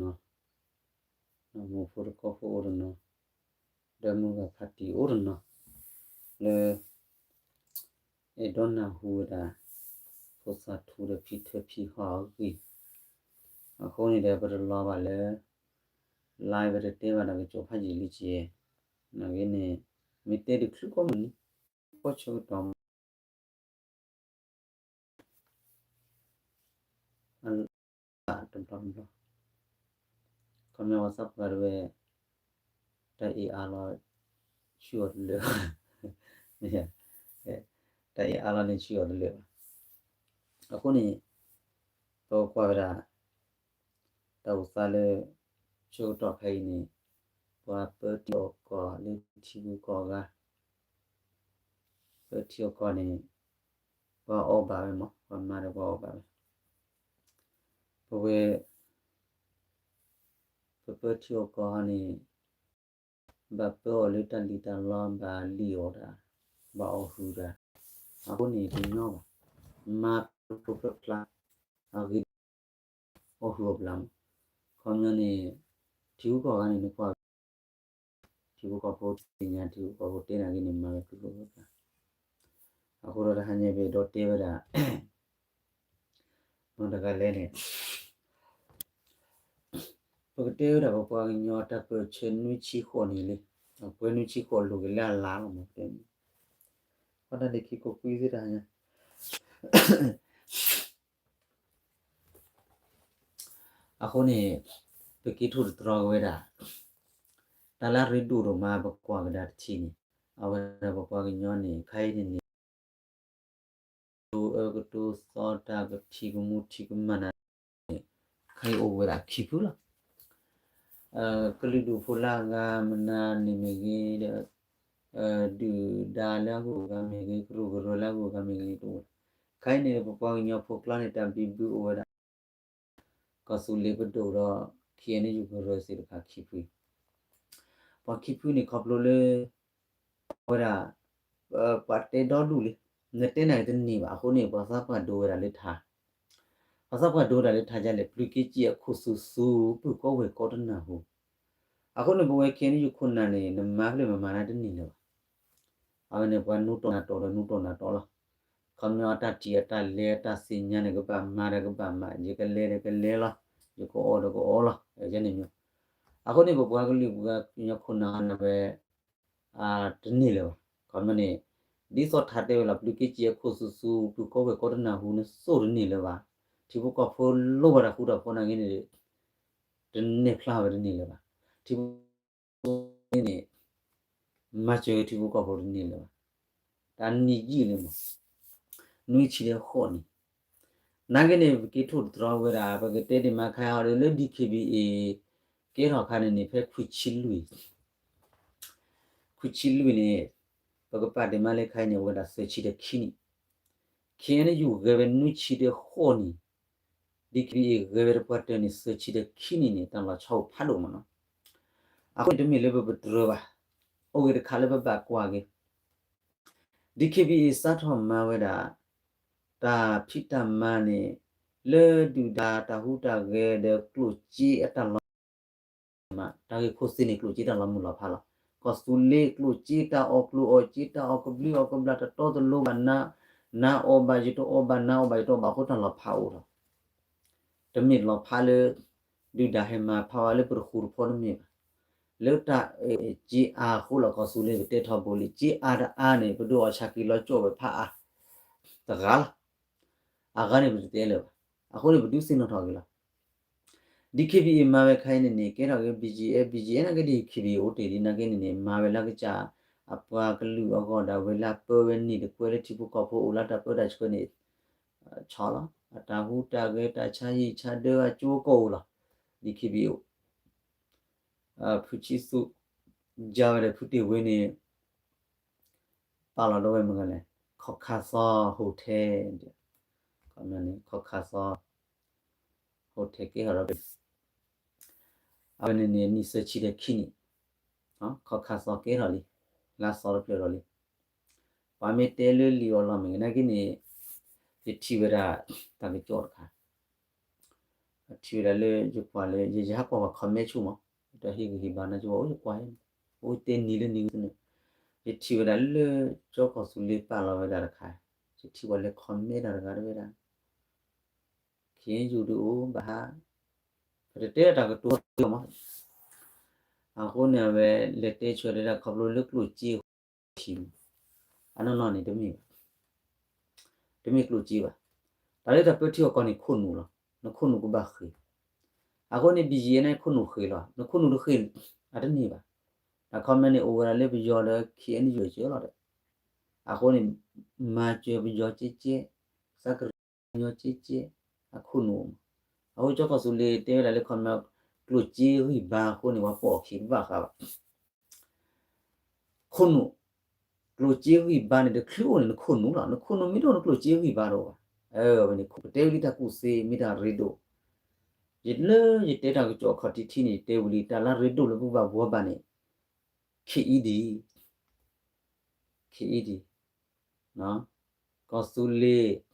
နီၤ, မူဖိတကီၢ်ဖိအိၣ်တနီၤ, ဒီးမုၢ်ဂၤဖးတံၢ်အိၣ်တနီၤ, လၢ အဲၣ်ဒိးနၢ်ဟူဝဲဒၣ် ဖိသၣ်ထူဒီးဖံထၢဖံဟီၣ်အဂ့ၢ်, အဃိန့ၣ်ဒီး ပတလီၤဘၣ်လၢ live ပတတဲဘၣ်ဒီးကစီၤဖးယံာ်လံကဲ, နာ်က့န့ၣ် မ့ၢ်တဲဒုးချုးကိးမုၢ်နံၤ ကီၢ်ဆၢကတီၢ်မး အလၢတဘျီတဘျီ, ခီပညီပှၤသးပှၢ်တဝဲ တၢ်အ့ၣ်အါလီၤ ဆူအီၤတလၢာ်, တၢ်အ့ၣ်အါလီၤန့ၣ်ဆူအီၤတလၢာ်ဘၣ်. အဃိန့ၣ် ပကွၢ်ဝဲဒၣ် တၢ်အိၣ်သးလၢ ဆၢကတီၢ်ခဲအံၤန့ၣ် ပှၤပၢထံအီၣ်ကီၢ်လၢထံဂုၤကီၢ်ဂၤ, ပၢထံအီၣ်ကီၢ်န့ၣ် ပှၤအီၣ်ဘၣ်ဝဲမး, ပှၤမၤဒီးပှၤအီၣ်ဘၣ်ဝဲ, ပဝဲ ပပၢထံအီၣ်ကီၢ်န့ၣ် ဘၣ်ပၢအီၤလၢတၢ်လံၣ်တၢ်လီ ဘၣ်လံၣ်အီၣ်တၢ်, ဘၣ်အီၣ်ဟုၣ်တၢ်, အဃိန့ၣ်တညီဘၣ်, မၤဖျိဖျိဖျါဖျါ, အဂ့ၢ် အီၣ်ဟုၣ်အီၣ်ဘျါမး, ခီပညီန့ၣ် ထံဂုၤကီၢ်ဂၤန့ၣ် နကွၢ် ထံဖိကီၢ်ဖိသ့ၣ်ညါ ထံဖိကီၢ်ဖိတဲနာ်က့န့ၣ် မၤဝဲဖျိဖျိဖျါဖျါ, အဃိဒီးတဟါညါပဒီးတဲဝဲဒၣ် မ့ၢ်တဂၤလဲၣ်န့ၣ် ပကတဲဝဲဒၣ်ပပှၤကညီတၢ်ပၢဆှၢနွံဆံဃိးန့ၣ်လံ, အပှဲၤနွံဆံဃိးလိာ်က့ၤလၢအလါလီၤမး, တဲန့ၣ် ဃီတၢ်ဒ့ခံကိးကွံသ့ၣ်တဟါညါ အဃိန့ၣ် ပက့ၤထိၣ်သတြီၤက့ၤဝဲဒၣ် တၢ်လၢအရ့ဒိၣ်ဒိၣ်မး ပကွၢ်ကဒါတထံၣ်န့ၣ် အဝဲဒၣ်ပပှၤကညီန့ၣ် ခဲအံၤန့ၣ်န့ၣ် ကတိၤအၢကတိၤသီ တၢ်ကထံၣ်ကမူထံၣ်ကမၣ်နၤန့ၣ် ခဲအံၤအိၣ်ဝဲဒၣ်ခံဖုလီၤ. ကလုာ်ဒူၣ်ဖိလၢအဂၤမနုၤန့ၣ်မ့ၢ်ဂ့ၤဒီး ဒုၣ်ဒါလၢအဂုၤအဂၤမ့ၢ်ဂ့ၤ, ကရူၢ်ကရၢလၢအဂုၤအဂၤမ့ၢ်ဂ့ၤတအိၣ်, ခဲအံၤန့ၣ် ပပှၤကညီဖိကျါန့ၣ် တၢ်ဘံဘူအိၣ်ဝဲဒၣ် ကီၢ်သူလ့ၤပဒိၣ်ဒီး KNU ကရၢစ့ၢ်တခါခံဖု, ပှၤခံဖုန့ၣ်ခီဖျိလၢ အဝဲဒၣ် ပှၤတဲဒီဒူၣ်လံ, နတဲနာ်က့တန့ၢ်ဘၣ်. အဃိန့ၣ် ပှၤသးပှၢ်ဒိဝဲဒၣ်လၢထါ, ပှၤသးပှၢ်ဒိဝဲဒၣ်လၢထါဒ်လဲၣ်, ပျုၤက့ကၠံအခိၣ်သူသူ ပုၢ်ကီဝဲၢ်ကီတနၢ်ဟူ, အဃိန့ၣ် ပဝဲ KNU ခိၣ်နၢ်န့ၣ် နမၤဖျဲၣ်မမၤန့ၣ်တန့ၢ်လၢၤဘၣ်. အဝဲန့ၣ် ပှၤနူထီၣ်နၢ်တီၢ်ဒီးနူထီၣ်နၢ်တီၢ်လီၤ. ခီပညီအတၢ်ထံၣ်အတၢ်လဲၤအတၢ်သ့ၣ်ညါန့ၣ် ကဘၣ်မၤဒီးကဘၣ်မၤ, ယကလဲၤဒီးကလဲၤလီၤ, ယကအီၣ်ဒီးကအီလီၤ, ယန့ၣ်မ့ၢ်, အဃိန့ၣ် ပပှၤကလုာ်ပှၤကညီခိၣ်နၢ်န့ၣ်ဝဲ တန့ၢ်လၢၤဘၣ်. ခီပညီန့ၣ် ဒ်သိးထါတဲဝဲလီၤ, ပျုၤက့ကၠံအခိၣ်သူသူ ပုၢ်ကီဝဲၢ်ကီတနၢ်ဟူ နသိၣ်တန့ၢ်လၢၤဘၣ်. ထံဖိကီၢ်ဖိလိၣ်ဘၣ်တၢ်ဃူတၢ်ဖိးနာ်က့န့ၣ် တန့ၢ်ဖျါဝဲတန့ၢ်လၢၤဘၣ်. ထံဖိကီၢ်ဖိန့ၣ် မၤစၢၤထံဖိကီၢ်ဖိတန့ၢ်လၢၤဘၣ်. တၢ်နံၣ်ယံာ်လံမး, နွံဆံဒီးဃိးနံၣ်, နာ်က့န့ၣ် ပက့ၤထိၣ်သတြီၤဝဲဒၣ် ပကတဲဒ်မးခါဟီဒီးလၢ DKBA ကဲထီၣ်အခါန့ၣ်န့ၣ် ဖဲခွံဆံလွံၢ် ခွံဆံလွံၢ်န့ၣ် ပကပာ်ဒ်မးလၢခါအံၤန့ၣ် အိၣ်ဝဲဒၣ်သၢဆံဒီးခံနံၣ်, KNU ဂဲၤဝဲနွံဆံဒီးဃိးနံၣ်, DKBA ဂဲၤဝဲတပှၢ်တၢၢ်န့ၣ် သၢဆံဒီးခံနံၣ်န့ၣ် တၢ်လီၤဆီအိၣ်ဖးဒိၣ်မးနီၤ. အဃိန့ၣ်တမ့ၢ်လၢပပတြၢၤဘၣ်, အိၣ်ဂ့ၤတခါလၢပဘၣ်ကွၢ်က့ၤ DKBA စးထီၣ်မၤဝဲဒၣ် တၢ်ဖံးတၢ်မၤန့ၣ် လၢဒုၣ်ဒါတၢ်ဟူးတၢ်ဂဲၤဒီးကျိၣ်စ့အတၢ်လီၤမၢ်, တၢ်ဂ့ၢ်ခိၣ်သ့ၣ်န့ၣ် ကျိၣ်စ့တၢ်လီၤမုၢ်လီၤဖးလီၤ. ကီၢ်သူလ့ၤကျိၣ်စ့တၢ်အီၣ်ကျိၣ်အီၣ်စ့ တၢ်အီၣ်ကဘျုးအီၣ်ကဘျၣ် တတီတလိၤဘၣ်, နၤအီၣ်ဘၣ်ယတအီၣ်ဘၣ် နၤအီၣ်ဘၣ်ယတအီၣ်ဘၣ်အဃိတၢ်လီၤဖးအိၣ်လီၤ. တမ့ၢ်လီၤဖးလၢ ဒုၣ်ဒါဟဲမၤဖးဝဲလၢပတဃူတဖိးတမ့ၢ်ဘၣ်. လၢတၢ်စ့အါအဃိလီၤ. ကီၢ်သူလ့ၤပတဲထီဘိလံ စ့အါတအါန့ၣ် ပဒိၣ်အီၣ်ဆၣ်က့ၤလီၤကၠီၣ်ဝဲဖးအါ တဂၤလီၤ. အဂၤန့ၣ်ပတတဲလၢၤဘၣ်. အဃိန့ၣ် ပဒုးသ့ၣ်နီၣ်ထီၣ်က့ၤလီၤ. DKBA မၤဝဲခါအံၤန့ၣ်န့ၣ် ကဲထီၣ်က့ၤ BGF, BGF နာ်က့ DKBA အိၣ်တ့ၢ်လံနာ်က့န့ၣ်န့ၣ် မၤဝဲလၢကစၢ်အပှၤကလုာ်အဂီၢ်ဒၣ်ဝဲလၢအပၢဝဲန့ၣ်တကွဲးလၢထံဖိကီၢ်ဖိအိၣ်လၢတၢ်ပၢတၢ်ဆှၢန့ၣ် ဆီလီၤ. အတၢ်ဟူးတၢ်ဂဲၤ တၢ်ဆါဟံၣ်ဆါဒၢအကၠိကီၢ်အိၣ်လီၤ. DKBA အိၣ် ဖုဆံသူ ယါဝဲဒီးဖုတ့ၢ်ဝ့န့ၣ် ပာ်လီၤဒိဝဲမ့ၢ်ဂ့ၤလဲၣ် ခီၣ်ခါသီ hotel န့ၣ် ခီၣ်ခါသီ hotel ကဲထီၣ်ဒီး အဝဲန့ၣ်န့ၣ် နံၣ်သၢဆံဒီးခံနံၣ် ခီၣ်ခါသီကဲထီၣ်လံ လါသီတဖျၢၣ်ဒီးလံ ပှၤမ့ၢ်တဲလၢလံာ်အီၤလီၤမ့ၢ်ဂ့ၤ နာ်က့န့ၣ် ယထံၣ်ဝဲဒၣ်တၢ်ကစီၣ်တခါ ထံၣ်ဝဲဒၣ်လၢယကွၢ်လၢ ယဟးကွၢ်ပှၤ comment ဆူၣ်မး, တၢ်ဟ့ၣ်ဂံၢ်ဟ့ၣ်ဘါန့ၣ် ယဝဲအိၣ်ယကွၢ်, အိၣ်တဲနံၤလၢနံၤန့ၣ်, ယထံၣ်ဝဲဒၣ်လၢ ကၠီကီၢ်သူလ့ၤပာ်လီၤဝဲဒၣ်တခါ, ယထံၣ်ဝဲလၢ comment တၢ်တဂၤတဝဲဒၣ်, ခ့ယုၢ်ဒုးအိၣ်ဘၣ်ဟး, ပတတဲတၢ်ကတိၤမး, အဃိန့ၣ်အဝဲလဲၤတဲဆၢတဲဒၣ်ခီဖျိလၢကျိၣ်စ့ အနီၢ်နီၢ်န့ၣ်တမ့ၢ်ဘၣ်, တမ့ၢ်ကျိၣ်စ့ဘၣ်, တၢ်လၢတၢ်ပၢထံအီၣ်ကီၢ်န့ၣ်ခိၣ်နူာ်လီၤ, နခိၣ်နူာ်ကဘၣ်ဃ့ၢ်, အဃိန့ၣ် ဘံယံၤန့ၣ်ခိၣ်နူာ်ဃ့ၢ်လီၤ, နခိၣ်နူာ်တဃ့ၢ် အတန့ၢ်ဘၣ်, တၢ်ခီမ့ၢ်န့ၣ်အိၣ်ဝဲဒၣ်လၢပယီၤဒီး ခ့ၣ်အဲၣ်ယူၣ် အစၢၤလီၤဒီး, အဃိန့ၣ် မၤစၢၤပယီၤကဲကဲ, သးကရၢ ပယီၤကဲကဲ, အခိၣ်နူာ်မး, အဃိကၠီကီၢ်သူလ့ၤတဲဝဲဒၣ်လၢခီမ့ၢ် ကျိၣ်စ့ဂံၢ်ဘါအဃိန့ၣ် ပှၤပိာ်အခံတဘၣ်ဃးဘၣ် ခိၣ်နူာ်, ကျိၣ်စ့ဂံၢ်ဘါန့ၣ် တချုးအိၣ်န့ၣ် နခိၣ်နူာ်လီၤ, နခိၣ်နူာ်မ့ၢ်တအိၣ် နကျိၣ်စ့ဂံၢ်ဘါတအိၣ်ဘၣ်, အဝဲန့ၣ် ပတဲဝဲလံတၢ်ကူၣ်သ့ မ့ၢ်တၢ်ရ့ဒိၣ်, ယလၢယတဲတၢ်ကစီၣ်အခီၣ်ထံးထံးန့ၣ် ယတဲဝံၤလံ တၢ်လၢရ့ဒိၣ်လၢပဘၣ်ဘှီဘၣ်န့ၣ်, ခ့ၣ်အံၤဒံး, ခ့ၣ်အံၤဒံး, ကီၢ်သူလ့ၤ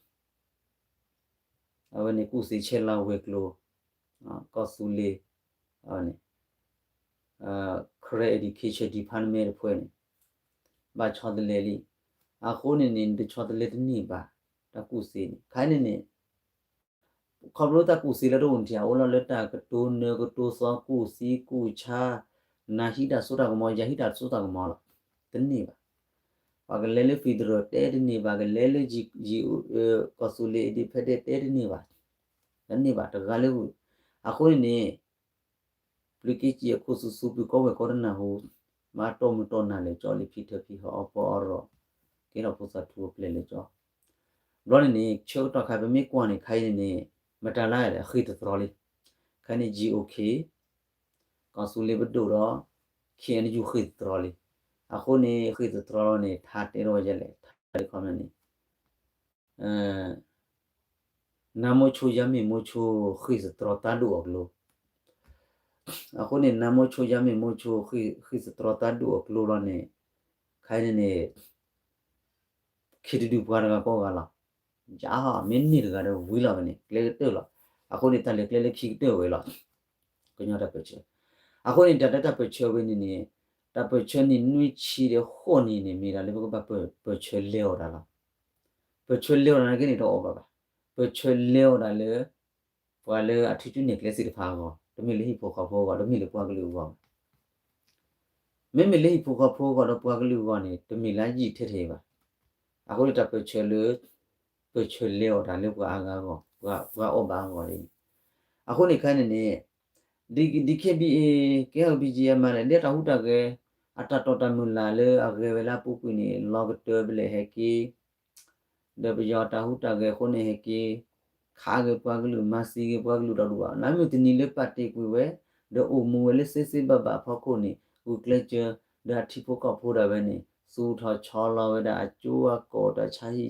အဝဲန့ၣ် ကူၣ်သ့ဆဲးလၤဝဲၤကျိၤ, ကီၢ်သူလ့ၤ, အဝဲန့ၣ် Karen Education Department တဖုန့ၣ် ဘၣ်ဆီတလဲလံ, အဃိန့ၣ်န့ၣ် နတဆီတလဲတန့ၢ်ဘၣ်, တၢ်ကူၣ်သ့န့ၣ် ခါန့ၣ်န့ၣ် ခီဖျိတၢ်ကူၣ်သ့လၢတအိၣ်န့ၣ်ထံၣ် အအိၣ်လီၤလၢတၢ်ကတိၤနၢၤကတိၤသီ ကူၣ်သံကူၣ်ဆါ, နၤဟံးတၢ်စိတၢ်ကမီၤ ယၤဟံးတၢ်စိတၢ်ကမီၤလီၤ, တန့ၢ်ဘၣ်, ပှၤကလဲၤလၢ federal တဲတန့ၢ်ဘၣ်, ကလဲၤလၢ ကီၢ်သူလ့ၤ independent တဲတန့ၢ်ဘၣ်, တန့ၢ်ဘၣ် တဂၤလၢဝံၤ, အဃိန့ၣ်န့ၣ် ပျုၤက့စံးအခိၣ်သူသူ ပျုၤကီဝဲၢ်ကီတနၢ်ဟူ, မၤတီၢ်မုၢ်တီၢ်နၤလဲာ်ကၠီ လံာ်ဖံထၢဖံဟီၣ်အီၣ်ပီအီၣ်ရီၣ်, ကဲထီၣ်ဖိသၣ်ထူအပျဲၢ်လဲာ်ကၠီ, ဘျီန့ၣ်န့ၣ် ဆၢကတီၢ်ခါ ပမ့ၢ်ကွၢ်န့ၣ် ခါအံၤန့ၣ်န့ၣ် မတၤလၢလဲၣ် ဃ့ၢ်သတြီလံ, ခါန့ၣ် GOK ကီၢ်သူလ့ၤပဒိၣ်ဒီး ခ့ၣ်အဲၣ်ယူၣ် ဃ့ၢ်သတြီလံ, အဃိန့ၣ် ဃ့ၢ်သတြီလီၤန့ၣ် ထါတဲထီၣ်ဝဲဒ်လဲၣ်, ထါတခီမ့ၢ်န့ၣ် နါမိဆိ ယါမ့ၢ်မိဆိ ဃ့ၢ်သတြီတၢ်ဒိၣ်အီၤကျိၤ, အဃိန့ၣ် နါမိဆိ ယါမ့ၢ်မိဆိ ဃ့ၢ်သတြီတၢ်ဒိၣ်အီၤကျိၤလီၤန့ၣ်, ခါအံၤန့ၣ်န့ၣ် ခ့ၣ်တဒုၣ်ပှၤတဂၤကိးဂၤလီၤ, ယါဟီ မ့ၢ်န့ၢ်တဂၤဒီးဝံၤလီၤဝဲန့ၣ် ကျဲကတၢၢ်လီၤ, အဃိန့ၣ် တၢ်လဲၤကျဲလၢခံကတၢၢ်ဝဲလီၤ, ကညီတၢ်ပၢၢ်ဆၢ, အဃိန့ၣ် တၢ်လၢတၢ်ပၢၢ်ဆၢဝဲန့ၣ်န့ၣ်, တၢ်ပၢၢ်ဆၢနံၣ်နွံဆံဒီးဃိးနံၣ်န့ၣ် မ့ၢ်ဒၣ်လၢပကဘၣ်ပၢၢ်ဆၢလဲၤအီၤတၢ်လီၤ, ပၢၢ်ဆၢလဲၤအီၤတၢ်နာ်က့န့ၣ်တအီၣ်ဘၣ်ဘၣ်, ပၢၢ်ဆၢလဲၤအီၤတၢ်လၢ ပှၤလၢအထံကၠူနဲၣ်ကျဲသ့ၣ်တဖၣ်အဂီၢ်, တမ့ၢ်လၢဟံၣ်ဖိဃီဖိအဂီၢ်, တမ့ၢ်လၢပှၤကလုာ်အဂီၢ်ဘၣ်, မ့မ့ၢ်လၢဟံၣ်ဖိဃီဖိအဂီၢ်ဒီးပှၤကလုာ်အဂီၢ်န့ၣ် တမ့ၢ်လၢယံာ်ထဲထဲအံၤဘၣ်, အဃိန့ၣ်တၢ်ပၢၢ်ဆၢလၢ ပၢၢ်ဆၢလဲၤအီၤတၢ်လၢပှၤအါဂၤအဂီၢ်, ပှၤအီၣ်ဘၣ်အဂီၢ်န့ၣ်, အဃိန့ၣ်ခဲအံၤန့ၣ်န့ၣ် DKBA ကဲ BGF မၤလဲၣ် ဒ်တၢ်ဟူးတၢ်ဂဲၤ အတၢ်တီၢ်တၢ်မုၢ်လၢ်လၢအဂဲၤဝဲလၢအပူၤကွံာ်န့ၣ် လီၤကတၢၢ်ဘျဲၣ်ဟဲက့ၤ ဒီးပယီၤတၢ်ဟူးတၢ်ဂဲၤအဃိန့ၣ်ဟဲက့ၤ ခးဂ့ၤပှၤကလုာ် မၤသံဂ့ၤပှၤကလုာ်ဒီဒူၣ်ဘၣ်. နမ့ၢ်တနံၤလၢပာ်တ့ၢ်ကွံာ်ဝဲ ဒီးအိၣ်မူဝဲလၢသ့သ့ဘၣ်ဘၣ်အဖီခိၣ်န့ၣ် ဂုာ်ကျဲးစၢး ဒီးအထံဖိကီၢ်ဖိဒၣ်ဝဲန့ၣ် သူၣ်ထီၣ်ဆီလီၤဝဲဒၣ်အကၠိအကီၢ် တၢ်ဆါဟံၣ်ဆါဒၢ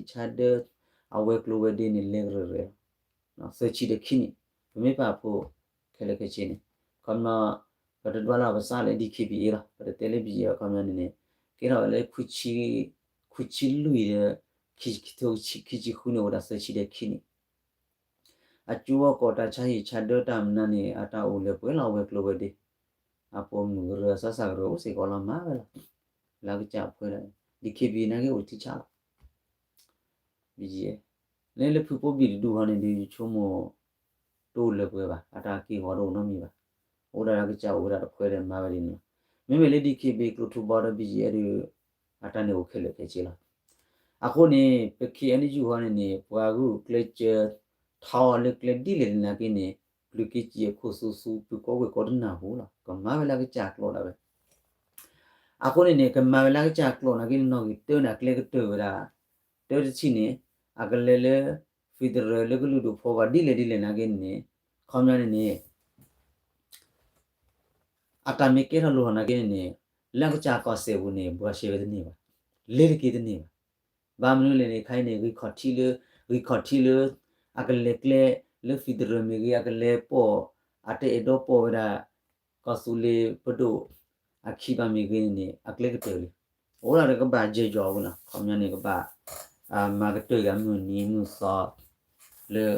အဝဲၤကျိၤဝဲၤဒ့န့ၣ် လဲၤကရၢကရိ သၢဆံဒီးခံနံၣ် ပမ့ၢ်ပာ်ဖှိၣ် ခဲလၢာ်ခဲဆ့န့ၣ် ခီပညီ ပတဒွးလၢပသးလၢ DKBA လီၤ. ပတတဲလၢ BGF အခီပညီန့ၣ်န့ၣ် ကဲထီၣ်ဝဲလၢ ခွံဆံလွံၢ်ဒီး ခံဆံဃုန့ၣ် အိၣ်ဝဲဒၣ်သၢဆံဒီးခံနံၣ် အကၠိအကီၢ် တၢ်ဆါဟံၣ်ဆါဒၢတၢ်မနုၤန့ၣ် အတၢ်အိၣ်လၢပှဲၤလီၤ အဝဲၤကျိၤဝဲၤဒ့ အပိာ်မုၣ်ကရၢ အစၢ်စၢ်ကရၢ အိၣ်စ့ၢ်ကီးလီၤ မၤဝဲလီၤ. လၢကစၢ်အဖှဲဒၣ် DKBA နာ်က့အိၣ်ထံဆးလီၤ BGF လၢလၢဖုဖိဘံၣ်တဒူၣ်ဟီန့ၣ်ဒီး ယဆိကမိၣ် တအိၣ်လၢပှဲၤဘၣ် အတၢ်က့ၢ်ဂီၤတအိၣ်နီတမံၤဘၣ်. အိၣ်ဒၣ်လၢကစၢ်အိၣ်ဝဲဒၣ်တဖှဲဒီးမၤဝဲဒ်န့ၣ်လီၤ. မ့မ့ၢ်လၢ DKBA ကျိၣ်ထူဘီဒီး BGF ဒီး အတၢ်န့ၣ်အိၣ်ခဲလၢာ်ခဲဆ့လီၤ. အဃိန့ၣ် ပ ခ့ၣ်အဲၣ်ယူၣ် ဟီန့ၣ်န့ၣ် ပှၤဂုာ်ကျဲးစၢး ထီၣ်အီၤလၢကျဲဒ်လဲၣ်နာ်က့န့ၣ် ပျုၤက့စံးအခိၣ်သူသူ ပၢၤကီဝဲၢ်ကီတနၢ်ဟူလီၤ. ကမၤဝဲလၢကစၢ်ကျိာ်ဒၣ်ဝဲ အဃိန့ၣ်န့ၣ် ကမၤဝဲလၢကစၢ်ကျိာ်နာ်က့န့ၣ် နီၣ်ဂံၢ်တၢန့ၣ် အကျဲကတၢၢ်ဝဲဒၣ် တၢတထံၣ်န့ၣ် အကလဲၤလၢ federal လၢကလုာ်ဒူၣ်ဖိအဂီၢ် ဒ်လဲၣ်ဒ်လဲၣ်နာ်က့န့ၣ် ခီပညီန့ၣ်န့ၣ် အတၢ်မ့ၢ်ကဲထီၣ်လိၣ်ထီၣ်နာ်က့န့ၣ်န့ၣ် လၢအကစၢ်ကီၢ်စဲၣ်ပူၤန့ၣ် ဘှါရှဲဝဲတန့ၢ်ဘၣ်. လဲၤတက့ၤတန့ၢ်ဘၣ်. ဘၣ်မနုၤလဲၣ်န့ၣ် ခဲအံၤန့ၣ် ဂံၢ်ခီၣ်ထံးလၢ ဂံၢ်ခီၣ်ထံးလၢ အကလဲၤကျဲလၢ federal မ့ၢ်ဂ့ၤ အကလဲၤပိာ် အတအဲၣ်ဒိးပိာ်ဝဲဒၣ် ကီၢ်သူလ့ၤပဒိၣ် အခံဘၣ်မ့ၢ်ဂ့ၤန့ၣ်န့ၣ် အကျဲကတၢၢ်လံ. အိၣ်ဒၣ်ဒီးကဘၣ်ယဲၢ်ယီၤဝဲလီၤ. ခီပညီန့ၣ် ကဘၣ် မၤကတၢၢ်ဂ့ၤမုၢ်နံၤမုၢ်သီ လၢ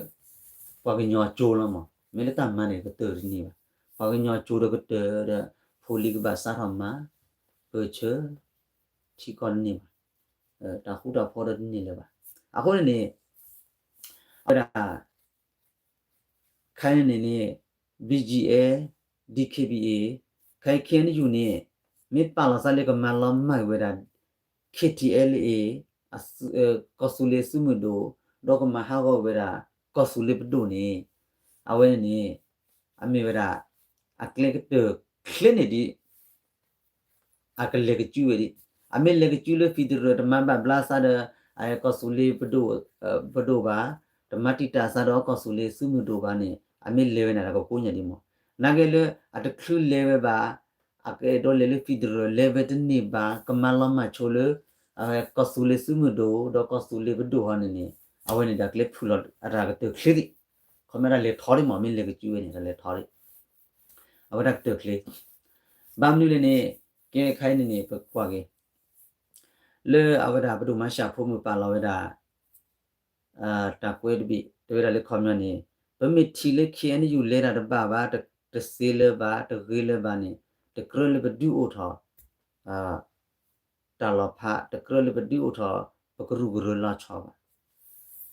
ပှၤကညီအကၠိလီၤမး မ့ၢ်လၢတၢ်မၤန့ၣ်ကတၢၢ်တန့ၢ်ဘၣ်. ပှၤကညီကၠိဒီးကတၢၢ်ဒီး ဖိလံၤကဘၣ်စးထီၣ်မၤ ပၢၢ်ဆၢ ထံကီၢ်တန့ၢ်ဘၣ်. တၢ်ဃူတၢ်ဖိးဒီးတန့ၢ်လၢၤဘၣ်. အဃိန့ၣ်န့ၣ် အဝဲဒၣ် ခဲအံၤန့ၣ်န့ၣ် BGF, DKBA, ခဲအံၤ KNU န့ၣ် မ့ၢ်ပာ်လီၤသးလၢကမၤလီၤမၢ်ဝဲဒၣ် KTLA ကီၢ်သူလ့ၤစုမုၢ်ဒိၣ် ဒီးကမၤဟးဂီၤဝဲဒၣ် ကီၢ်သူလ့ၤပဒိၣ်န့ၣ် အဝဲန့ၣ်န့ၣ် အမ့ၢ်ဝဲဒၣ် အကျဲကတၢၢ်ချ့န့ၣ်ဒ် အကလဲၤကစုဝဲဒၣ်, အမ့ၢ်လဲၤကစုလၢ federal တမၤဘၣ်ဘျါသးဒီး ကီၢ်သူလ့ၤပဒိၣ်ဘၣ်, တမၤတံာ်တာ်သးဒီးကီၢ်သူလ့ၤစုမုၢ်ဒိၣ်ဘၣ်န့ၣ် အမ့ၢ်လဲၤဝဲန့ၣ်ဒီးကကိးညါဒ်မး, နာ်က့လၢအတချုးလဲၤဝဲဘၣ်, အကအဲၣ်ဒိးလဲၤလၢ federal လဲၤဝဲတန့ၢ်ဘၣ်, ကမၤလီၤမၢ်ဆိလၢ ကီၢ်သူလ့ၤစုမုၢ်ဒိၣ် ဒီးကီၢ်သူလ့ၤပဒိၣ်ဟီန့ၣ်န့ၣ် အဝဲန့ၣ်ဒီးကျဲဖုၣ်လီၤအတၢ်ကတၢၢ်ချ့သ့ၣ်, ခီမ့ၢ်တၢ်လဲၤထီသ့ၣ်မး မ့ၢ်လဲၤကစုဝဲန့ၣ် တၢ်လဲၤထီသ့ၣ် အဝဲဒၣ်ကတၢၢ်ချ့, ဘၣ်မနုၤလဲၣ်န့ၣ် ကဲခဲအံၤန့ၣ်န့ၣ် ပကွၢ်က့ၤ လၢအဝဲဒၣ်ပဒိၣ်မၤၡးဖိမုၢ်ပာ်လီၤဝဲဒၣ် တၢ်ကွဲးတဘ့ၣ် တဲဝဲဒၣ်လၢခီပညီန့ၣ် ပမ့ၢ်ထံၣ်လၢ KNU လဲၤတၢ်တဘၣ်ဘၣ်, တသ့လၢၤဘၣ်, တဂ့ၤလၢၤဘၣ်န့ၣ် တကြၢးလၢပဒုးအိၣ်ထီၣ် တၢ်လီၤဖး, တကြၢးလၢပဒုးအိၣ်ထီၣ် ပကရူၢ်ကရၢလီၤဆီဘၣ်.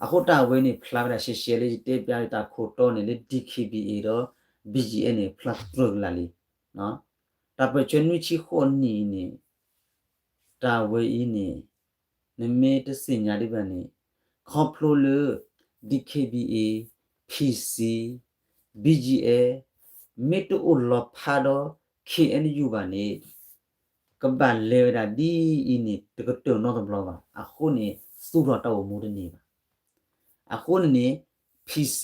အဃိတၢ်ဝဲန့ၣ် ဖျါဝဲဒၣ်ရှဲရှဲလၢယတဲပျးတၢ်ခိၣ်တီန့ၣ်လၢ DKBA ဒီး BGF န့ၣ် ဖျါတြၢၢ်ကလာ်လံ. တၢ်ပၢၢ်ဆၢနွံဆံဃိးနံၣ်အံၤန့ၣ် တၢ်ဝဲအံၤန့ၣ် နမ့ၢ်တသ့ၣ်ညါဒံးဘၣ်န့ၣ် ခီဖျိလၢ DKBA, PC, BGF မ့ၢ်တအိၣ်လီၤဖးဒီး KNU ဘၣ်န့ၣ် ကဘၣ်လဲၤဝဲဒၣ်ဒ်အံၤန့ၣ် တကတၢၢ်နီတဘျီဘၣ်. အဃိန့ၣ် သူၣ်ထီၣ်တၢ်အိၣ်မူတန့ၢ်ဘၣ်. အဃိန့ၣ်န့ၣ် PC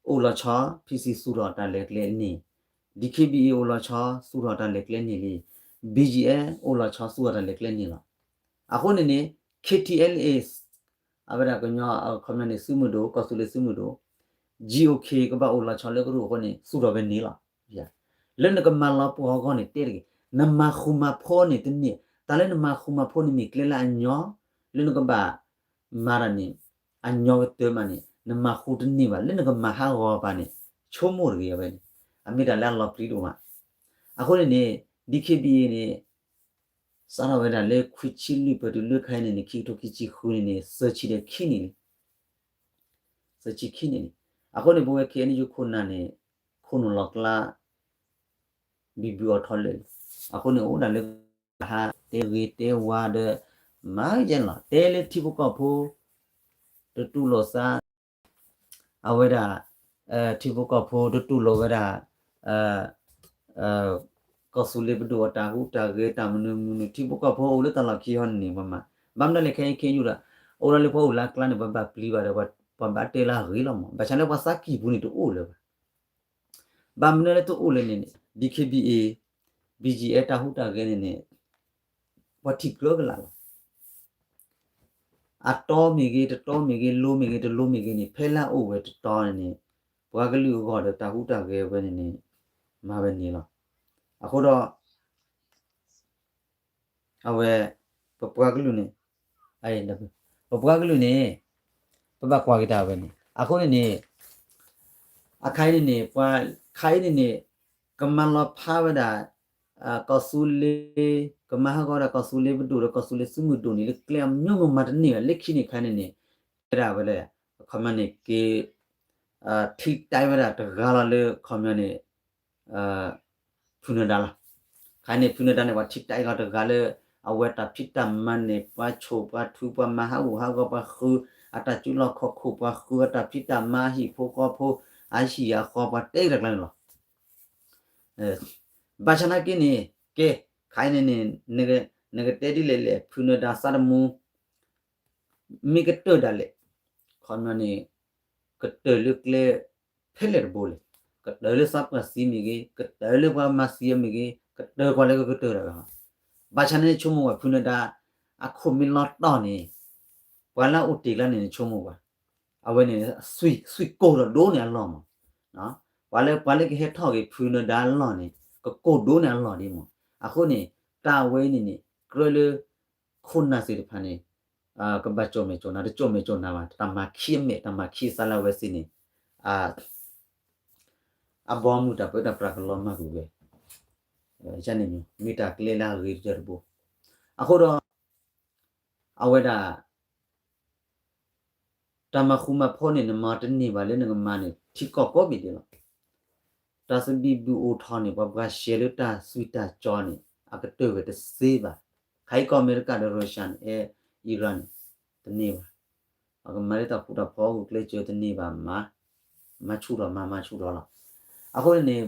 အိၣ်လီၤဆီ, PC သူၣ်ထီၣ်တၢ်လဲၤကျဲန့ၣ်, DKBA အိၣ်လီၤဆီ သူၣ်ထီၣ်တၢ်လဲၤကျဲန့ၣ်လံ, BGF အိၣ်လီၤဆီ သူၣ်ထီၣ်တၢ်လဲၤကျဲန့ၣ်လီၤ. အဃိန့ၣ်န့ၣ် KTLA အဝဲဒၣ်ကညီ ခီပညီန့ၣ် စုမုၢ်ဒိၣ် ကီၢ်သူလ့ၤစုမုၢ်ဒိၣ် GOK ကဘၣ်အိၣ်လီၤဆီလၢကရူၢ်အဃိန့ၣ် သူၣ်ထီၣ်ဝဲန့ၣ်လီၤ. လၢနကမၤလီၤပှီၢ်အဂီၢ်န့ၣ် တဲတဂ့ၤ, နမၤဃူမၤဖိးန့ၣ်တန့ၢ်, တၢ်လၢနမၤဃူမၤဖိးန့ၣ်မ့ၢ်ကျဲလၢအညီ, လၢနကဘၣ်မၤတၢ်န့ၣ် အညီကတၢၢ်မးန့ၣ် နမၤဃူတန့ၢ်ဘၣ်, လၢနကမၤဟးဂီၤပှၤန့ၣ် ဆိကမိၣ်တဂ့ၤအဝဲန့ၣ်, အမ့ၢ်တၢ်လၢအလီၤပျံၤဒိၣ်မး. အဃိန့ၣ်န့ၣ် DKBA န့ၣ် စးထီၣ်ဝဲဒၣ်လၢခွံဆံလွံၢ်ပတုၤလၢခဲအံၤန့ၣ်န့ၣ် ခံကထိခံဆံဃုန့ၣ်န့ၣ် သၢဆံခံန့ၣ်လံ, သၢဆံခံန့ၣ်လံ. အဃိန့ၣ် ပဝဲ KNU ခိၣ်နၢ်န့ၣ် ခိၣ်နူာ်လီၤကျါ ဘံဘူအီၤထီလၢာ်လံ. အဃိန့ၣ် အိၣ်ဒၣ်လၢ ဟးတဲဂ့ၤတဲဝါဒီး မၤယဲလီၤ တဲလၢထံဖိကီၢ်ဖိ တတူၢ်လိာ်သး အဝဲဒၣ် ထံဖိကီၢ်ဖိတတူၢ်လိာ်ဝဲဒၣ် ကီၢ်သူလ့ၤပဒိၣ်အတၢ်ဟူးတၢ်ဂဲၤတၢ်မနုၤမနုၤ ထံဖိကီၢ်ဖိအိၣ်လၢတၢ်လီၢ်ခံဟီန့ၣ်န့ၣ် ပမၤ ဘၣ်မနုၤလဲၣ်ခဲအံၤ ခဲအံၤဒီး အိၣ်ဒၣ်လၢပှၤအိၣ်လၢအကျါန့ၣ် ပဘၣ်ပျံၤဘၣ်ဒီး ပှၤဘၣ်တဲလၢအဂ့ၤလီၤမး ဘၣ်ဆၣ်လၢပှၤသးကံၢ်ပူၤန့ၣ်တအိၣ်လၢၤဘၣ်. ဘၣ်မနုၤလၢတအိၣ်လဲၣ်န့ၣ် DKBA, BGF တၢ်ဟူးတၢ်ဂဲၤန့ၣ်န့ၣ် ပှၤထံၣ်ကြၢကလာ်လီၤ. အတီမ့ၢ်ဂ့ၤ တတီမ့ၢ်ဂ့ၤ လိမ့ၢ်ဂ့ၤ တလိမ့ၢ်ဂ့ၤန့ၣ် ဖဲလၢအအိၣ်ဝဲတတီန့ၣ်န့ၣ် ပှၤကလုာ်အဂီၢ်ဒီးတၢ်ဟူးတၢ်ဂဲၤဝဲန့ၣ်န့ၣ် မၤဝဲန့ၣ်လီၤ. အဃိဒီး အဝဲ ပပှၤကလုာ်န့ၣ် ပပှၤကလုာ်န့ၣ် ပဘၣ်ကွၢ်က့ၤတၢ်ဝဲန့ၣ် အဃိန့ၣ်န့ၣ် အခါအံၤန့ၣ်န့ၣ် ပှၤခါအံၤန့ၣ်န့ၣ် ကမၤလီၤဖးဝဲဒၣ် ကီၢ်သူလ့ၤ ကမၤဟးဂီၤဝဲဒၣ်ကီၢ်သူလ့ၤပဒိၣ်ဒီးကီၢ်သူလ့ၤစုမုၢ်ဒိၣ်န့ၣ် လၢကျဲအမျိုးမျိုးမၤတန့ၢ်ဘၣ် လၢခံန့ၣ်ခါန့ၣ်န့ၣ် ဝဲဒၣ်ဝဲလၢ အခီပညီန့ၣ် က့ၤ ထံၣ်တၢ်ဝဲဒၣ်တဂၤလီၤလၢ အခီပညီန့ၣ် ဖုနဒါလီၤ. ခါန့ၣ် ဖုနဒါန့ၣ် ပှၤထံၣ်တၢ်အံၤလီၤတဂၤလၢ အဝဲတၢ်ဖံးတၢ်မၤန့ၣ် ပှၤဆိၣ်ပှၤထု ပှၤမၤဟးဂူာ်ဟးဂီၤပှၤဃု အတၢ်စုလီၢ်ခီၣ်ခိၣ်ပှၤဃု အတၢ်ဖံးတၢ်မၤအဟံၣ်ဖိဃီဖိ အဟံၣ်အဃီပှၤတဲတၢ်ကျါန့ၣ်လီၤ. ဘၣ်ဆၣ်နာ်က့န့ၣ် ကဲ ခါအံၤန့ၣ်န့ၣ် နကတဲဒ်လဲၣ်လဲၣ် ဖုနဒါသးတမူ မ့ၢ်ကတၢၢ်ဒၣ်လဲာ် ခီပညီန့ၣ် ကတၢၢ်လၢကျဲ ဖဲလဲၣ်တဘိလဲၣ်, ကတၢၢ်လၢသးပှၢ်သံမ့ၢ်ဂ့ၤ, ကတၢၢ်လၢပှၤမၤသံအမ့ၢ်ဂ့ၤ, ကတၢၢ်ကွၢ်လၢကကတၢၢ်တၢ်လီၤ. ဘၣ်ဆၣ်န့ၣ်ဆိကမိၣ်ဝဲဖုနဒါ အခိၣ်မ့ၢ်လီၤတီၢ်န့ၣ် ပှၤလၢအအိၣ်တ့ၢ်ကျါန့ၣ် နဆိကမိၣ်ဝဲ အဝဲန့ၣ် သွံၣ်ကိၢ်ဒီးဒိၣ်န့ၢ်အလီၢ်မး. ပှၤလၢ ပှၤလၢကဟဲထီၣ်က့ၤဖုနဒါအလီၢ်န့ၣ် ကကိၢ်ဒိၣ်န့ၢ်အလီၢ်ဒ်မး. အဃိန့ၣ် တၢ်ဝဲအံၤန့ၣ်န့ၣ် ကြၢးလၢ ခိၣ်နၢ်သ့ၣ်တဖၣ်န့ၣ် ကဘၣ်ကၠီၣ်မဲာ်ကၠီၣ်နါ တကၠီၣ်မဲာ်ကၠီၣ်နါဘၣ် တၢ်မၤခံအမဲာ် တၢ်မၤခံအသးလၢအဝဲသ့ၣ်န့ၣ် အဘီအမုၢ်တၢ်ပၢတၢ်ပြးကလီၤမၢ်ကွံာ်ဝဲ, န့ၣ်မ့ၢ်တၢ်ကျဲလၢအဂ့ၤကတၢၢ်တဘိ, အဃိဒီး အဝဲဒၣ် တၢ်မၤဃူမၤဖိးန့ၣ် နမၤတန့ၢ်ဘၣ်လၢနကမၤန့ၣ် ထံကီၢ်ကိးဘ့ၣ်ဒဲးလီၤ. တၢ်သဘံၣ်ဘုၣ်အိၣ်ထီၣ်န့ၣ် ပှၤပှၤရှဲလၢတၢ်သွံၣ်တၢ်စီၤန့ၣ် အကတၢၢ်ဝဲတသ့ဘၣ်. ခါအံၤကီၢ်အမဲရကၤဒီးရၢၡါန့ၣ် အဲ အံရၣ်န့ၣ် တန့ၢ်ဘၣ်. ပကမၤလၢတၢ်ဃူတၢ်ဖိးဂုာ်ကျဲးစၢးတန့ၢ်ဘၣ်မၤ, မၤဆူၣ်ထီၣ်မၤ မၤဆူၣ်ထီၣ်လီၤ. အဃိန့ၣ်န့ၣ်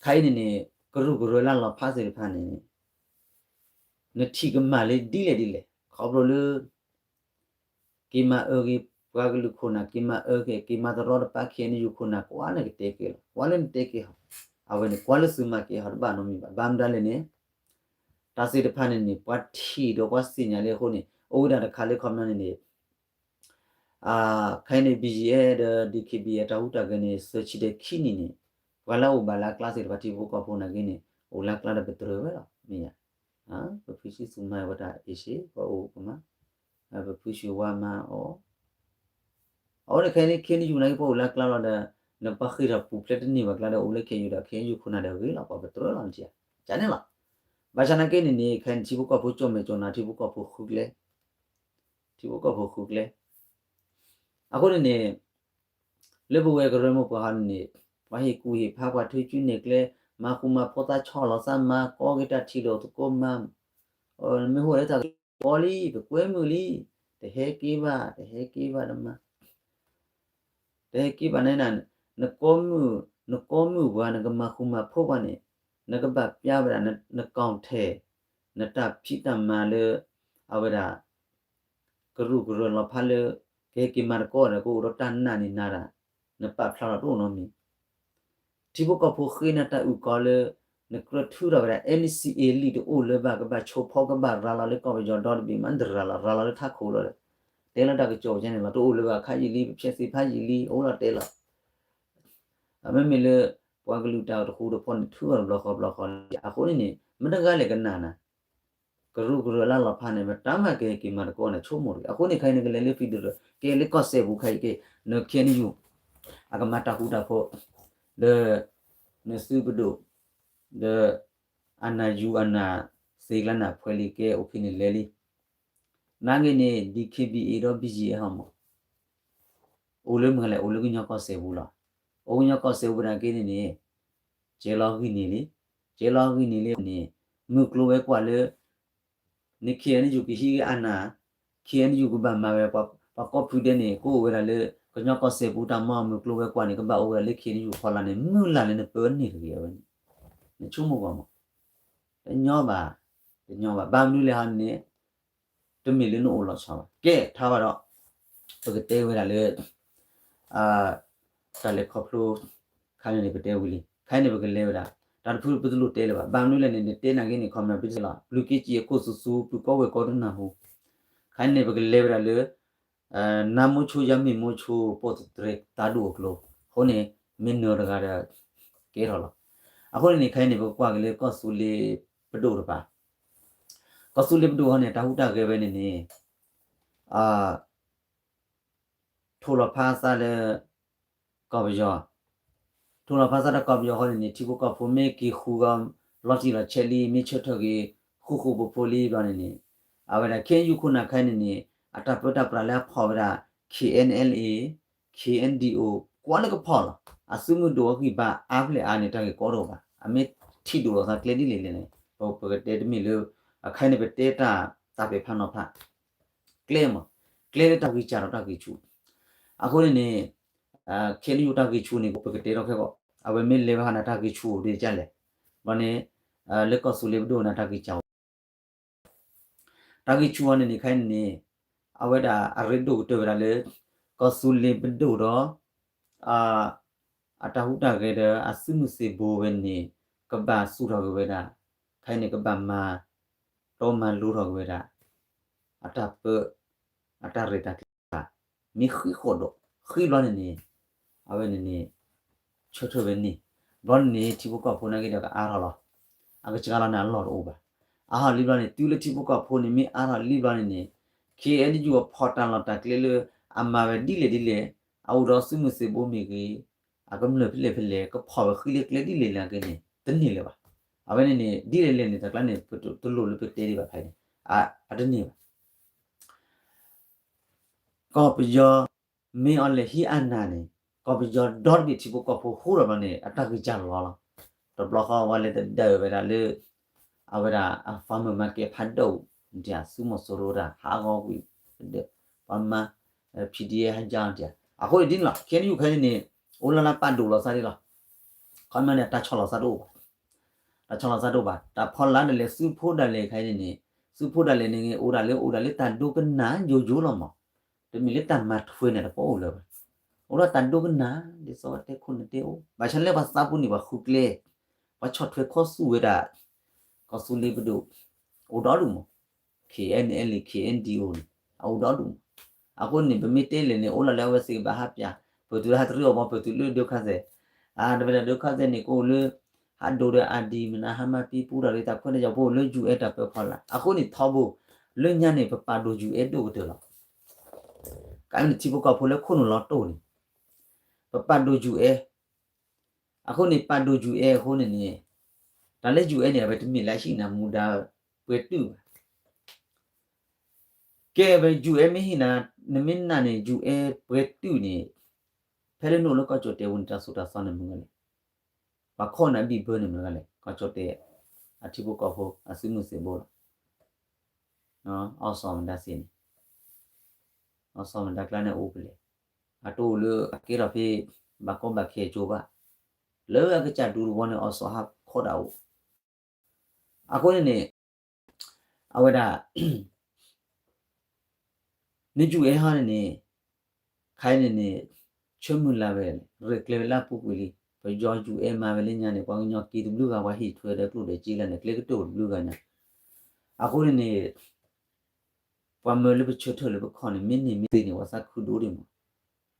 ခါအံၤန့ၣ်န့ၣ် ကရူၢ်ကရၢလၢလီၤဖးသ့ၣ်တဖၣ်န့ၣ် နထံၣ်ကမၣ်လၢဒ်လဲၣ်ဒ်လဲၣ် ခီဖျိလၢ က့ၤမၤအၢက့ၤပှၤကလုာ်ခိၣ်နၢ် က့ၤမၤအၢက့ၤ က့ၤမၤတရီတပါ ခ့ၣ်အဲၣ်ယူၣ်ခိၣ်နၢ် ကွၢ်လၢနကတဲက့ၤလီၤ. ကွၢ်လၢနတဲက့ၤဟီ, အဝဲန့ၣ် ကွၢ်လၢသုမၤက့ၤဟီတဘၣ်နီတမံၤဘၣ်. ဘၣ်မနုၤလဲၣ်န့ၣ် တၢ်သ့ၣ်တဖၣ်န့ၣ်န့ၣ် ပှၤထံၣ်ဒီးပှၤသ့ၣ်ညါလံအဃိန့ၣ် အိၣ်ဝဲဒၣ်တခါလၢခီပညီန့ၣ်န့ၣ် ခဲအံၤန့ၣ် ဘံၣ်ယံၣ်အဲၣ်ဒီး ဒံၣ်ခ့ၣ်ဘံၣ် အတၢ်ဟူးတၢ်ဂဲၤန့ၣ် သၢဆံဒီးခံနံၣ်န့ၣ် ပှၤလၢအအိၣ်ဘၣ်လၢအကျါသ့ၣ်တဖၣ် ထံဖိကီၢ်ဖိနာ်က့န့ၣ် အိၣ်လၢအကျါဒီးပတြၢၤဝဲလီၤ မ့ၢ်ဧါ. ပဖုဆံသူမၤဝဲတၢ်အ့ၣ်စ့ ပှၤအိၣ်ကမၤ ပဖုဆံဝါမၤအီၤ အဝဲန့ၣ်ခဲအံၤန့ၣ် ခ့ၣ်အဲၣ်ယူၣ်နာ်က့ ပှၤအိၣ်လၢအကျါလီၤဒီး နပှၤဃ့ၢ်ထီၣ်ပူၤဖျဲးတန့ၢ်ဘၣ်ကျါဒီး အိၣ်လၢခ့ၣ်အဲၣ်ယူၣ်ဒီး ခ့ၣ်အဲၣ်ယူၣ်ခိၣ်နၢ်ဒီးဂ့ၤလီၤ ပှၤပတြၢၤလီၤနထံၣ်ဧါ. ကန့ၣ်လီၤ. ဘၣ်ဆၣ်နာ်က့န့ၣ်န့ၣ် ခဲအံၤန့ၣ် ထံဖိကီၢ်ဖိကၠိၣ်မဲာ်ကၠိၣ်နါ ထံဖိကီၢ်ဖိဃုကျဲ ထံဖိကီၢ်ဖိဃုကျဲ အဃိန့ၣ်န့ၣ် လၢပဝဲကရၢမိၢ်ပှၢ်ဟီန့ၣ်န့ၣ် ပှၤဟ့ၣ်ကူၣ်ဟ့ၣ်ဖး ပှၤထုးစုနဲၣ်ကျဲ မၤဃူမၤဖိးသး ဆီၣ်လီၤသး မၤကီက့ၤတၢ်ထံၣ်လိာ်သကိးမၤ မ့ၢ်အိၣ်ဝဲလၢတၢ်ကီလံ ပကွဲမုာ်လံ တဟဲက့ၤဘၣ် တဟဲက့ၤဘၣ်တမၤ တဟဲက့ၤဘၣ်န့ၣ် နကိးမုၢ် နကိးမုၢ်ပှၤ နကမၤဃူမၤဖိးပှၤန့ၣ် နကဘၣ်ပျၢ်ဝဲဒၣ် န content နတၢ်ဖံးတၢ်မၤလၢ အဝဲဒၣ် ကရူၢ်ကရၢလီၤဖးလၢ ကဟဲက့ၤမၤသကိးဒီး ကအိၣ်ဒီးတၢ်နာ်န့ၢ်နၤဒၣ် နပာ်ဖျါထီၣ်တအိၣ်နီတမံၤ ထံဖိကီၢ်ဖိဃ့နၤတၢ်အုၣ်ကီၤလၢ နကြၢးထုးထီၣ်ဝဲဒၣ် NCA လံာ်တအိၣ်လၢၤဘၣ် ကဘၣ်ဆိဖီကဘၣ်ရၤလီၤလၢကီၢ်ပယီၤဒီတဘ့ၣ်မး နတရၤလီၤ ရၤလီၤလၢထးခိၣ်ဒီး တဲလီၤတၢ်ကစီၣ်ကဲန့ၣ်လီၤ တအိၣ်လၢၤဘၣ် ခါယံာ်လံ ပဖျဲးသ့ၣ်ဖးယံာ်လံ အိၣ်လီၤတဲလီၤ မ့မ့ၢ်လၢ ပှၤကလုာ်တၢ်တဃူတဖိးန့ၣ် ထုးထီၣ်တဘျီဃီဘျီဃီလံ အဃိန့ၣ်န့ၣ် မတၤတဂၤလဲၣ်ကနာ်နၤ ကရူၢ်ကရၢလၢလီၤဖးန့ၣ် မတၤမးကဟဲက့ၤမၤသကိးနၤ ဆိကမိၣ်တဂ့ၤ အဃိန့ၣ် ခဲအံၤန့ၣ် ကလဲၤလၢဖံဒရၢ ကဲလၢကီၢ်စဲၣ်ပူၤခါအံၤက့ၤ န ခ့ၣ်အဲၣ်ယူၣ် အကမၤတၢ်ဃူတၢ်ဖိး ဒီး နသုးပဒိၣ် ဒီး အနၢ်ယူၤအနၢ်သ့ကျါန့ၣ် အဖှဲးလံကဲအိၣ်ခံန့ၣ်လဲၤလံ နာ်က့န့ၣ် DKBA ဒီး ဘံၣ်ယံၣ်အဲၣ် ဟီမး အိၣ်လၢမုၢ်ဂၤလဲၣ် အိၣ်လၢကညီကီၢ်စဲၣ်ပူၤလီၤ. အိၣ်ကညီကီၢ်စဲၣ်ပူၤနာ်က့န့ၣ်န့ၣ် ကဲလီၤဂံၢ်န့ၢ်လံ, ကဲလီၤဂံၢ်န့ၢ်လံန့ၣ် မုၢ်ကျိၤဝဲၤကွာ်လၢ န ခ့ၣ်အဲၣ်ယူၣ် ကဟံးဂ့ၤအနၢ်, ခ့ၣ်အဲၣ်ယူၣ် ကဘၣ်မၤဝဲ ပှၤကီၢ်ဖုဒဲးန့ၣ် ကအိၣ်ဝဲဒၣ်လၢ ကညီကီၢ်စဲၣ်ပူၤတၢ်မၤ မုၢ်ကျိၤဝဲၤကွာ်န့ၣ် ကဘၣ်အိၣ်ဝဲဒၣ်လၢ ခ့ၣ်အဲၣ်ယူၣ် ဖီလာ်န့ၣ် မုၢ်လၢ်လၢနပၢန့ၢ်တဂ့ၤအဝဲန့ၣ် နဆိကမိၣ်ကွၢ်မး, တညီဘၣ်, တညီဘၣ် ဘၣ်မနုၤလဲၣ်ဟီန့ၣ် တမ့ၢ်လၢနအိၣ်လီၤဆီဘၣ်. ကဲထါဘၣ်ဒီး ပကတဲဝဲဒၣ်လၢ တၢ်လဲၤခီဖျိ ခါန့ၣ်န့ၣ် ပတဲဝံၤလံ ခါအံၤန့ၣ် ပကလဲၤဝဲဒၣ် တၢ်တဖုပတလိၣ်တဲလၢၤဘၣ်. ဘၣ်မနုၤလဲၣ်န့ၣ် နတဲနာ်က့န့ၣ် ခီမီပတလီၤ ပျုၤက့ကံၣ်အခိၣ်သူသူ ပျုၤကီဝဲၢ်ကီတနၢ်ဟူ ခါအံၤန့ၣ် ပကလဲၤဝဲဒၣ်လၢ နါမိဆိယါမ့ၢ်မိဆိ ပိာ်သတြဲၤတၢ်ဒိၣ်အကျိၤ အဃိန့ၣ် မ့ၢ်နၢၤတဂၤဒီး ကဲထီၣ်လီၤ. အဃိန့ၣ်န့ၣ် ခါအံၤန့ၣ် ပကကွၢ်က့ၤလၢကီၢ်သူလ့ၤပဒိၣ်တဖၣ် ကီၢ်သူလ့ၤပဒိၣ်ဟီန့ၣ် တၢ်ဟူးတၢ်ဂဲၤဝဲန့ၣ်န့ၣ် ထိၣ်လီၤဖးသးလၢ ကီၢ်ပယီၤ, ထိၣ်လီၤဖးသးလၢကီၢ်ပယီၤဃီန့ၣ်န့ၣ် ထံဖိကီၢ်ဖိမ့ၢ်က့ၤဃူဂီၤ လီၤတံၢ်လီၤဆဲးလံ မ့ၢ်ဆၢထၢၣ်က့ၤ ဃူဃူဖိးဖိးလံဘျီန့ၣ်န့ၣ် အဝဲဒၣ် ခ့ၣ်အဲၣ်ယူၣ်ခိၣ်နၢ်ခဲအံၤန့ၣ်န့ၣ် အတၢ်ပၢတၢ်ပြးလၢအဖီၣ်ဝဲဒၣ် ခ့ၣ်အဲၣ်အဲၣ်လ်အ့ ခ့ၣ်အဲၣ်ဒံၣ်အိၣ် ကွၢ်လၢကဖီၣ်လီၤ. အသုးမုၢ်ဒိၣ်အဂံၢ်ဘါအါဖျဲၣ်အါန့ၣ် တၢ်ဂ့ၢ်ကီတအိၣ်ဘၣ်. အမ့ၢ်ထံၣ်ဒိၣ်လီၤသးကျဲဒ်လဲၣ်လဲၣ်န့ၣ် ပကတဲတမ့ၢ်လၢ အခါအံၤန့ၣ် ပတဲတၢ်သးပ့ၤဖးနီၤဖး ကျဲမး ကျဲလၢတၢ်ဂံၢ်စၢ်ဒီးတၢ်ဂံၢ်ဆူၣ် အဃိန့ၣ်န့ၣ် ခ့ၣ်အဲၣ်ယူၣ်တၢ်ဂံၢ်ဆူၣ်န့ၣ် ပကတဲထီၣ်ခဲကီး အဝဲမ့ၢ်လဲၤဝဲဟးနၤတၢ်ဂံၢ်ဆူၣ်အိၣ်ဒ်လဲၣ် ဘျီန့ၣ် လၢကီၢ်သူလ့ၤပဒိၣ်နၤတၢ်ဂံၢ်စၢ်အိၣ် တၢ်ဂံၢ်ဆူၣ်အီၤန့ၣ်န့ၣ် ခဲအံၤန့ၣ်န့ၣ် အဝဲဒၣ်အရ့ဒိၣ်ကတၢၢ်ဝဲဒၣ်လၢ ကီၢ်သူလ့ၤပဒိၣ်ဒီး အတၢ်ဟူးတၢ်ဂဲၤဒီးအသုးမုၢ်သ့ၣ်ဘိဝဲန့ၣ် ကဘၣ်သူၣ်ထီၣ်က့ၤဝဲဒၣ် ခဲအံၤန့ၣ် ကဘၣ်မၤတီမၤလိထီၣ်က့ၤဝဲဒၣ် အတၢ်ပၢ အတၢ်ရဲၣ်တၢ်ကျဲၤ မ့ၢ်ဃံးဃီၣ်ဒီး ဃံးဘျီန့ၣ်န့ၣ် အဝဲန့ၣ်န့ၣ် ဆၢထၢၣ်ဝဲန့ၣ် ဘျီန့ၣ်န့ၣ် ထံဖိကီၢ်ဖိနာ်က့ဒီးကအါထီၣ်လီၤ. အကစှၤလီၤန့ၣ်အလီၢ်တအိၣ်ဘၣ်. အါထီၣ်လံဘျီန့ၣ် တုၤလၢထံဖိကီၢ်ဖိန့ၣ် မ့ၢ်အါထီၣ်လံဘျီန့ၣ်န့ၣ် ခ့ၣ်အဲၣ်ယူၣ်အဖီၣ်တၢ်လီၢ်တၢ်ကျဲလၢ အမၤဝဲဒ်လဲၣ်ဒ်လဲၣ် အအိၣ်ဒီးသုးမုၢ်သ့ၣ်ဘိမ့ၢ်ဂ့ၤ ကမျၢၢ်ဖဲလဲၣ်ဖဲလဲၣ် ကဖီၣ်ဝဲဃံလၢကျဲဒ်လဲၣ်လဲၣ်က့န့ၣ် တန့ၢ်လၢၤဘၣ်. အဝဲန့ၣ်န့ၣ် ဒ်လဲၣ်လဲၣ်န့ၣ် တၢ်ကျါန့ၣ် ပတလိၣ်လၢပတဲဒံးဘၣ်ဖဲန့ၣ် အတန့ၢ်ဘၣ်. ကီၢ်ပယီၤ မ့ၢ်အီၤလဲၤဟံးအနၢ်န့ၣ် ကီၢ်ပယီၤဒီတဘ့ၣ်ထံဖိကီၢ်ဖိဃိဒီးဘျီန့ၣ် အတၢ်ဂံၢ်စၢ်လီၤလီၤ. တဘျီဃီဝဲလဲၤတဒၢးဝဲဒၣ်လၢ အဝဲဒၣ်အ farmer market ဖးဒိၣ် ဒ်အစုမီၤစိရိၤတၢ်ဟးဂီၤဝံၤ တဒၢး ပှၤမၤ PDF ဟးကၠီတၢ် အဃိန့ၣ်ဒ်န့ၣ်လီၤ. ခဲအံၤယူၢ်ခဲအံၤန့ၣ် အိၣ်လၢလၢပာ်ဒိၣ်လီၤသးဒ်လီၤ. ခီမီန့ၣ် တၢ်ဆီၣ်လီၤသးတအိၣ်ဘၣ် တၢ်ဆီၣ်လီၤသးတအိၣ်ဘၣ်. တၢ်ဖီလာ်ဒၣ်လဲာ် စုဖိဒၣ်လဲာ်ခဲအံၤန့ၣ်န့ၣ် စုဖိဒၣ်လဲာ်န့ၣ် အိၣ်ဒၣ်လၢ အိၣ်ဒၣ်လၢတၢ်ဒိကနၣ်ယိယိလီၤမး. တမ့ၢ်လၢတၢ်မၤထွဲန့ၣ်တပအိၣ်လၢၤဘၣ်. အိၣ်ဒီးတၢ်ဒိကနၣ် ဒ်သိးဝဲတဲခိၣ်နတဲအိၣ် ဘၣ်ဆၣ်လၢပှၤသးပူၤန့ၣ် ပှၤဃုကျဲ ပှၤဆီၣ်ထွဲခီဆူၣ်ဝဲဒၣ် ကီၢ်သူလ့ၤပဒိၣ် အိၣ်ဒီဒူၣ်မး KNLA KNDO န့ၣ် အအိၣ်ဒီဒူၣ်မး. အဃိန့ၣ် ပမ့ၢ်တဲလဲၣ်န့ၣ် အိၣ်လီၤလၢအဝဲသ့ၣ်ကဘၣ်ဟးပၠး ပၢၢ်တုၤလၢဟးတရံးအီၤဘီ ပၢၢ်တုၤလၢဒုခါစဲး အတဝဲဒၣ်ဒုခါစဲးန့ၣ် ကအိၣ်လၢ ဟးဒိၣ်ဒီး ID မနုၤ ဟးမၤပံပူတၢ်ရ့တၢ်ခွဲးတၢ်ယာ် ပအိၣ်လၢ UN တၢ်ပၢဖီလာ် အဃိန့ၣ်ထီဘိ လၢညါန့ၣ် ပပာ်ဒိၣ် UN ဒိၣ်ကတၢၢ်လီၤ. ကန့ၣ်ထံဖိကီၢ်ဖိလၢခိၣ်နူာ်လီၤတိၢ်န့ၣ် ပပာ်ဒိၣ် UN အဃိန့ၣ် ပာ်ဒိၣ် UN အဃိန့ၣ်န့ၣ် တၢ်လၢ UN န့ၣ် အဝဲတမ့ၢ်လၢဟံၣ်နၤမူဒါပှဲၤတုာ်ဘၣ်. ကဲဝဲ UN မ့ၢ်ဟံၣ်နၤ နမ့ၢ်နာ်န့ၣ် UN ပှဲၤတုာ်န့ၣ် ဖဲလၢနအိၣ်လၢကီၢ်ကၠီၣ်တဲာ်ပူၤန့ၣ် တၢ်သိၣ်တၢ်သီန့ၣ်မနုၤလဲၣ်. ပှၤခိးနၤဘံၣ်ဘၢန့ၣ်မနုၤလဲၣ် ကီၢ်ကၠီၣ်တဲာ် အထံဖိကီၢ်ဖိ အစုမုၢ်သံၣ်ဘိလီၤ. အီၣ်စီၣ်မတၤစ့န့ၣ် အီၣ်စီၣ်မတၤကျါန့ၣ်အိၣ်ဖဲလဲၣ်. အတအိၣ်လၢအကဲထီၣ်ဖဲ ဘၣ်ကီဘၣ်ခဲအကၠိဘၣ်. လၢအကစၢ်ဒူတဝီန့ၣ် အီၣ်စီၣ်ဟးခိးတၢ်အိၣ် အဃိန့ၣ်န့ၣ် အဝဲဒၣ် န UN ဟီန့ၣ်န့ၣ် ခဲအံၤန့ၣ်န့ၣ် ဆၢမုၢ်လၢ်ဝဲ ရဲၣ်ကျဲၤဝဲလၢအပူၤကွံာ်လံ. ပယီၤ UN မၤဝဲလၢညါန့ၣ် ပှၤကညီက့ၤတဘျုးဂၤ ပှၤဟ့ၣ်ထွဲဒီးကျိၣ်ဒီးစ့လၢန့ၣ် ကျဲကတၢၢ်အိၣ်တဘျုးဂၤညါ. အဃိန့ၣ်န့ၣ် ပှၤမၢလၢပဆၢထၢၣ်လၢပခီၣ်န့ၣ် မ့ၢ်န့ၢ်မ့ၢ်သ့န့ၣ် ပှၤသးခုဒိၣ်ဒံးမး.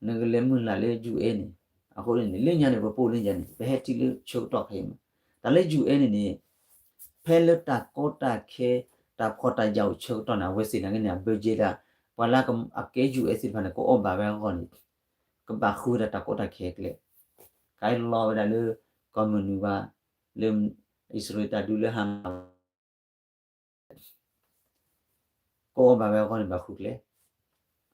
နကလဲၤမုၢ်လၢ်လၢ UN န့ၣ် အဃိန့ၣ်န့ၣ် လၢညါန့ၣ် ပပိာ်လၢညါန့ၣ် ပဟဲထံၣ်လၢဆၢကတီၢ်ခဲအံၤမး. တၢ်လၢ UN န့ၣ်န့ၣ် ဖဲလၢတၢ်ကီတၢ်ခဲ တၢ်ဖှီၣ်တၢ်ယာ်အိၣ်ဆၢကတီၢ်န့ၣ် အဝဲသ့ၣ်နာ်က့န့ၣ် အ budget ဒၣ် ပှၤလၢအကဲ UN သ့ၣ်တဖၣ်န့ၣ် ကအီၣ်ဘၣ်ဝဲအဂီၢ်န့ၣ် ကဘၣ်ဃုဝဲဒၣ်တၢ်ကီတၢ်ခဲအကျဲ ကလီဝဲဒၣ်လၢ ကီၢ်မုၢ်နုာ်ဘၣ် လၢ အံၣ်စရ့လးတၢ်ဒုးလၢဟါမး ကအီၣ်ဘၣ်ဝဲအဂီၢ်န့ၣ်ဘၣ်ဃုကျဲ.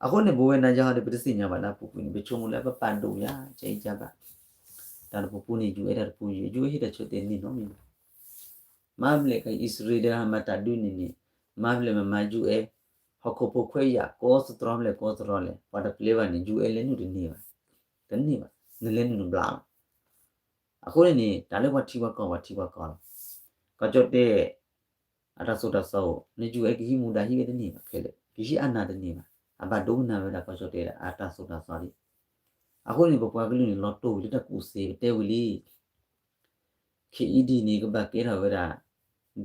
အဃိန့ၣ် ပဝဲနၤယၤဟီဒီး ပတသ့ၣ်ညါဘၣ်လၢအပူၤကွံာ်န့ၣ် ပဆိကမိၣ်လၢပပာ်ဒိၣ်ယၤ ကဲအံၤကဘၣ် တၢ်တပူၤပူၤန့ၣ် UN တၢ်တပူၤ UN ဟ့ၣ်တၢ်ဆၢတဲာ်န့ၢ်နီတမံၤဘၣ်. မၤဘျဲၣ်က အံၣ်စရ့လးဒီးဟါမးတၢ်ဒုးန့ၣ်န့ၣ် မၤဘျဲၣ်မၤမၤ UN ဟီၣ်ခိၣ်ဖိခွဲးယာ် ကိးသတြီဖျဲၣ်ကိးသတြီလဲၣ် ပှၤတပျဲဘၣ်န့ၣ် UN လဲၤနုာ်တန့ၢ်ဘၣ်. တန့ၢ်ဘၣ်. နလဲၤနုာ်နဘျါလီၤ. အဃိန့ၣ်န့ၣ် တၢ်လၢပှၤထံပှၤကီၢ် ပှၤထံပှၤကီၢ်လီၤ. ကီၢ်ကၠီၣ်တဲာ် အတၢ်သိၣ်တၢ်သီအိၣ် န UN ကဟံးမူဒါဟံးဝဲတန့ၢ်ဘၣ်ခဲလၢာ် ကဟံးအနၢ်တန့ၢ်ဘၣ်. အဘၣ်ဒိကနၣ်ဝဲဒၣ်ကီၢ်ကၠီၣ်တဲာ်အတၢ်သိၣ်တၢ်သီလံ. အဃိန့ၣ် ပပှၤကလုာ်န့ၣ် လီၤတိၢ်ဝံၤလၢတၢ်ကူၣ်သ့ ပတဲဝံၤလံ KED န့ၣ် ကဘၣ်ကဲထီၣ်ဝဲဒၣ်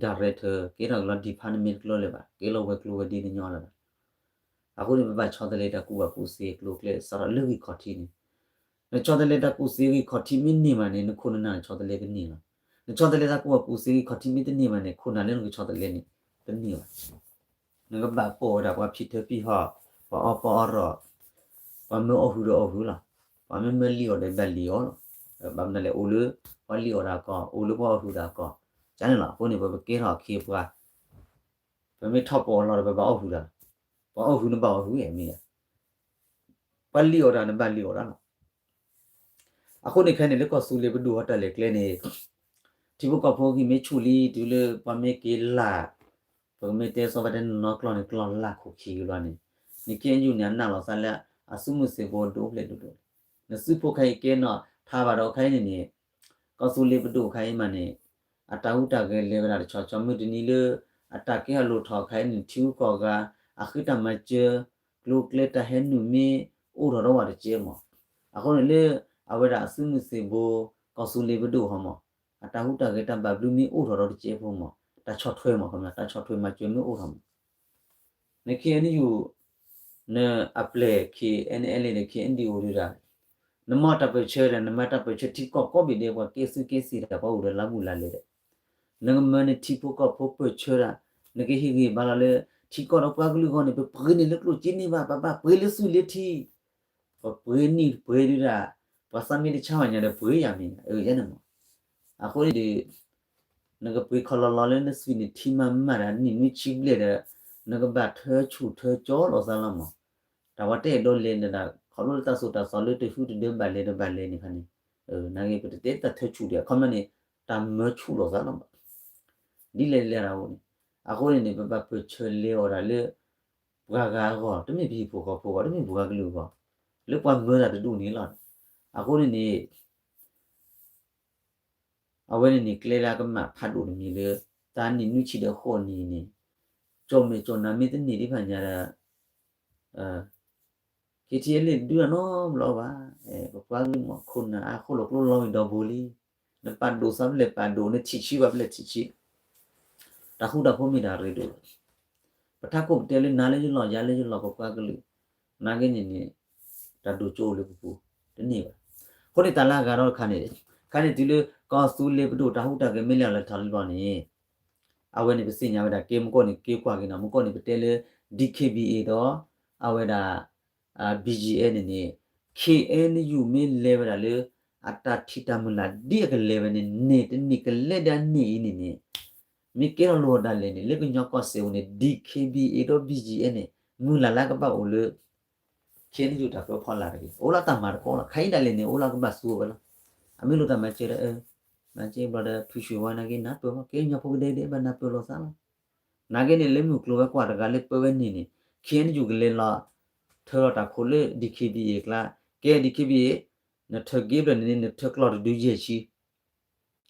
director ကဲထီၣ်က့ၤလီၤ department တကျိၤလၢၤဘၣ် ကဲလီၤဝဲၤကျိၤဝဲၤဒ့တညီလၢၤဘၣ်. အဃိန့ၣ် ပဘၣ်ဆီတလဲတၢ်ကူၣ်ဘၣ်ကူၣ်သ့အကျိၤအကျဲ စးထီၣ်လၢဂံၢ်ခီၣ်ထံးန့ၣ် နဆီတလဲတၢ်ကူၣ်သ့ဂံၢ်ခီၣ်ထံးမ့ၢ်န့ၢ်မးန့ၣ် နခိၣ်နနၢ်နဆီတလဲကန့ၢ်လီၤ. နဆီတလဲတၢ်ကူၣ်ဘၣ်ကူၣ်သ့ဂံၢ်ခီၣ်ထံးမ့ၢ်တန့ၢ်မးန့ၣ် ခိၣ်နၢ်လၢနကဆီတလဲန့ၣ် တန့ၢ်ဘၣ်. နကဘၣ်ပိာ်ဝဲဒၣ်ပှၤဖံးထၢဖံးဟီၣ် ပှၤအီၣ်ပီအီၣ်ရီၣ် ပှၤမၢအီၣ်ဟုၣ်ဒီးအီၣ်ဟုၣ်လီၤ. ပှၤမ့ၢ်မၢလံၣ်အီၣ်ဒီးဘၣ်လံၣ်အီၣ်လီၤ. ဘၣ်မနုၤလဲၣ် အိၣ်လၢပှၤလံၣ်အီၣ်တၢ်ကီၢ် အိၣ်လၢပှၤအီၣ်ဟုၣ်တၢ်ကီၢ် ကန့ၣ်လီၤ. အဃိန့ၣ် ပကဲထီၣ်အခ့အပှၤ ပမ့ၢ်ထီၣ်ပီအီၣ်လီၤဒီး ပဘၣ်အီၣ်ဟုၣ်တၢ်လီၤ. ပှၤအီၣ်ဟုၣ်နဘၣ်အီၣ်ဟုၣ်မ့ၢ်ဧါ. ပှၤလံၣ်အီၣ်တၢ်နဘၣ်လံၣ်အီၣ်တၢ်လီၤ. အဃိန့ၣ်ခဲအံၤန့ၣ် လၢကီၢ်သူလ့ၤပဒိၣ်ဟီတၢ်လဲၤကျဲန့ၣ် ထံဖိကီၢ်ဖိဂံၢ်မ့ၢ်ဆူၣ်လံ တုၤလၢပှၤမ့ၢ်က့ၤလၢ် ပကမ့ၢ်တဲစီၤပၤတဲနီၢ်နီၢ်ကျီၢ်န့ၣ် ကျီၢ်လၢ်ခိၣ်ခံကဘျီန့ၣ် န KNU န့ၣ် အနာ်လီၤသးလၢအစုမုၢ်သံၣ်ဘိဒိၣ်ဖျဲၣ်ဒိၣ်ဒိၣ် နစုဖိခဲအံၤကဲနီၣ်ထါဘၣ်ဒီးခဲအံၤန့ၣ်န့ၣ် ကီၢ်သူလ့ၤပဒိၣ်ခဲအံၤမးန့ၣ် အတၢ်ဟူးတၢ်ဂဲၤလဲၤဝဲဒၣ်တဆီဆီ မုၢ်တနံၤလၢ အတၢ်ကဲထီၣ်လိၣ်ထီၣ်ခဲအံၤန့ၣ် ထံဂုၤကီၢ်ဂၤ အဃံတၢ်မၤစၢၤ ကျိၤကျဲတၢ်ဟဲနုာ်မ့ၢ်အိၣ်ထီၣ်ဒီးဝဲတကဲမး. အဃိန့ၣ်လၢ အဝဲဒၣ်အစုမုၢ်သံၣ်ဘိ ကီၢ်သူလ့ၤပဒိၣ်ဟီမး အတၢ်ဟူးတၢ်ဂဲၤတၢ်ဘၣ်ဘျုးမ့ၢ်အိၣ်ထီၣ်ဒီးတကဲဖိမး တၢ်ဆီၣ်ထွဲမး ခီမး တၢ်ဆီၣ်ထွဲမၤစၢၤမ့ၢ်အိၣ်ထီၣ်မး န KNU နအပျဲၢ် KNLA ဒီး KNDO ဒုဒၣ် နမၤတၢ်ပၢၢ်ဆၢဒီး နမၤတၢ်ပၢၢ်ဆၢထံကီၢ်ကိးဘ့ၣ်ဒဲး ပှၤကဲသုးကဲသံးဒီး ပှၤအိၣ်ဒီးလါဘူးလါလဲဒီး နကမၢနထံဖိကီၢ်ဖိပၢၢ်ဆၢဒၣ် နကဟ့ၣ်ဂံၢ်ဘါလီၤလၢ ထံကီၢ်ဒီးပှၤကလုာ်အဂီၢ်န့ၣ် ပပှ့ၤန့ၢ်လၢကျိၣ်စ့န့ၢ်ဘၣ် ပဘၣ်ပှ့ၤလၢစုလ့ထံ ပပှ့ၤနံၣ်ပှ့ၤဒုဒၣ် ပှၤသးမ့ၢ်တဆါဘၣ်ညါဒီးပှ့ၤယၤမ့ၢ် အၢ ယဲန့ၣ်မး. အဃိန့ၣ်ဒီး နကပှ့ၤခီလီၤလီၤလၢနသွံၣ်န့ၣ်ထံမးမးဒီးနံၣ်နွံဆံဘျဲၣ်ဒီး နကဘၣ်ထၢဆူၣ်ထၢကၠီလိာ်သးလီၤမး. တၢ်ဝဲတအဲၣ်ဒိးလဲၤနဒၣ် ခီဖျိလၢတၢ်သိၣ်တၢ်သီလၢတဟုတဒၢဘၣ်လဲၤဒီးဘၣ်လဲၤန့ၣ်ခါန့ၣ်, နာ်က့ ပတတဲတၢ်ထၢဆူၣ်ဒံး အခီပညီန့ၣ် တၢ်မၢဆူၣ်လိာ်သးလီၤမး. ဒ်လဲၣ်လဲၣ်ဒၣ်အဃိန့ၣ် အဃိန့ၣ်န့ၣ် ပဘၣ်ပၢၢ်ဆၢလဲၤအီၤဒၣ်လၢ ပှၤဂၤအဂီၢ် တမ့ၢ်ပဟံၣ်ဖိဃီဖိအဂီၢ် တမ့ၢ်ပှၤကလုာ်အဂီၢ် လၢပှၤမၢတၢ်တဒူၣ်န့ၣ်လီၤ. အဃိန့ၣ်န့ၣ် အဝဲန့ၣ်န့ၣ် ကျဲလၢအကမၣ်ဖးဒိၣ်တမံၤလၢ တၢ်နံၣ်နွံဆံဒီးဃိးနံၣ်န့ၣ် ကၠီၣ်မဲာ်ကၠီၣ်နါမ့ၢ်တန့ၢ်ဒံးဖးညါဒီး KTLA ဒုးတၢ်နီတဘျီဘၣ်. ပပှၤကလုာ်မ့ၢ်ခိၣ်နၢ်အါ ဃိၣ်လီၤကျိလီၤဝံၤဒီးဘိလံ. နပာ်ဒိၣ်သးဖဲလဲၣ်ပာ်ဒိၣ် နထံၣ်ဆံးဘၣ်ဖဲလဲၣ်ထံၣ်ဆံး. တၢ်ဃူတၢ်ဖိးမ့ၢ်တၢ်ရ့ဒိၣ်လီၤ. ပထးခိၣ်ပတဲလၢနၤလၢယလီၢ် ယၤလၢယလီၢ် ပပှၤကလုာ် နာ်က့န့ၣ်န့ၣ် တၢ်ဒိၣ်ကၠိအိၣ်လၢပပူၤ တန့ၢ်ဘၣ်. အဃိန့ၣ်တၢ်လၢအဂၤဒီးတခါန့ၣ် ခါန့ၣ်တုၤလၢကီၢ်သူလ့ၤပဒိၣ်တၢ်ဟူးတၢ်ဂဲၤမ့ၢ်လဲၤအီၤလၢထီၣ်လၢဘျီန့ၣ် အဝဲန့ၣ်ပသ့ၣ်ညါဝဲဒၣ် ကဲမူကီၢ်န့ၣ် က့ၤကွၢ်က့ၤနီၤ မူကီၢ်န့ၣ် ပတဲလၢ DKBA ဒီး အဝဲဒၣ် BGF န့ၣ်န့ၣ် KNU မ့ၢ်လဲၤဝဲဒၣ်လၢ အတၢ်ထံၣ်တၢ်မုၢ်လၢ်ဒ်အကလဲၤဝဲန့ၣ် န့ၣ်တနံၣ်ကလဲၤဒၣ်န့ၣ်အံၤန့ၣ်န့ၣ် မ့ၢ်ကဲထီၣ်လိာ်အီၤဒၣ်လဲာ်န့ၣ် လၢကညီကီၢ်စဲၣ်ပူၤန့ၣ် DKBA ဒီး BGF န့ၣ် မုၢ်လၢ်လၢကဘၣ်အိၣ်လၢ KNU တၢ်ပၢဖီလာ်တဂ့ၤ အိၣ်လၢတၢ်မၤတခီလီၤ. ခဲအံၤဒၣ်လဲာ်န့ၣ် အိၣ်လၢကဘၣ်သူဝဲလီၤ. အမ့ၢ်လိၣ်တၢ်မၤစၢၤဒီး မၤစၢၤဘျီဒီး ဖုၣ်ဆှံဝါနာ်က့ နၢ်ပၢၢ်ဝဲ ကဲညီဖိကဒဲကဒဲ ဘၣ်နၢ်ပၢၢ်လိာ်သးလီၤ. နာ်က့န့ၣ် လၢမုၢ်ကျိၤဝဲၤကွာ်တဂၤလၢပၢဝဲန့ၣ်န့ၣ် KNU ကလဲၤလီၤ ထၢလီၤတၢ်ခိၣ်လၢ DKBA အကျါ, ကဲ DKBA နထၢက့ၤဘျီန့ၣ်န့ၣ် နထၢကျီၢ်တဒုယဲၢ်ဆံ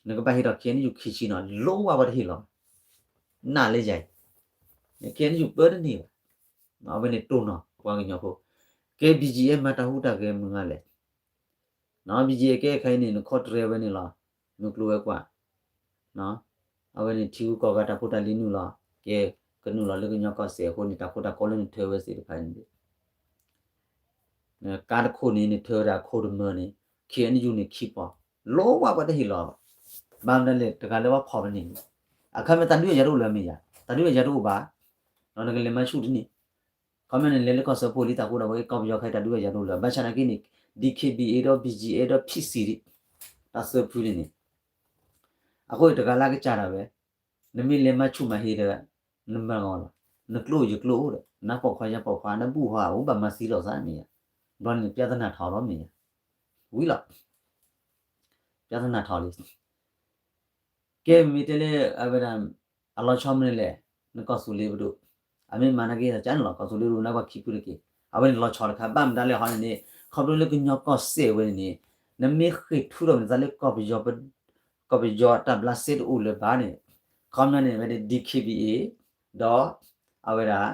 နကဘၣ်ဟ့ၣ်ထီၣ် KNU ခံဆံနီၤ လိၣ်ဝဲပှၤတဟ့ၣ်လီၤဘၣ်. နာ်လၢယၤအံၤ KNU ပၢတန့ၢ်ဘၣ်. အဝဲန့ၣ်တိၢ်နီၣ်ပှၤကညီဖိ, ကဲ BGF မၤတၢ်ဟူးတၢ်ဂဲၤမုၢ်ဂၤလဲၣ်. BGF ကဲခဲအံၤန့ၣ် နခီၣ်တရဲဝဲန့ၣ်လီၤ. မုၢ်ကျိၤဝဲၤကွာ် အဝဲန့ၣ်ထံဂုၤကီၢ်ဂၤတၢ်ဖိတၢ်လံၤနုာ်လီၤ. ကဲ ကနုာ်လီၤလၢကညီကီၢ်စဲၣ်အဃိန့ၣ် တၢ်ခိတၢ်ကီလၢနထၢဝဲသ့ၣ်တဖၣ်န့ၣ် ကါတခိၣ်န့ၣ် နထၢဝဲဒၣ်အခိၣ်တမၢန့ၣ် KNU န့ၣ်ခံပီၤ လိၣ်ဝဲပှၤတဟ့ၣ်လီၤဘၣ်. ဘၣ်မနုၤလဲၣ် တဂၤလၢပှၤဖီၣ်ပန့ၣ် အခါမ့ၢ်တၢ်ဒုးအယၤတအိၣ်လၢၤမ့ၢ်ယၤ, တၢ်ဒုးအယၤတအိၣ်ဘၣ်. နကလဲၤမၤဆူၣ်တန့ၢ်. ခီမ့ၢ်န့ၣ် လဲၤလၢကီၢ်စၢဖှိၣ်လံ တၢ်ဃူတၢ်ဖိး ကီၢ်ပယီၤခဲအံၤ တၢ်ဒုးအယၤတအိၣ်လၢၤ. ဘၣ်ဆၣ်နာ်က့န့ၣ် DKBA ဒီး BGF ဒီး PC တၢ်သၢဖုန့ၣ်န့ၣ် အဃိန့ၣ် တဂၤလၢကစၢ်ဒၣ်ဝဲ နမ့ၢ်လဲၤမၤဆူၣ်မၤဟ့ဒီး နမၤဂီၤလီၤ. နကျိအိၣ်ယကျိအိၣ်ဒီး နပိာ်ခွါယပိာ်ခွါ နဘူၣ်ဟီၣ်အိၣ်ဘၣ်မၤသံလိာ်သးမ့ၢ်ယၤ, ဘျီန့ၣ် ပြဿနာထီၣ်လီၤမ့ၢ်ယၤ, ဝံၤလီၤ. ပြဿနာထီၣ်လံ. ကဲမ့ၢ်တဲလၢ အဝဲဒၣ် အလီၤဆီမနုၤလဲၣ်, နကီၢ်သူလ့ၤပဒိၣ် အမ့ၢ်မၤနာ်က့ ကန့ၣ်လီၤ ကီၢ်သူလ့ၤပဒိၣ် နပှၤခံဖုတက့ၢ်. အဝဲန့ၣ်လီၤဆီတခါ ဘၣ်မတၤလဲၣ်ဟီန့ၣ်န့ၣ် ခီဖျိလၢကညီကီၢ်စဲၣ်ဝဲန့ၣ်န့ၣ် နမ့ၢ်ဃ့ၢ်ထူထီၣ်နသးလၢ ကီၢ်ပယီၤတၢ်ဘျးစဲတအိၣ်လၢၤဘၣ်န့ၣ် ခီပညီန့ၣ် အဝဲန့ၣ် DKBA ဒီး အဝဲဒၣ်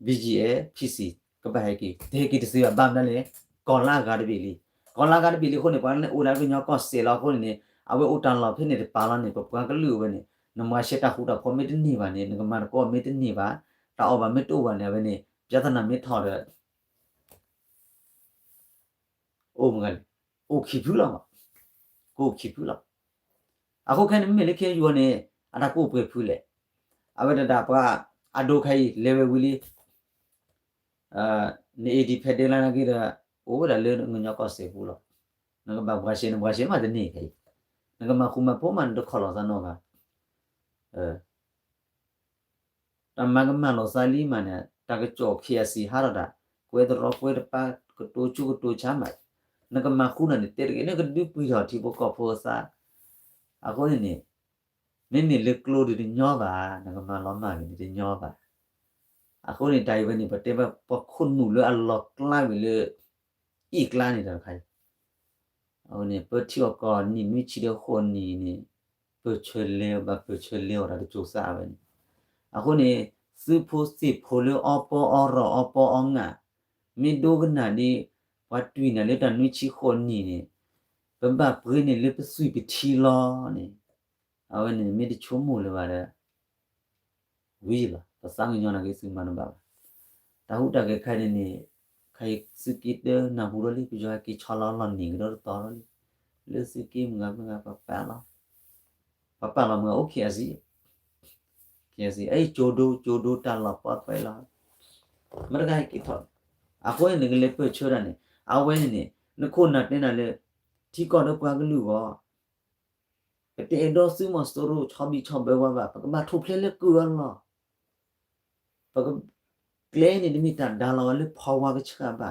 BGF PC ကဘၣ်ဟဲက့ၤ တဟဲက့ၤတသ့ဘၣ် ဘၣ်မနုၤလဲၣ်, ကီၢ်လၢအဂၤတဘ့ၣ်လံ. ကီၢ်လၢအဂၤတဘ့ၣ်လံအဃိန့ၣ် ပှၤန့ၣ်အိၣ်ဒၣ်လၢကညီကီၢ်စဲၣ်လီၤအဃိန့ၣ်န့ၣ် အဝဲအိၣ်တၢ်လီၢ်ဖဲန့ၣ်တပၤလီၤန့ၣ် ပပှၤကလုာ်ဝဲန့ၣ် နမၤရှဲတၢ်ဃူတၢ်ဖိးမ့ၢ်တန့ၢ်ဘၣ်န့ၣ် နကမၤတကိးမ့ၢ်တန့ၢ်ဘၣ် တၢ်အီၣ်ဘၣ်မ့ၢ်တအိၣ်ဘၣ်န့ၣ် အဝဲန့ၣ် ပြဿနာမ့ၢ်ထီၣ်ဒီး အိၣ်မုၢ်ဂၤလဲၣ်, အိၣ်ခံဖုလီၤမး, ကအိၣ်ခံဖုလီၤ. အဃိခဲန့ၣ်မ့မ့ၢ်လၢ KNU န့ၣ် အတၢ်ကအိၣ်ပှဲၤဖုလဲၣ်. အဝဲဒၣ်ပှၤအဒိခဲအံၤ လဲၤဝဲဝံၤလံ န independent လၢနာ်က့ဒီး အိၣ်ဝဲဒၣ်လၢနကညီကီၢ်စဲၣ်ပူၤလီၤ. နကဘၣ်ဘှါရှဲ နဘှါရှဲမးတန့ၢ်ခဲအံၤ, နကမၤဃူမၤဖိးမး နတခီၣ်လီၤသးနီတဂၤ တၢ်မၤကမၣ်လိာ်သးလံမးန့ၣ် တၢ်ကစီၣ် KIC ဟးထီၣ်တၢ် ကွဲတရီကွဲတပါ ကတိၤဆူကတိၤဆါမး, နကမၤဃူနၤန့ၣ် တဲတဂ့ၤ နကဒုးပှံၢ်ထီၣ်ထံဖိကီၢ်ဖိအသး, အဃိန့ၣ်န့ၣ် မ့မ့ၢ်လၢကျိဒုးတညီဘၣ် နကမၤလီၤမၢ်ဂ့ၤန့ၣ်တညီဘၣ်. အဃိန့ၣ် တၢ်အံၤဝဲန့ၣ် ပတဲဘၣ်ပှၤခိၣ်နူာ်လၢအလီၤကျါဝံၤလၢ အ့ၣ်ကျါန့ၣ်တခါအံၤ အဝဲန့ၣ် ပထံၣ်အီၤကီၢ်နံၣ်နွံဆံဒီးဃိးနံၣ်န့ၣ် ပၢၢ်ဆၢလဲၤဘၣ်ပၢၢ်ဆၢလဲၤအီၤတၢ်တစိၤသးဝဲန့ၣ်, အဃိန့ၣ် သုးဖိသ့ၣ်ဖိလၢအီပီအီရီၣ်အီပီအီငၢ် မ့ၢ်ဒိကနၣ်ဒ် ပှၤတွံၢ်နၤလၢတၢ်နွံဆံဃိးနံၣ်န့ၣ် ပဘၣ်ပှ့ၤန့ၢ်လၢပသွံၣ်ပထံလီၤန့ၣ် အဝဲန့ၣ်မ့ၢ်တဆိကမိၣ်လၢၤဘၣ်ဒီး ဝံၤလီၤ ပသးကညီၤနာ်က့သုမၤတဘၣ်ဘၣ်. တၢ်ဟူးတၢ်ဂဲၤခါန့ၣ်န့ၣ် ခဲအံၤသုးက့တနၢ်ဟူဒီးလံ ပယီၤဟဲက့ၤဆီလီၤလီၢ်န့ၣ်ကဒီးတတီၤလီၤလံ. လၢသုးက့မုၢ်ဂၤမုၢ်ဂၤပပာ်လီၤ, ပပာ်လီၤမုၢ်ဂၤအိၣ် KIC, KIC အံၤကၠိဒိကၠိဒိတၢ်လီၢ်ပှဲၤပှဲၤလီၤ. မတဂၤဟဲက့ၤထီၣ်, အဃိန့ၣ်နကလဲၤပၢၢ်ဆၢတၢ်န့ၣ် အဝဲန့ၣ်န့ၣ် နခိၣ်နၢ်တဲနၤလၢ ထံကီၢ်ဒီးပှၤကလုာ်အဂီၢ် ပတအဲၣ်ဒိးသုးမီၤစိရိၤဆီဘံၣ်ဆီဘၢဝဲဘၣ်, ပကဘၣ်ထူၣ်ဖျဲးလၢကုၢ်အလီၢ်, ပက, ကျဲန့ၣ်တမ့ၢ်တၢ်ဒါလီၤဝဲလၢဖီဝါကဆှၣ်ဘၣ်, ထံ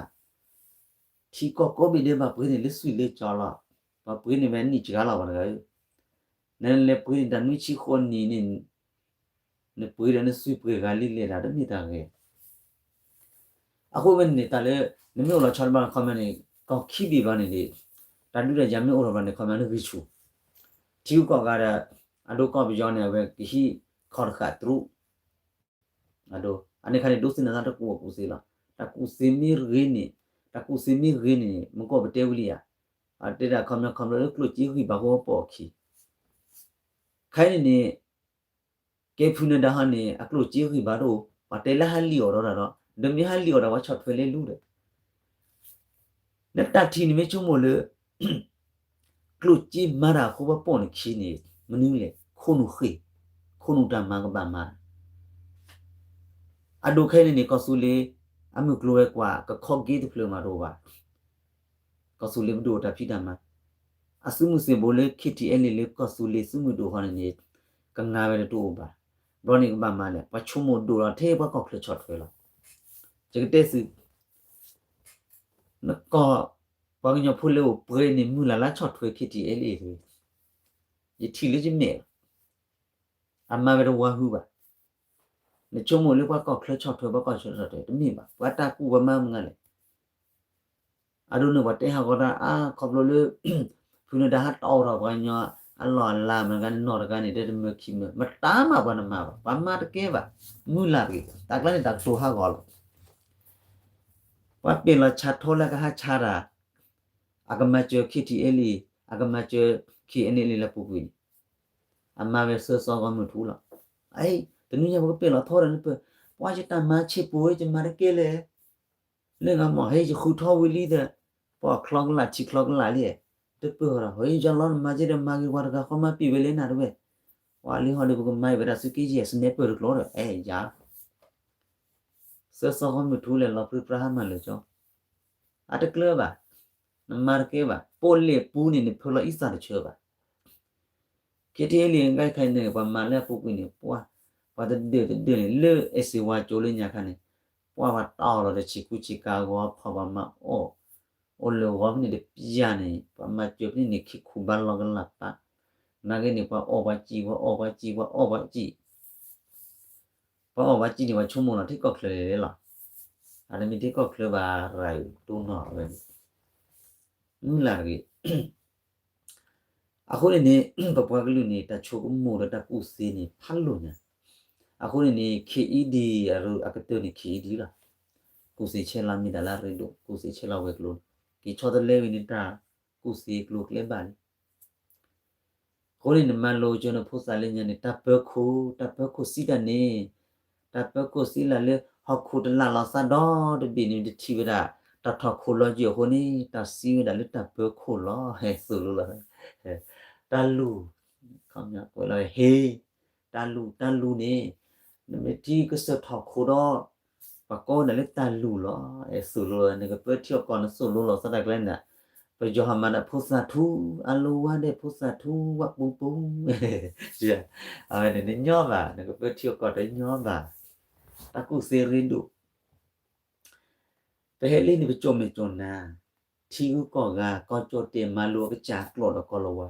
ကီၢ်ကိးဘ့ၣ်ဒဲးဘၣ်ပှ့ၤန့ၣ်လၢသွံၣ်လၢကၠီလီၤ, ပှၤပှ့ၤန့ၣ်ဝဲနံၣ်စှၤလီၤပှၤတဂၤဧၢ, နလဲၤပှ့ၤန့ၣ်တၢ်နွံဆံဃိးနံၣ်န့ၣ် နပှ့ၤဒီးနသွံၣ်ပှ့ၤဂၤလံလဲၤတၢ်တမ့ၢ်တၢ်ဂ့ၤ အဃိဝဲန့ၣ်န့ၣ် တၢ်လၢ နမ့ၢ်အိၣ်လီၤဆီတဘၣ် comment န့ၣ် ကီၢ်ခံဘ့ၣ်ဘၣ်န့ၣ်ဒ် တၢ်ဒုးတၢ်ယၤမ့ၢ်အိၣ်ထီၣ်ဘၣ်န့ၣ် comment နဂံၢ်ဆူၣ်, ထံဂုၤကီၢ်ဂၤဒီး အဒိကီၢ်ပယီၤန့ၣ် အဝဲကဟံးခီၣ်တဃာ်တရူး, အဒိ အန့ၣ်ခါန့ၣ် ဒိးသန့ၤသးတကူၣ်အကူၣ်သ့လီၤ, တၢ်ကူၣ်သ့မ့ၢ်ဂ့ၤန့ၣ်, တၢ်ကူၣ်သ့မ့ၢ်ဂ့ၤန့ၣ် မ့ၢ်ကီၢ်ပတဲဝံၤလံဧါ, အတဲဒၣ် comment comment လၢကျိၣ်စ့ဂံၢ်ဘါဃိပိာ်အခံ ခဲအံၤန့ၣ်န့ၣ် ကဲဖုနဒါဟီန့ၣ် အကျိၣ်စ့ဂံၢ်ဘါတအိၣ်, ပှၤတဲလၢဟးလံၣ်အီၣ်ဒီးတၢ်ဒီး ဒီးမ့ၢ်ဟးလံၣ်အီၣ်ဒီးပှၤဆီၣ်ထွဲလဲၤလူၤဒီး နတၢ်ထံၣ်န့ၣ်မ့ၢ်ဆိကမိၣ်လၢ ကျိၣ်စ့မၤတၢ်အဃိပှၤပိာ်နခံန့ၣ် မနုၤလဲၣ်, ခိၣ်နူာ်ဃ့ၢ်, ခိၣ်နူာ်တၢ်မၤကဘၣ်မၤ, အဒိခဲအံၤန့ၣ်န့ၣ် ကီၢ်သူလ့ၤ အမုၢ်ကျိၤဝဲၤကွာ် ကခီက့တဖျၢၣ်မးတအိၣ်ဘၣ် ကီၢ်သူလ့ၤပဒိၣ်တၢ်ဖံးတၢ်မၤ, အသုးမုၢ်သံၣ်ဘိလၢ KTLA လၢကီၢ်သူလ့ၤသုးမုၢ်ဒိၣ်ဃီန့ၣ်န့ၣ် ကငါဝဲတအိၣ်ဘၣ်, ဘျီန့ၣ်ကဘၣ်မၤလဲၣ်, ပှၤဆိကမိၣ်ဒိၣ်လီၤထဲပှၤကီၢ်ချၢဆီၣ်ထွဲလီၤ. ယကတဲသု, နကီၢ်, ပှၤကညီဖိလၢအိၣ်ပှဲၤန့ၣ် မုၢ်လၢ်လၢဆီၣ်ထွဲ KTLA တဂ့ၤ, ယထံၣ်လၢယမဲာ်လီၤ. အမၤဝဲတဝါဟုဘၣ်. နဆိကမိၣ်လၢပှၤကီၢ်ချၢဆီၣ်ထွဲ ပှၤကီၢ်ချၢဆီၣ်ထွဲ တမ့ၢ်ဘၣ်. ပှၤတၢ်ကူၣ်ပှၤမၤမနုၤလဲၣ်. အဒိန့ၣ် ပှၤတဲဟးဂီၤတၢ်အါခီဖျိလၢ ဖုနဒါဟးတီၣ်ထီၣ်ပှၤကညီ အလီၢ်အလၤမတၤဂၤန့ၣ် နီၢ်တဂၤန့ၣ် တဲတမၢခံမၢ မတၤမးပှၤနမၤဘၣ်. ပှၤမၤတကဲဘၣ်. မုၢ်လၢ်တဂ့ၤ. တၢ်ကျါန့ၣ်တၢ်ကတိၤဟးဂီၤလီၤ. ပှၤပ့ၢ်လီၤဆါထိလၢကဟးဆါတၢ် အကမၤစၢၤ KTLA အကမၤစၢၤ KNLA လၢပူၤကွံာ်န့ၣ် အမၤဝဲစၢၤစီၤဂီၢ်မုၢ်ထူလီၤ. အံၤ တနွံညါပကပ့ၢ်လီၤထိဒီးနပၢၢ် ပှၤယတၢ်မၤဆံးပူၤ ယမၤတကဲလဲၣ်. လၢဂၤမ့ၢ်ဟဲယဃုထီၣ်ဝံၤလံဒီး ပှၤချီကလၢ်ထံချီကလၢ်လံ. တပၢၢ်ဃီဒီး ဟဲယလီၤနမၤက့ဒီး မၤဂ့ၤပှၤတဂၤဃီမၤပံာ်ဝဲလၢနၤတဝဲ. ပှၤလံဟီဒီး ပကမၤအံၤဝဲဒၣ်သုးက့ယဲၢ် sniper တကျိၤဒီး အဲၣ်ယၤ စၢၤစီၤဂီၢ်မုၢ်ထူလဲၤလီၤပြံပြါဟါမၢ်လၢာ်ကၠီ အတကျၢၤဘၣ်. နမၤတကဲဘၣ်. ပိာ်လဲၣ်ပူၤန့ၣ် နဖၢလီၤအံသၣ်တဆၢဘၣ်. KTLA ဂၤခဲအံၤန့ၣ် ပှၤမၤလၢအပူၤကွံာ်န့ၣ် ပှၤ, ပှၤတဒၢးတဒၢးန့ၣ် လၢအဲၣ်စ့ဝါကၠိလၢညါခါန့ၣ် ပှၤပှၤတီၢ်လီၤဒီးဆံးကူဆံးကၤဂီၤဖီၣ်ပှၤမၤအီၣ်, အိၣ်လၢဂီၤဖဲန့ၣ်တပျၢ်န့ၣ် ပှၤမၤစၢၤဖဲန့ၣ်န့ၣ် ခံခူၣ်ဘါလီၤကလၢ်ပၢ်, နာ်က့န့ၣ် ပှၤအီၣ်ပှၤစံၣ် ပှၤအီၣ်ပှၤစံၣ် ပှၤအီၣ်ပှၤစံၣ် ပှၤအီၣ်ပှၤစံၣ်န့ၣ် ပှၤဆိကမိၣ်လီၤထံကီၢ်ချၢလီၤ. အတမ့ၢ်ထံကီၢ်ချၢဘၣ်ရၤတိၢ်နီၣ်ဝဲန့ၣ် မုၢ်လၢ်တဂ့ၤ. အဃိန့ၣ်န့ၣ် ပပှၤကလုာ်န့ၣ် တၢ်ဆိကမိၣ်ဒီးတၢ်ကူၣ်သ့န့ၣ် ဖးလိာ်ညါ. အဃိန့ၣ်န့ၣ် KED အကတၢၢ်န့ၣ် KED လီၤ. ကူၣ်သ့ဆဲးလီၤမ့ၢ်တၢ်လၢအရ့ဒိၣ် ကူၣ်သ့ဆဲးလီၤဝဲၤကျိၤ, က့ၤဆီတလဲဝံၤန့ၣ် တၢ်ကူၣ်သ့ကျိၤကျဲဘၣ်လံ. အဃိန့ၣ် နမၤလိကၠိနဖိသၣ်လၢညါန့ၣ် တၢ်ပၢခိၣ်, တၢ်ပၢခိၣ်စံးတၢ်န့ၣ်, တၢ်ပၢခိၣ်စံးလၢ်လၢ ဟီၣ်ခိၣ်တလၢ်လီၤသးဒီတဘ့ၣ်န့ၣ် တထံၣ်ဝဲဒၣ် တၢ်ထီၣ်ခိၣ်လီၤယုာ်အဃိန့ၣ် တၢ်စံးဝဲဒၣ်လၢတၢ်ပၢခိၣ်လီၤ. ဟဲသိၣ်လိလီၤ, တၢ်လူၢ်, ကွဲးလီၤဟ့ တၢ်လူၢ်, တၢ်လူၢ်န့ၣ် နမ့ၢ်ထံကစၢၢ်ထီၣ်ခိၣ်ဒီး ပှၤကိးဒၣ်လၢတၢ်လူၢ်လီၤ. အဲၣ်သိၣ်လိလီၤ, နကပၢထံအီၣ်ကီၢ် နသိၣ်လိလီၤသးတၢ်ကျဲန့ၣ်, ပယီၤဟးမၤဒၣ်ဖိသၣ်ထူ, အလိၤဝါဒဲးဖိသၣ်ထူ, ဝၣ်ပူၤပူၤ, အဝဲန့ၣ်နညီဘၣ်, နကပၢထံအီၣ်ကီၢ်တညီဘၣ်, တၢ်ကူၣ်သ့ရ့ဒိၣ် ပဟဲလံန့ၣ် ပကၠိၣ်မဲာ်ကၠိၣ်နါ, ထံဂုၤကီၢ်ဂၤ ကီၢ်ကၠီၣ်တဲၣ် မၤလိအကစၢ်ကျိာ်ဒီးကီၢ်လီၤဝါ,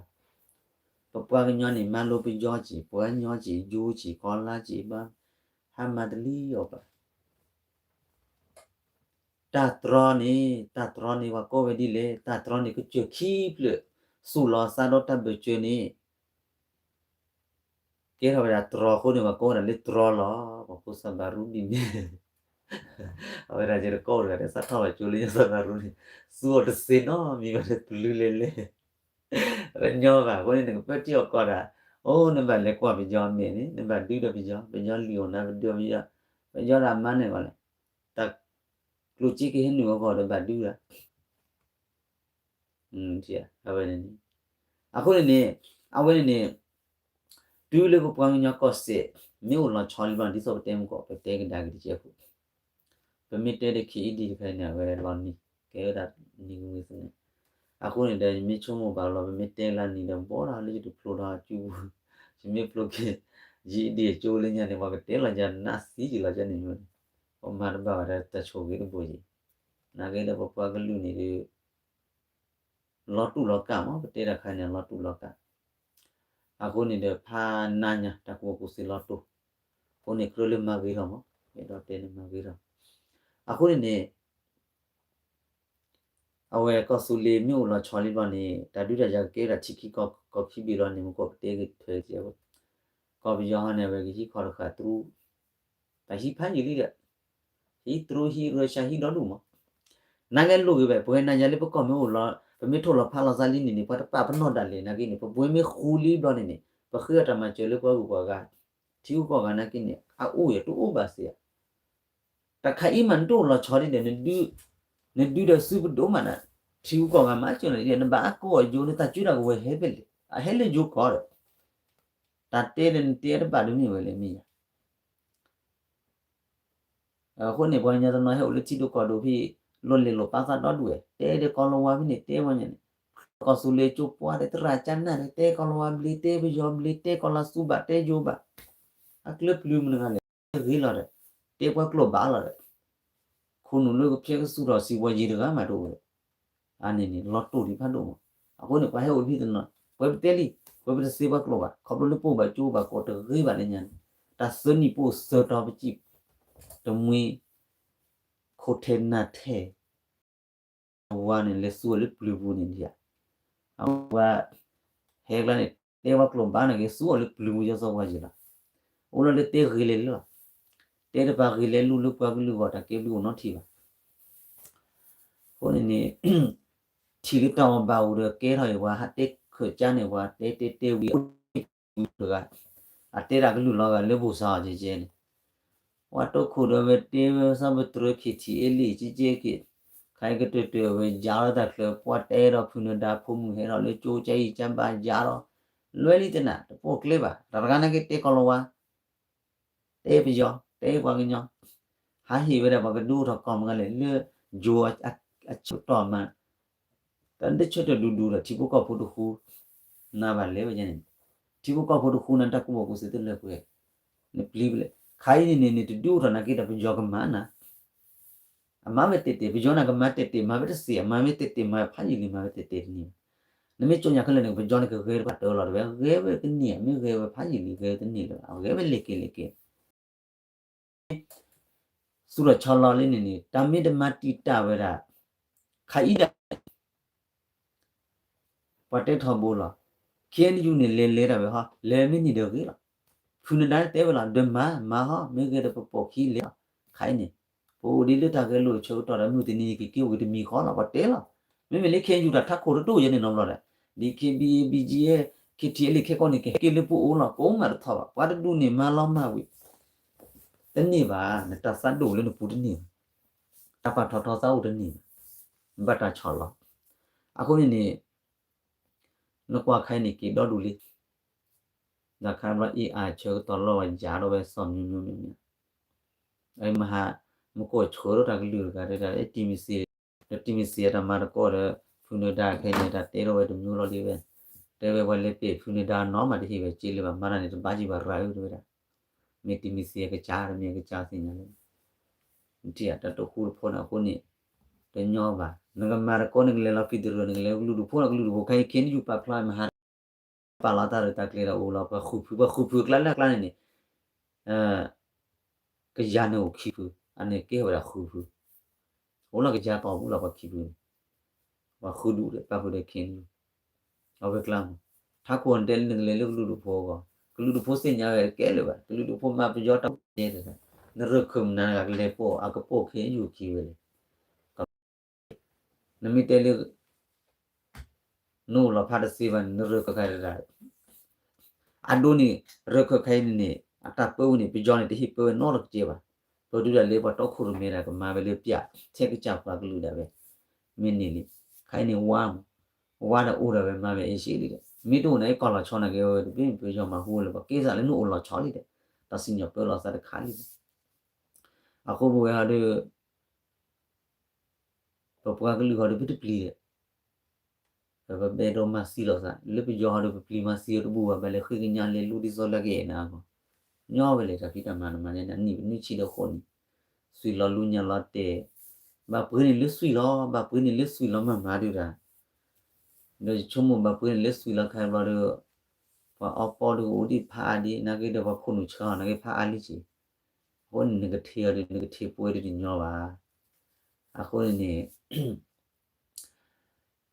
ပပှၤကညီန့ၣ် မၤလိပယီၤက့ၢ် ပှၤကညီက့ၢ် ယိၤက့ၢ် ကီၤလါက့ၢ်ဘၣ်, ဟါမၢ်တလံအီၤဘၣ်. တၢ်တြီန့ၣ်, တၢ်တြီန့ၣ် ပှၤကိးဝဲဒ်လဲၣ်, တၢ်တြီန့ၣ် ကစၢၢ်ခံဖျၢၣ် သူၣ်လီၤသးဒီးတၢ်ဘၢၣ်စၢၤန့ၣ် ကဲထီၣ်ဝဲဒၣ်တြီအဃိန့ၣ် ပှၤကိးဝဲဒၣ်လၢတြီလီၤ. ပှၤဖိသၣ်ဘၣ်ရူဘံၣ်မ့ၢ် အဝဲဒၣ်ယတကိးတဂၤဒီး စးထီၣ်ဘၣ်ကၠိလၢညါသၣ်ဘၣ်ရူန့ၣ် သူအီၤတသ့နီတမံၤဘၣ်ဒီး ပလုလဲၤလဲၤ တညီဘၣ်. အဃိန့ၣ် နကပၢထံအီၣ်ကီၢ်ဒၣ်, အိၣ် နဘၣ်လဲၤကွၢ်ပယီၤမဲာ်န့ၣ် နဘၣ်ဒုးဒီးပယီၤ, ပယီၤလံၣ်အီၣ်နၤ ပဒုးပယီၤ, ပယီၤဒၣ်မၤန့ၢ်ဂီၤလဲၣ်, တၢ်ကျိၣ်စ့ကဟဲနုာ်အဂီၢ်ဒီးဘၣ်ဒုးဒၣ် အဝဲန့ၣ်န့ၣ်, အဃိန့ၣ်န့ၣ်, အဝဲန့ၣ်န့ၣ်, တုၤလၢပပှၤကညီကီၢ်စဲၣ် မ့ၢ်အိၣ်လီၤဆီလံဘၣ် ဒ်သိးပတဲမုၢ်ကီၢ် ပတဲကဒါက့ၤတကဲးဖိ, ပမ့ၢ်တဲဒီး KED တခါန့ၣ် အဝဲလီၤနံၤ, ကဲဝဲဒၣ်နံၤကမှံၤသန့ၣ်, အဃိန့ၣ်ဒီး ယမ့ၢ်ဆိကမိၣ်ဘၣ်လီၤ ပမ့ၢ်တဲလၢနံၤဒီး ဘီဒီးလၢယတဖျိဒီးကၠူပူၤ, ယမ့ၢ်ဖျိက့ၤ ယအံၤဒ်အကၠိလၢညါန့ၣ် ပှၤကတဲလီၤယၤနးသံယံာ်လီၤယၤန့ၣ်, ပမၤတဘၣ်ဘၣ်ဒီးတၢ်ဆိၣ်ဂ့ၤတဘိယံၤ, နာ်က့ဒီးပပှၤကလုာ်န့ၣ်ဒီး လီၤတူာ်လီၤကာ်မး ပတဲတၢ်ခါန့ၣ် လီၤတူာ်လီၤကာ်, အဃိန့ၣ်ဒီး ဖးနးညါ တၢ်ကူၣ်ဘၣ်ကူၣ်သ့လီၤတူာ်, အဃိန့ၣ် ကြၢးလၢမၤဂ့ၤထီၣ်မး အဲၣ်ဒိးတဲန့ၣ်မၤဂ့ၤထီၣ်, အဃိန့ၣ်န့ၣ် အဝဲကီၢ်သူလ့ၤမ့ၢ်အိၣ်လီၤဆီလံဘျီန့ၣ် တၢ်ဒုးတၢ်ယၤကကဲဝဲဒၣ်ထံခံကီၢ် ကီၢ်ခံဘ့ၣ်လီၤန့ၣ် မ့ၢ်ကီၢ်ပတဲဂ့ၤထွဲကဲ, ကီၢ်ပယီၤဟီန့ၣ် အဝဲကဟံးခီတဃာ်တရူး, တၢ်ဟံးဖးယံာ်လံဒီး, ဟံးတရူးဟံးရၢရှါဟံးဒီဒူၣ်မး, နာ်က့လိၣ်ဂ့ၤဘၣ် ပဝဲနၤယၤလၢပကီၢ်မ့ၢ်အိၣ်လီၤ ပမ့ၢ်ထိၣ်လီၤဖးလီၤသးလံန့ၣ်န့ၣ် ပှၤတပာ်ပနီၣ်ဒၣ်လဲာ်နာ်က့န့ၣ် ပပှ့ၤမ့ၢ်ဃူလံဘျီန့ၣ်န့ၣ် ပဃ့အီၣ်တၢ်မၤစၢၤလၢပှၤဂုၤပှၤဂၤ, ထံဂုၤကီၢ်ဂၤနာ်က့န့ၣ် အအိၣ်ယၤတအိၣ်ဘၣ်စ့ၢ်ဧါ တၢ်ခါအံၤမးနတအိၣ်လီၤဆီဒ်ဒီး နဒုးဒီးစုပဒိၣ်မးနၤ, ထံဂုၤကီၢ်ဂၤမၤစၢၤနၤဒ်ဒီး နဘၣ်အကိးအယိ နတၢ်စုတၢ်ကဝဲၤဟဲဖဲလဲၣ်, အဟဲလၢယိကီၢ်ဒီး, တၢ်တဲဒီးနတဲတဘၣ်ဒ်မ့ၢ်ဝဲလဲၣ်မ့ၢ်ယၤ အဃိန့ၣ် ပှၤကညီတနီၤဟဲအိၣ်လၢထံဒိၣ်ကီၢ်ဒိၣ်ဖဲ လိၣ်လဲၤလိာ်ပာ်သးဒီဒူၣ်ဝဲ တဲဒီးကီၢ်လီၤဝါဖဲန့ၣ် တဲဝဲညါန့ၣ်, ကီၢ်သူလ့ၤကၠိပှၤဒီး သရၣ်ကၠါနၢ်ဒီး တဲကီၢ်လီၤဝါဘျ့ တဲပယီၤဘျ့ တဲကီၢ်လါသူဘၣ် တဲယိၤဘၣ်, အကျၢၤပျုၤမနုၤဂၤလဲၣ် ဂ့ၤလီၤဒီး, တဲပှၤကျိာ်ဘၣ်လီၤဒီး, ခိၣ်နူာ်လၢကဖျဲကစူၢ်ထီၣ်စံးဝဲယံၤတဂၤမးတအိၣ်ဒီး, အန့ၣ်န့ၣ် လီၤတိၢ်ဒံးဖးဒိၣ်မး, အဃိန့ၣ် ပှၤဟဲအိၣ်ဖဲတနီၤ ပှဲၤပတဲလံ, ပှဲၤပတသ့ပှၤကျိာ်ဘၣ် ခီဖျိလၢပအိၣ်ဘၣ်ကၠိဘၣ်ကီးတဂ့ၤဘၣ်လၢညါန့ၣ်, တၢ်သၢနံၣ်ပအိၣ်သၢတီပစံး, တမှံၤ ခိၣ်ထဲနၢ်ထဲ အဝၤန့ၣ် လဲၤသူအီၤလၢပျုၤပူၤန့ၣ်ဒံးဧါ, အဝၤ ဟဲကျါန့ၣ် တဲပှၤကျိာ်ဘၣ်နာ်က့ သူအီၤလၢပျုၤပူၤ ယီၤစီၤပှၤယံၤလီၤ, အိၣ်လီၤလၢတဲဂ့ၤလဲၤလၢလီၤ, တဲတပာ်ဂ့ၤလဲၤလူၤလၢပှၤကလုာ်ဂီၢ် တၢ်ကဲဘျုးအိၣ်နီတထံၣ်ဘၣ်, အဃိန့ၣ်န့ၣ် ထံၣ်လၢတၢ်အီၣ်ဘၣ်အိၣ်ဒီးကဲထီၣ်အံၤ ပှၤဟးတဲခၢၣ်ကၠါန့ၣ် ပှၤတဲတဲတဲဝံၤ တဂၤ, အတဲတၢ်ကလုၢ်လီၤဂာ်လၢဘိၣ်စၢ်အီၤကဲကဲန့ၣ်, ပှၤတိခိၣ်ဒီးဝဲတဲဝဲ သးပတြၢၤ ခ့ထံအ့လံ ကဲကဲက့ၤ, ခါအံၤကတၢၢ်တၢၢ်ဝဲယၤလီၤတၢ်ချၢ ပှၤတဲဒီးဖုနဒါဖိမုၣ်ဟဲထီၣ်လၢကၠိကၠါအံၤကၠါဘၣ်ယၤလီၤ, လွဲလံတနၤ တပိာ်ကျဲဘၣ် တၢ်တဂၤနာ်က့တဲကီၢ်လီၤဝါ တဲပယီၤ တဲပှၤကညီ, ဟးဟ့ၣ်ဝဲဒၣ်ပှၤကဒုးအိၣ်ထီၣ်ကီၢ်မနုၤလဲၣ် လၢယိၤအဆၢကတီၢ်မး, တၢ်နတဆၢထၢၣ်ဒူဒူဒီး ထံဖိကီၢ်ဖိတဃူ, နၤဘၣ်လဲၤဝဲန့ၣ်, ထံဖိကီၢ်ဖိတဃူနၤ တၢ်ကူၣ်ဘၣ်ကူၣ်သ့တလၢပှဲၤ, နပျံၤပလဲၣ်, ခါအံၤန့ၣ်န့ၣ် နတဒုးအိၣ်ထီၣ်နာ်က့ဒီးပယီၤကမၤနၤ အမၤဝဲတဲာ်တဲာ် ပယီၤန့ၣ်ကမၤတဲာ်တဲာ် မၤဝဲတသ့ အမၤဝဲတဲာ်တဲာ် မၤဝဲဖးယံာ်လံ မၤဝဲတဲာ်တဲာ်တန့ၢ်ဘၣ်, နမ့ၢ်ကၠိညါခဲလၢာ်န့ၣ် ပယီၤန့ၣ်ကဂဲၤတဖၣ်တၢၢ်လီၤတဝဲ ဂဲၤဝဲတန့ၢ် မ့ၢ်ဂဲၤဝဲဖးယံာ်လံ ဂဲၤဝဲတန့ၢ်လၢၤဘၣ် ဂဲၤဝဲလ့ၤက့ၤလ့ၤက့ၤ သူၣ်ထီၣ်ဆီလီၤလံန့ၣ်န့ၣ် တၢ်မ့ၢ်တမၤတံာ်တာ်ဝဲဒၣ် ခါအံၤဒၣ် ပှၤတဲထီဘိလီၤ, ခ့ၣ်အဲၣ်ယူၣ်န့ၣ် လဲၤလဲၤတၢ်ဝဲဟီ လဲၤမ့ၢ်န့ၢ်ဒီးဂ့ၤလီၤ, ဖုနဒါတဲဝဲလီၤ ဒီးမၤ မၤဟီ မ့ၢ်ဂ့ၤဒီးပပိာ်ခံလဲၤလီၤ, ခါအံၤန့ၣ် ပအိၣ်ဒ်လၢတၢ်ဂဲၤလိာ်ဆၢကတီၢ်ဒီး မုၢ်တနံၤကက့ၤအိၣ်က့ၤတမံၤဃီလီၤ ပှၤတဲလီၤ, မ့မ့ၢ်လၢခ့ၣ်အဲၣ်ယူၣ်တၢ်ထးခိၣ်တဒိၣ်ယဲန့ၣ်နီတဘျီဒီး, ဒ်ခ့ၣ်ဘံၣ်အ့ၣ် ဘံၣ်ကၠံၣ်အဲၣ် ခ့ၣ်ထံၣ်အဲၣ်လံ ခဲကိာ်န့ၣ် ကဟဲက့ၤလၢပအိၣ်လီၤ ကအိၣ်မးတထီၣ်ဘၣ် ပှၤတဒူၣ်န့ၣ် မၤလီၤမၢ်ဝံၤ တန့ၢ်ဘၣ် နတၢ်သးဒိၣ်လၢနပူၤတန့ၢ်ဘၣ်, တၢ်ပာ်ထီၣ်ထီသးအိၣ်တန့ၢ်ဘၣ်, ဘၣ်တၢ်ဆီၣ်လီၤ, အဃိန့ၣ်န့ၣ် နကွၢ်ခါအံၤန့ၣ် က့ၤဒီဒူၣ်လံ, ဒီးခါဘျီ AI ဆၢကတီၢ်လီၤဝဲယၤဒီးဝဲစီၤမျိုးမျိုးမျိုးမျိုး, အမဟါ မကိာ်ဆှၢထီၣ်တၢ်ကလုၢ်တဂၤတဲဒၣ် တံၤမစ့း, ဒီးတံၤမစ့းအတၢ်မၤတကိးဒီး ဖုနဒါခဲအံၤန့ၣ် တၢ်တဲထီၣ်ဝဲတမျိုးလီၤဒ်ဝဲ, တဲဝဲပှၤလဲၤပ့ၢ်ဖုနဒါနီမးတဟ့ၣ်ဝဲက့လၢၤဘၣ် မၤတၢ်န့ၣ်တဘၣ်ယံၤဘၣ်ရၤဧၢတဲဝဲဒၣ်, မ့ၢ်တံၤမစ့းအကစၢ် တမ့ၢ်အကစၢ်သ့ၣ်ညါလၢ နထံၣ်ဧါ တၢ်တဃူတဖိးန့ၣ်အဃိန့ၣ် တညီဘၣ်, နကမၤတကိး နကလဲၤလီၤ federal နကလဲၤကလုာ်ဒူၣ်ဖိ နကလုာ်ဒူၣ်ဖိ ခဲအံၤ ခ့ၣ်အဲၣ်ယူၣ်ပာ်ဖျါမဟါ ပာ်လီၤတၢ်ရဲၣ်တၢ်ကျဲၤဒီးအိၣ်လီၤ ပှၤဃုဖု ပှၤဃုဖုအကျါလၢအကျါန့ၣ်န့ၣ် ကယၤန့ၣ်အိၣ်ခံဖု အန့ၣ်ကဲဝဲဒၣ်ဃုဖု, အိၣ်လီၤကယၤတီၢ်ပူၤလီၤပှၤခံဖုန့ၣ်, ပှၤဃုဒူၣ်ဒီးပာ်ဖုဒီးခ့ၣ်အဲၣ်ယူၣ် အဝဲကျါမး, ထးခိၣ်န့ၣ်တဲလၢနကလဲၤလၢကလုာ်ဒူၣ်ဖိအဂီၢ်, ကလုာ်ဒူၣ်ဖိသ့ၣ်ညါဝဲတကဲလၢၤဘၣ်, ကလုာ်ဒူၣ်ဖိမၤပယီၤတၢ်တဲတၢ်, နရၢၢ်ခၢၣ်မနုၤတဂၤကလဲၤပိာ် အကပိာ်ခ့ၣ်အဲၣ်ယူၣ်ခံဝဲလဲၣ် နမ့ၢ်တဲလၢ နအိၣ်လီၤဖးတသ့ဘၣ်န့ၣ် နရၢၢ်ခၢၣ်ခါတဂၤ, အဒိန့ၣ် ရၢၢ်ခၢၣ်ခါအံၤန့ၣ်န့ၣ် အတၢ်ပၢဝဲန့ၣ် ပယီၤန့ၣ် တဟ့ၣ်ပၢဝဲနီတကဲဘၣ်, ပဒုးဒၣ်လၢပှၤတီခိၣ်ရိၣ်မဲဒၣ်ကမၤဝဲလၢပျၢ် ထဲကစၢ်ပှၤကလုာ်ဒၣ်ဝဲ, မ့ၢ်န့ၣ်လံ, ခါအံၤန့ၣ်ဝါမး, ဝါဒီးအိၣ်ဒၣ်ဝဲမၤဝဲအ့ၣ်စ့လံဒီး မ့ၢ်တအိၣ်န့ၣ် ကီၢ်လီၤဆီနာ်က့ဝဲတဘ့ၣ် ပယီၤမၤဟူဝဲလၢပှၤက့စးလၢနအိၣ်လီၤဆီလံဒီး တၢ်စံၣ်ညီၣ်ပၢလီၤသးတခါလံဒီး အဃိပဝဲဟီဒီး ပပှၤကလုာ်ဟီဒီး ပတပျံၤဒီး ပဘဲဒိမၤသံလီၤသး လၢပယီၤဟီဒီး ပပျံၤမၤသံအီၤတဘူၣ်ဘၣ် ဘၣ်လဲၤဃ့ကညးလဲၤလူဒ်သိးလၢကအဲၣ်နၤအဂီၢ်, ညီဝဲလဲၣ် တၢ်ဖံးတၢ်မၤတမၤန့ၣ် နံၣ်ပနွံဆံဒီးဃိးနံၣ်, သွံၣ်လီၤလူညၣ်လီၤတဲာ်, ဘၣ်ပှ့ၤန့ၣ်လၢသွံၣ်လီၤ ဘၣ်ပှ့ၤန့ၣ်လၢသွံၣ်လီၤမၤမၤဒုးတၢ် ဒီးယဆိကမိၣ်ဘၣ်ပှ့ၤန့ၣ်လၢသွံၣ်လီၤခါဘျီဒီး ပှၤအီပီဒီးကအိၣ်ဒံးဖးအါဒံး နာ်က့ဒီးပှၤခိၣ်နူာ်ဆှၢအီၤ နာ်က့ဖးအါလံက့ၤ, အဃိန့ၣ် နကထံၣ်အီၤဒီး နကထံၣ်ပှဲၤဒီးတညီဘၣ်. အဃိန့ၣ်န့ၣ်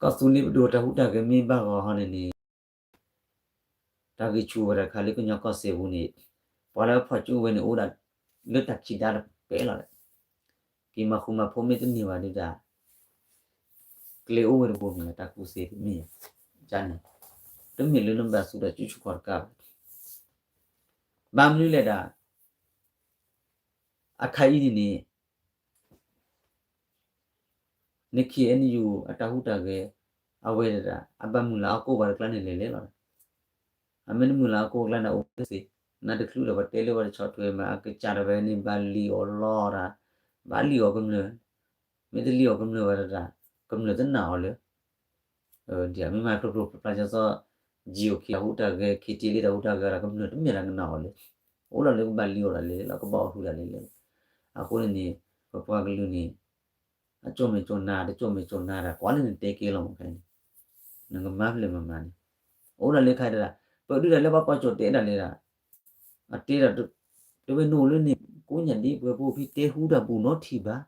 ကီၢ်သူလ့ၤပဒိၣ်တၢ်ဟူးတၢ်ဂဲၤမ့ၢ်ဘၣ်ဂီၤဟီန့ၣ်န့ၣ် တၢ်ဂံၢ်ဆူၣ်ဝဲတခါလၢကညီကီၢ်စဲၣ်ပူၤန့ၣ် ပှၤလၢအဖီၣ်ကၠိဝဲန့ၣ် အိၣ်ဒၣ်လၢတၢ်ခံးဒါတပဲလီၤဒီး က့ၤမၤဃူမၤဖိးမ့ၢ်တန့ၢ်ဘၣ်ဒုးတၢ် ကျဲအိၣ်ဝဲတဘိမ့ၢ် တၢ်ကူၣ်သ့တမ့ၢ် ကန့ၣ် တမ့ၢ်လၢနဘၣ်သူတၢ်စုဆူၣ်ခီၣ်တကးဘၣ်. ဘၣ်မနုၤလဲၣ်ဒၣ် အခါအံၤန့ၣ်န့ၣ် န ခ့ၣ်အဲၣ်ယူၣ် အတၢ်ဟူးတၢ်ဂဲၤ အဝဲဒၣ် အဘၣ်မုၢ်လၢ်အီၤကိၣ်ဘၣ်တကျါန့ၣ်လဲၤလဲၤလီၤ. အမ့ၢ်တမုၢ်လၢ်အီၤကိၣ်ကျါန့ၣ် အိၣ်ဝဲသ့, နတချုးဒီးပတဲလၢပှၤတဆီၣ်ထွဲမး အကစၢ်တဝဲန့ၣ် ဘၣ်လံၣ်အီၤလီၤတၢ်, ဘၣ်လံၣ်အီၤကမျၢၢ်, မ့ၢ်တလံၣ်အီၤကမျၢၢ်ဝဲဒၣ် ကမျၢၢ်တနာ်အီၤလၢ ဒ်မ့ၢ်မၤဖျိဖျိဖျါဖျါ ကၠီစီ ကၠံအိၣ်ခ့ၣ်တၢ်ဟူးတၢ်ဂဲၤ ခ့ၣ်ထံလ့တၢ်ဟူးတၢ်ဂဲၤဒီး ကမျၢၢ်တမ့ၢ်ဒၣ်ကနာ်အီၤလၢ အိၣ်လီၤလၢကဘၣ်လံၣ်အီၤဒၣ်လဲာ်လဲာ်လီၤ ကဘၣ်အီၣ်ဟုဒၣ်လဲာ်လဲာ်လီၤ. အဃိန့ၣ်န့ၣ် ပပှၤကလုာ်န့ၣ် အကၠီၣ်မဲာ်ကၠီၣ်နါ တကၠီၣ်မဲာ်ကၠီၣ်နါတၢ် ကွၢ်လၢနတဲကဲလီၤမးခဲန့ၣ် နကမၤဖျဲၣ်မၤမၤန့ၣ် အိၣ်ဒၣ်လၢခါဒၣ် ပဒုးဒၣ်လၢပှၤကွၢ်ကၠီၣ်တဲဒၣ်လဲာ်ဒၣ် အတဲဒၣ် တဝဲနအိၣ်လၢန့ၣ် ကိးညါဒ်ပှဲၤပူၤဖံတဲ ဟူတၢ်ပူၤနီတထံၣ်ဘၣ်.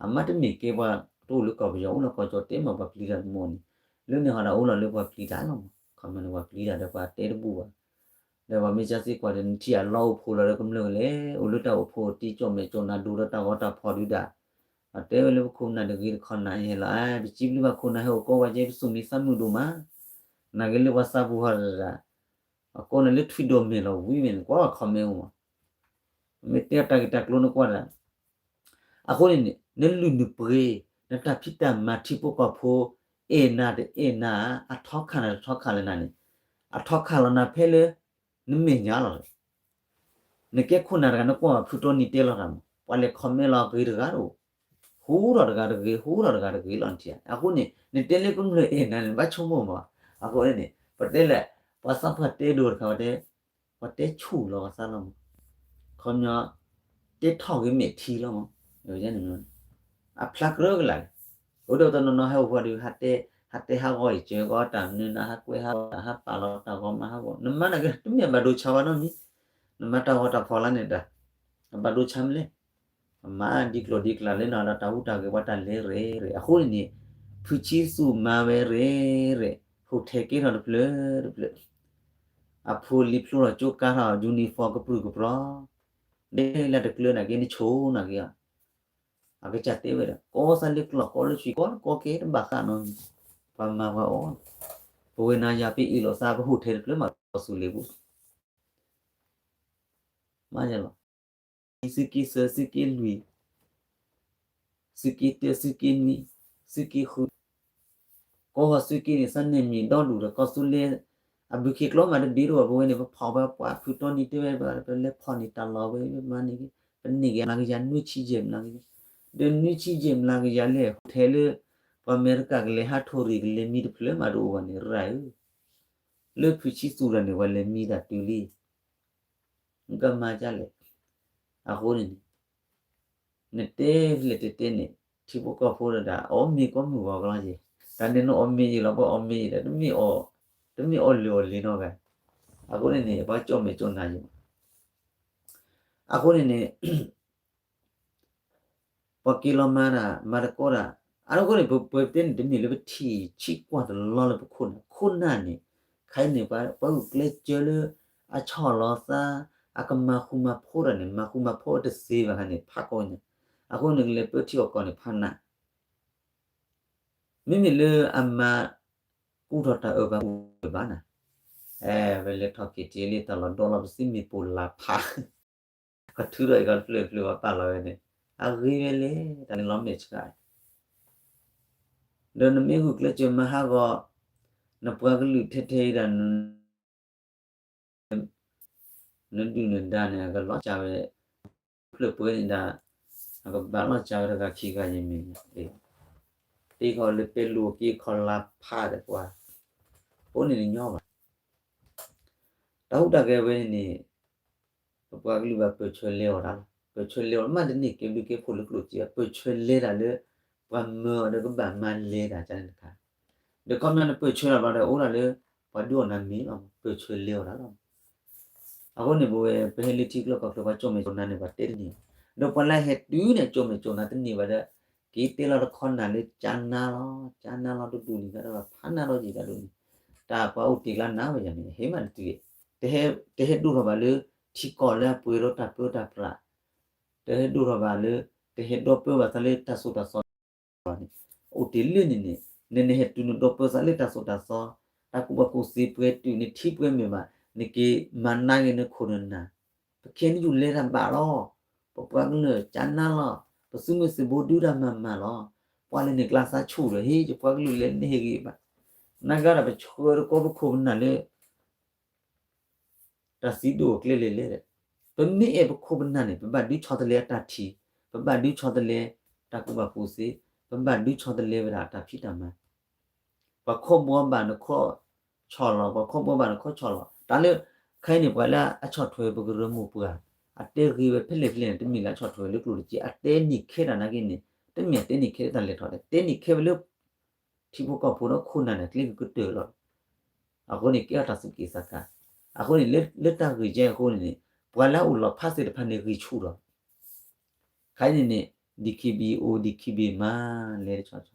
အမ့ၢ်တမ့ၢ်ကဲပှၤတအိၣ်လၢကီၢ်ပယီၤ အိၣ်လၢကီၢ်ကၠီၣ်တဲမး ပှၤပျံၤတၢ်တမီၢ်န့ၣ် လၢန့ၣ်ဟီဒၣ်အိၣ်လီၤလၢပှၤပျံၤတၢ်လီၤမး ခီမ့ၢ်န့ၣ် ပှၤပျံၤတၢ်ဒီးပှၤတဲတဘူၣ်ဘၣ်. ဒီးပှၤမ့ၢ်ကစၢ်စ့ၢ်ကီးဒီး နထံၣ်အလီၢ်အိၣ်ဖှိၣ်လီၤဒီးကမျၢၢ်ကလဲၤ အိၣ်လၢတၢ်အိၣ်ဖှိၣ်တံၢ် ကၠီၣ်မဲာ်ကၠီၣ်နါဒိၣ်ဒီးတၢ်ဂီၤတၢ်ဖီၣ်ဒုးဒၣ် အတဲဝဲလၢပခိၣ်ပနၢ်တဂ့ၤတခီနၤယဲလီၤ ပစံးဘျုးဘၣ်ခိၣ်နၢ်ဟဲအိၣ်ကီဝဲကဲ ပသူၣ်မံသးမုာ်ဒိၣ်မး နာ်က့လၢပှၤသးပူၤဟီဒၣ် အကိးနၤလၢထွံၣ်ဒိၣ်မဲာ်လီၤဝံၤဝဲန့ၣ် ကွၢ် comment မး မ့ၢ်တဲအတၢ်ဂ့ၢ်တၢ်ကျိၤနကွၢ်ဒၣ် အဃိန့ၣ်န့ၣ် နလုၢ်နပှ့ၤ နတၢ်ဖံးတၢ်မၤထံဖိကီၢ်ဖိ အဲၣ်နၤတအဲၣ်နၤ အထီခါနၤတထီခါလၢနၤန့ၣ် အထီခါလီၤနၤဖဲလၢ နမဲာ်ညါလီၤ နကဲခိၣ်နၢ်တဂၤ နကွၢ်ဘၣ်ဖုတီနံၤတဲလီၤတၢ်မး ပှၤလဲၤ comment လီၤဂ့ၤတဂၤတအိၣ် ဟူထီၣ်တဂၤတဂ့ၤ ဟူထီၣ်တဂၤတဂ့ၤလီၤနထံၣ် အဃိန့ၣ် နတဲလၢကမျၢၢ်အဲၣ်နၤန့ၣ် ဘၣ်ဆိကမိၣ်မး အဃိန့ၣ် ပတဲလဲၣ် ပှၤသးပှၢ်တဲဒိၣ်တခါ ပှၤတဲ ပှၤတဲဆူၣ်လီၤပှၤသးလီၤမး ခီပညီ တဲထီၣ်ဂ့ၤမဲာ်ထံလီၤမး အဖျါကြၢးကလာ် အိၣ်ဒီးတနီၤနီၤဟဲအိၣ်ဃီဒီး ဟးတဲဟးဂီၤအံၤ စၢၤကီးတၢ်မနုၤနၤ ဟးကွဲးဟးဂီၤတၢ် ဟးပာ်လီၤတၢ်ဂီၤမးဟးဂီၤ နမါန့ၣ်က့ တမ့ၢ်ဘၣ်ဒိဆါဝဲနီတမံၤ နမါတၢ်ဂီၤတၢ်ဖီလာ်န့ၣ်တၢ် အဘၣ်ဒိဆါမလဲၣ် အမါဒ်ကျိၤဒ်ကျၢ်လၢနီၤဒီးတၢ်ဟူးတၢ်ဂဲၤပှၤတၢ်လဲၤရဲၣ်ရဲၣ် အဃိန့ၣ်န့ၣ် ဖုဆံသူၣ်မၤဝဲရဲၣ်ရဲၣ် ဟူးထဲကဲထီၣ်တဖျၢၣ်တဖျၢၣ် အဖိလံၤဖျိထီၣ်ကၠိကါထီၣ် uniform ကပြုၢ်ကပြီၤ ဒ်လၢတကျၢၤနာ်က့ နဆိၣ်နာ်က့ အကစၢ်တဲဝဲဒၣ် ကီၢ်သးလၢကျီၢ်ကီၢ်လၢဆွံ ကီၢ်ကီၢ်ကဲတဘၣ်ဃးနီၤ ပှၤမၤပှၤအီၣ် ပဝဲနၤယၤပအ့ၣ်လိာ်သး ပဟူးထဲတဖျၢၣ်မး ကီၢ်သူလ့ၤပူၤ မၤယလီၤ သုးက့သၢ သုးက့လွံၢ် သုးက့တၢ သုးက့နွံ သုးက့ဃု ကီၢ်ဂီၤသုးက့န့ၣ် သးန့ၢ်မံၤဒီဒူၣ်ဒီး ကီၢ်သူလ့ၤ အဘုခ့ကျိမးတဘ့ၣ်တအိၣ်ဘၣ် ပဝဲန့ၣ် ပဖီၣ်ဝဲပှၤဖုတီနံၤတဲဝဲ ပလဲၤဖီၣ်န့ၢ်တၢ်လီၢ်ဝဲ မၤန့ၢ်က့ၤ ပန့ၢ်က့ၤမျးကယၤ နွံဆံယဲၢ်မျးကယၤ ဒီးနွံဆံယဲၢ်မျးကယၤလဲၣ် ဟူးထဲလၢ ပှၤအမဲရကၤကလဲၤဟးထိၣ်ရံၣ်ကလဲၤမံတဖျၢၣ်မးတအိၣ်ဘၣ်န့ၣ် ရၤဧၢ လၢဖုဆံသူၣ်တၢ်န့ၣ် ပှၤလဲၤမံတၢ်တုၤလံ နကမၤဒ်လဲၣ်. အဃိန့ၣ်န့ၣ် နတဲလဲၣ်တဲတဲန့ၣ် ထံဖိကီၢ်ဖိဒီး အီၣ်မ့ၤကိးမုၢ်ဂီၤကလီၤက့ၤ တၢ်န့ၣ်နအီၣ်မ့ၤယံာ်လီၤ ပှၤအီၣ်မ့ၤယံာ်ဒီး တမ့ၢ်အီၣ်လၢာ်အီၣ်လံၤနီတဂၤ အဃိန့ၣ်န့ၣ် ပှၤကၠီၣ်မဲာ်ကၠီၣ်နါယံာ်မး အဃိန့ၣ်န့ၣ် ပှၤက့ၤလီၤမၤတၢ် မၤတကီတၢ် အဃိန့ၣ် ပပှဲၤပတဲန့ၣ် တမ့ၢ်လၢပထံၣ်ဆံးကွၢ်တလီလၢပခိၣ်နၢ် ခိၣ်နၢ်န့ၣ် ခဲအံၤန့ၣ် ပှၤဂုာ်ကျဲးစၢးလၢ အဆီၣ်လီၤသး အကမၤဃူမၤဖိးတၢ်န့ၣ် မၤဃူမၤဖိးတသ့ဘၣ်ခါန့ၣ် ဖးကီညါ အဃိန့ၣ်ကလဲၤပၢထံအီၣ်ကီၢ်န့ၣ် ဖးနး မ့မ့ၢ်လၢအမၤကူထီၣ်တၢ်အၢၣ်ဘၣ်မူဘၣ်နၤ အဲ ပလဲၤထီၣ်က့ၤထံလံတၢ်လီၢ်ဒီလီၤပသံမ့ၢ်ပိၢ်လၢ်ဖး ကထုးထီၣ်အံၤကီးတဖျၢၣ်တဖျၢၣ်ပှၤပာ်လီၤဝဲန့ၣ် အဂ့ၤဝဲလဲၣ် တၢ်န့ၣ်လီၤမဲာ်ဆှး ဒီးနမ့ၢ်ဂုာ်ကျဲးစၢးမၤဟးဂီၤ နပှၤကလုာ်ထဲထဲအံၤဒၣ် နဒုၣ်နဒါန့ၣ် အကလီၤစှၤဝဲ ဖျၢၣ်ပှဲၤန့ၣ်ဒၣ် အကဘၣ်လီၤစှၤဝဲတဂၤခံဂၤယမ့ၢ် အ့ တ့ခီလၢပဲလူၤက့ခီလါဖးဒီးပှၤ, အဃိန့ၣ်တညီဘၣ်. တၢ်ဟူးတၢ်ဂဲၤဝဲန့ၣ်န့ၣ် ပပှၤကလုာ်ဘၣ်ပၢၢ်ဆၢလဲၤအီၤတၢ်လီၤ. ပၢၢ်ဆၢလဲၤအီၤမးတန့ၢ်ကဲဘျုးကဲဖှိၣ်လၢကျိၣ်စ့ဘၣ်, ပၢၢ်ဆၢလဲၤတၢ်လၢ ပှၤမၢအီၤဒီးကဘၣ်မၤလဲၤတၢ်ကန့ၣ်တခါ, ဒီးခီပညီန့ၣ်ပၢၢ်ဆၢတၢ်ဘျီဒီးအိၣ်ဒၣ်လၢ ပှၤဒုးအီၣ်နၤမ့ၤလီၤ, ပၢၢ်ဆၢလဲၤအီၤတၢ်လီၤ. အဃိန့ၣ် ပဝဲပဟဲလၢထံကျိကီၢ်ကျိၤ ပှၤကၠိၣ်မဲာ်ကၠိၣ်နါန့ၣ် ပှၤတဲတန့ၢ်ဘၣ်, ဒီးပှၤလၢဟဲတုၤန့ၣ် ကၠိၣ်မဲာ်ကၠိၣ်နါတန့ၢ်ဘၣ်ဒီး က့ၤတဲလီၤတခီနၤလၢကၠါနါလီၤ, ကၠါနါလီၤတဒူၣ်န့ၣ် ကဒီးဖးနါဒီးယံာ်တၢ်ဒိၣ်န့ၣ်, တၢ်ပှၤအိၣ်တ့ၢ်ကျါနၤဝဲယၤန့ၣ် ဟဲမးတတုၤ, တဟဲဒိၣ်ထီၣ်ဘၣ်လၢ ထံကီၢ်လၢအပှဲၤဒီးတၢ်ပၢတၢ်ပြး, တဟဲဒိၣ်ထီၣ်ဘၣ်လၢ တဟဲဒီပၢဘၣ်သးလၢတၢ်သိၣ်တၢ်သီန့ၣ်, အိၣ်တ့ၢ်လၢန့ၣ်န့ၣ် နနဟဲတုၤနဒီပၢသးလၢတၢ်သိၣ်တၢ်သီ, တၢ်ကူၣ်ဘၣ်ကူၣ်သ့ပှဲၤတုၤန့ၣ် ထံပှဲၤမ့ၢ်ဘၣ်, နက့ၤမၤနါက့ၤနခိၣ်နနၢ်, ပခဲန့ၣ်ယူၤလဲၤတၢ်ဘၣ်လီၤ, ပပှၤကလုာ်ကၠါနါလီၤ, ပသုးမုၢ်သံၣ်ဘိဒုးတၢ်မၤမၤလီၤ, ပှၤလဲၤန့ၣ်ကျါသးဆူၣ်ဒီး ဟ့ၣ်ယပှၤကလုာ်လဲၤန့ၣ်ဟ့ၣ်ဂံၢ်ဘါ, နာ်က့ဒီးပဆှၢတကီပခိၣ်ပနၢ်လၢ တၢ်စံးဒိၣ်အကျဲလဲၤလဲၤဒီး, ပမ့ၢ်အဲၣ်ပခိၣ်ပနၢ်န့ၣ် ပဘၣ်ဒုးဆီတလဲအတၢ်ထံၣ်, ပဘၣ်ဒုးဆီတလဲ တၢ်ကူၣ်ဘၣ်ကူၣ်သ့, ပဘၣ်ဒုးဆီတလဲဝဲဒၣ်တၢ်ဖံးတၢ်မၤ, ပှၤခီၣ်ဘီဘၣ်နခီၣ်ဆီၣ်လီၤ, ပှၤခီၣ်ဘီဘၣ်နခီၣ်ဆီၣ်လီၤ, တၢ်လၢ ခဲအံၤန့ၣ် ပှၤလၢအဆီၣ်ထွဲပကရၢမိၢ်ပှၢ်, အတဲဂ့ၤဝဲဖဲလဲၣ်ဖဲလဲၣ်န့ၣ် တမ့ၢ်လၢအဆီၣ်ထွဲလၢကျိၣ်တက့ၢ်, အတဲန့ၢ်ခဲတၢ်နာ်က့န့ၣ် တမ့ၢ်အတဲန့ၢ်ခဲလၢတၢ်လဲၤထီၣ်ဒီး တဲန့ၢ်ခဲဝဲလၢ ထံဖိကီၢ်ဖိဒီးခိၣ်နၢ်န့ၣ် ကျဲကကတၢၢ်လီၤ. အဃိန့ၣ် ကဲထီၣ်တၢ်သူၣ်က့ၣ်သးကါ, အဃိန့ၣ် လၢတၢ်ဂ့ၢ်ကဲအဃိန့ၣ်န့ၣ် ပှၤလၢအအိၣ်လီၤဖးသ့ၣ်တဖၣ်န့ၣ် ဂံၢ်ဆူၣ်လီၤ. ခဲအံၤန့ၣ်န့ၣ် ဒံၣ်ခံဘံၣ်အိၣ် ဒံၣ်ခံဘံၣ်မး လဲၤတဆီဆီ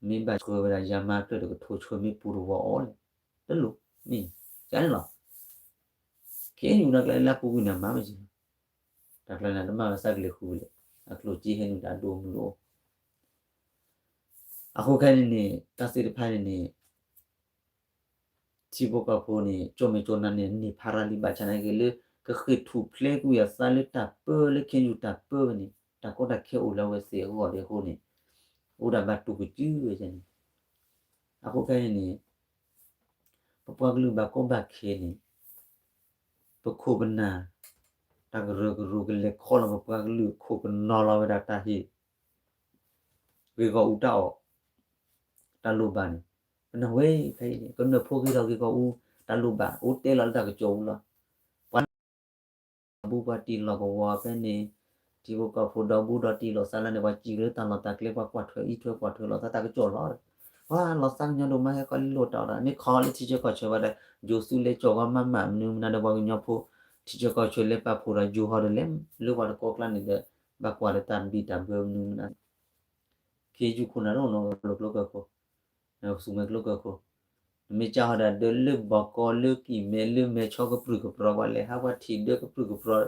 မ့ၢ်ဘၣ်ဆှၢဝဲဒၣ်ယၤမၤကျၢၢ်တကထိဆှၢမ့ၢ်ပူၤတဝီအီၤလဲၣ်, တလိၣ်, မ့ၢ်, ကန့ၣ်လီၤ. ခဲအံၤယူၤန့ၣ်ကျဲလၢအပူၤကွံာ်န့ၣ်မၤမ့ၢ်က့ၤ, တၢ်ကျဲန့ၣ်တမၤဝဲစၢ်ကလဲၤဃုာ်လဲၣ်, အကျိၣ်စ့ဟဲနုာ်တၢ်ဒိၣ်မုၢ်အိၣ် အဃိခဲအံၤန့ၣ်န့ၣ် တၢ်သ့ၣ်တဖၣ်န့ၣ်န့ၣ် ထံဖိကီၢ်ဖိန့ၣ် ကၠိၣ်မဲာ်ကၠိၣ်နါန့ၣ် န့ၢ်ဖးရၤလံဘၣ်ဆၣ်နာ်က့လၢ ကဃ့ၢ်ထူၣ်ဖျဲးကွံာ်အသးလၢတၢ်ပၢလၢခဲအံၤယူၤတၢ်ပၢဝဲန့ၣ် တၢ်ကီတၢ်ခဲအိၣ်လၢအဝဲသ့ၣ်အဂီၢ်ဒဲးအဃိန့ၣ် အိၣ်ဒၣ်ဘၣ်တူၢ်ကစုဝဲန့ၣ်, အဃိခဲအံၤန့ၣ် ပပှၤကလုာ်ဘၣ်ကီဘၣ်ခဲန့ၣ် ပခိၣ်ပနၢ် တၢ်ကရၢကရိကလဲၤခီလီၤပပှၤကလုာ်ခိၣ်ကနီၤလီၤဝဲဒၣ်တၢ်ဟ့ၣ် ဂ့ၢ်ဂီၢ်အူတၢ်အီၣ် တၢ်လိၣ်ဘၣ်န့ၣ် ပနၢ်ဟူဝဲဖဲအံၤန့ၣ် ကမျၢၢ်ဖိဂ့ၤထီၣ်ဂ့ၢ်ဂီၢ်အူ တၢ်လိၣ်ဘၣ် အိၣ်တဲလီၤလၢတၢ်ကစီၣ်အူလီၤ. ပှၤ ဒီဘူးပှၤတံၢ်လီၤကဝီၤဖဲန့ၣ် ထံဖိကီၢ်ဖိဒီဘူးဒီးတံၢ်လီၤသးလၢန့ၣ် ပှၤစံးကလၢတၢ်လီၢ်တၢ်ကျဲ ပှၤကွၢ်ထွဲအံးထွဲကွၢ်ထွဲလီၤသးတၢ်ကစီၣ်လီၤ. ပှၤလီၤသးကညီဒိၣ်မးဟဲကီးလံလိၣ်တၢ်အီၣ်တၢ် မ့ၢ်ခီလၢထံဆၢကီၢ်ဆၢဘၣ်ဒီး ယိၤသူလဲၤကၠီၣ်ဝါမးမးမနုၤမနုၤဒီးပှၤကညီဖိ ထံဆၢကီၢ်ဆၢလဲၤပာ်ဖှိၣ်ဒီးယိၤဟီဒီးလဲၤ လၢပှၤတကီကျါန့ၣ်ဒီး ဘၣ်ကွၢ်ဒီးတၢ်ဘံၣ်တၢ်ဘၢမနုၤမနုၤ ခ့ယုၢ်ခိၣ်နၢ်တအိၣ်နီတဂၤလၢကျိကၢၢ်ခိၣ်, နကသူၣ်မဲာ်ကျိကၢၢ်ခိၣ်, နမ့ၢ်ကၢ်ဟီဒီးဒၢလၢဘီကီလၢကံၢ်မဲလၢမဲာ်ဆီကပြုၢ်ကပြီၤ ပှၤလဲၤဟးပှၤထံၣ်ဒၢကပြုၢ်ကပြီၤ,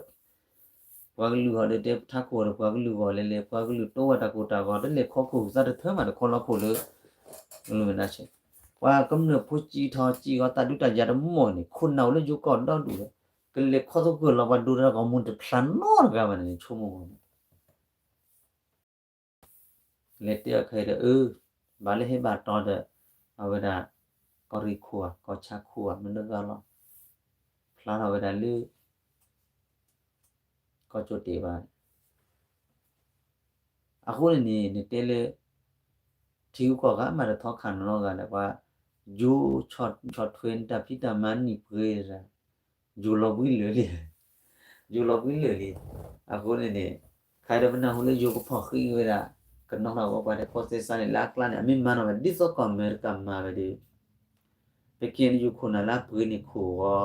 ပှၤကလုာ်ဂီၢ်ဒီးတဲထးခိၣ်ဒီးပှၤကလုာ်ဂီၢ်လဲၤလဲၤ ပှၤကလုာ်တိဝဲတၢ်ကိၢ်တၢ်ဂီၤ တလဲၤခီခိၣ်သးတထၢမးတခီလီၤခိၣ်လၢ လၢမဲာ်နါဆဲး, ပှၤကမျၢၢ်ဖိစံးထီၣ်စံးဂီၤသးဒုးတၢ်ယၤတမီၢ်န့ၣ် ခိၣ်နၢ်အိၣ်လၢယိၤကီၢ်ဒီဒူၣ်ဒီး ကလဲၤခီသဂၢၢ်လီၤပှၤဒိတၢ်ဂီၤမူတဖျါနီတဂၤဘၣ်န့ၣ် ဆိကမိၣ် လဲၤတဲအီၤခဲအံၤဒီး အၢ ဘၣ်လၢဟဲဘၣ်တီဒီး အဝဲဒၣ် ကီၢ်ရ့ၣ်ခိၣ်ဧါ ကီၢ်ဆၣ်ခိၣ်ဧါ မနုၤဂၤလီၤ ဖျါထီၣ်ဝဲဒၣ်လၢ ကီၢ်ကၠိၣ်တဲာ်ဘၣ်န့ၣ် အဃိန့ၣ်န့ၣ် နတဲလၢ ထံဂုၤကီၢ်ဂၤမးတထီခါနီတဂၤလဲၣ် ပှၤ ယိၤဆီၣ်ထွဲန့ၣ် တၢ်ဖံးတၢ်မၤနံၣ်ပှဲၤဒၣ် ယိၤလီၤဘှံးလၢာ်လံ ယိၤလီၤဘှံးလၢာ်လံ အဃိန့ၣ်န့ၣ် ခါဒီးပနၢ်ဟူလၢယိၤကဖီၣ်ဃံးဝဲဒၣ် ကနီၤထီၣ်ဝဲပှၤဒီးကီၢ်စဲးစးန့ၣ် လၢအကျါန့ၣ် အမ့ၢ်မၤနီၣ်ဝဲ ဒ်သိးကီၢ်အမဲရကၤမၤဝဲဒီး ပကဲန့ၣ်ယိၤခိၣ်နၢ်လၢအပှ့ၤန့ၢ်ခိၣ်ဂီၤ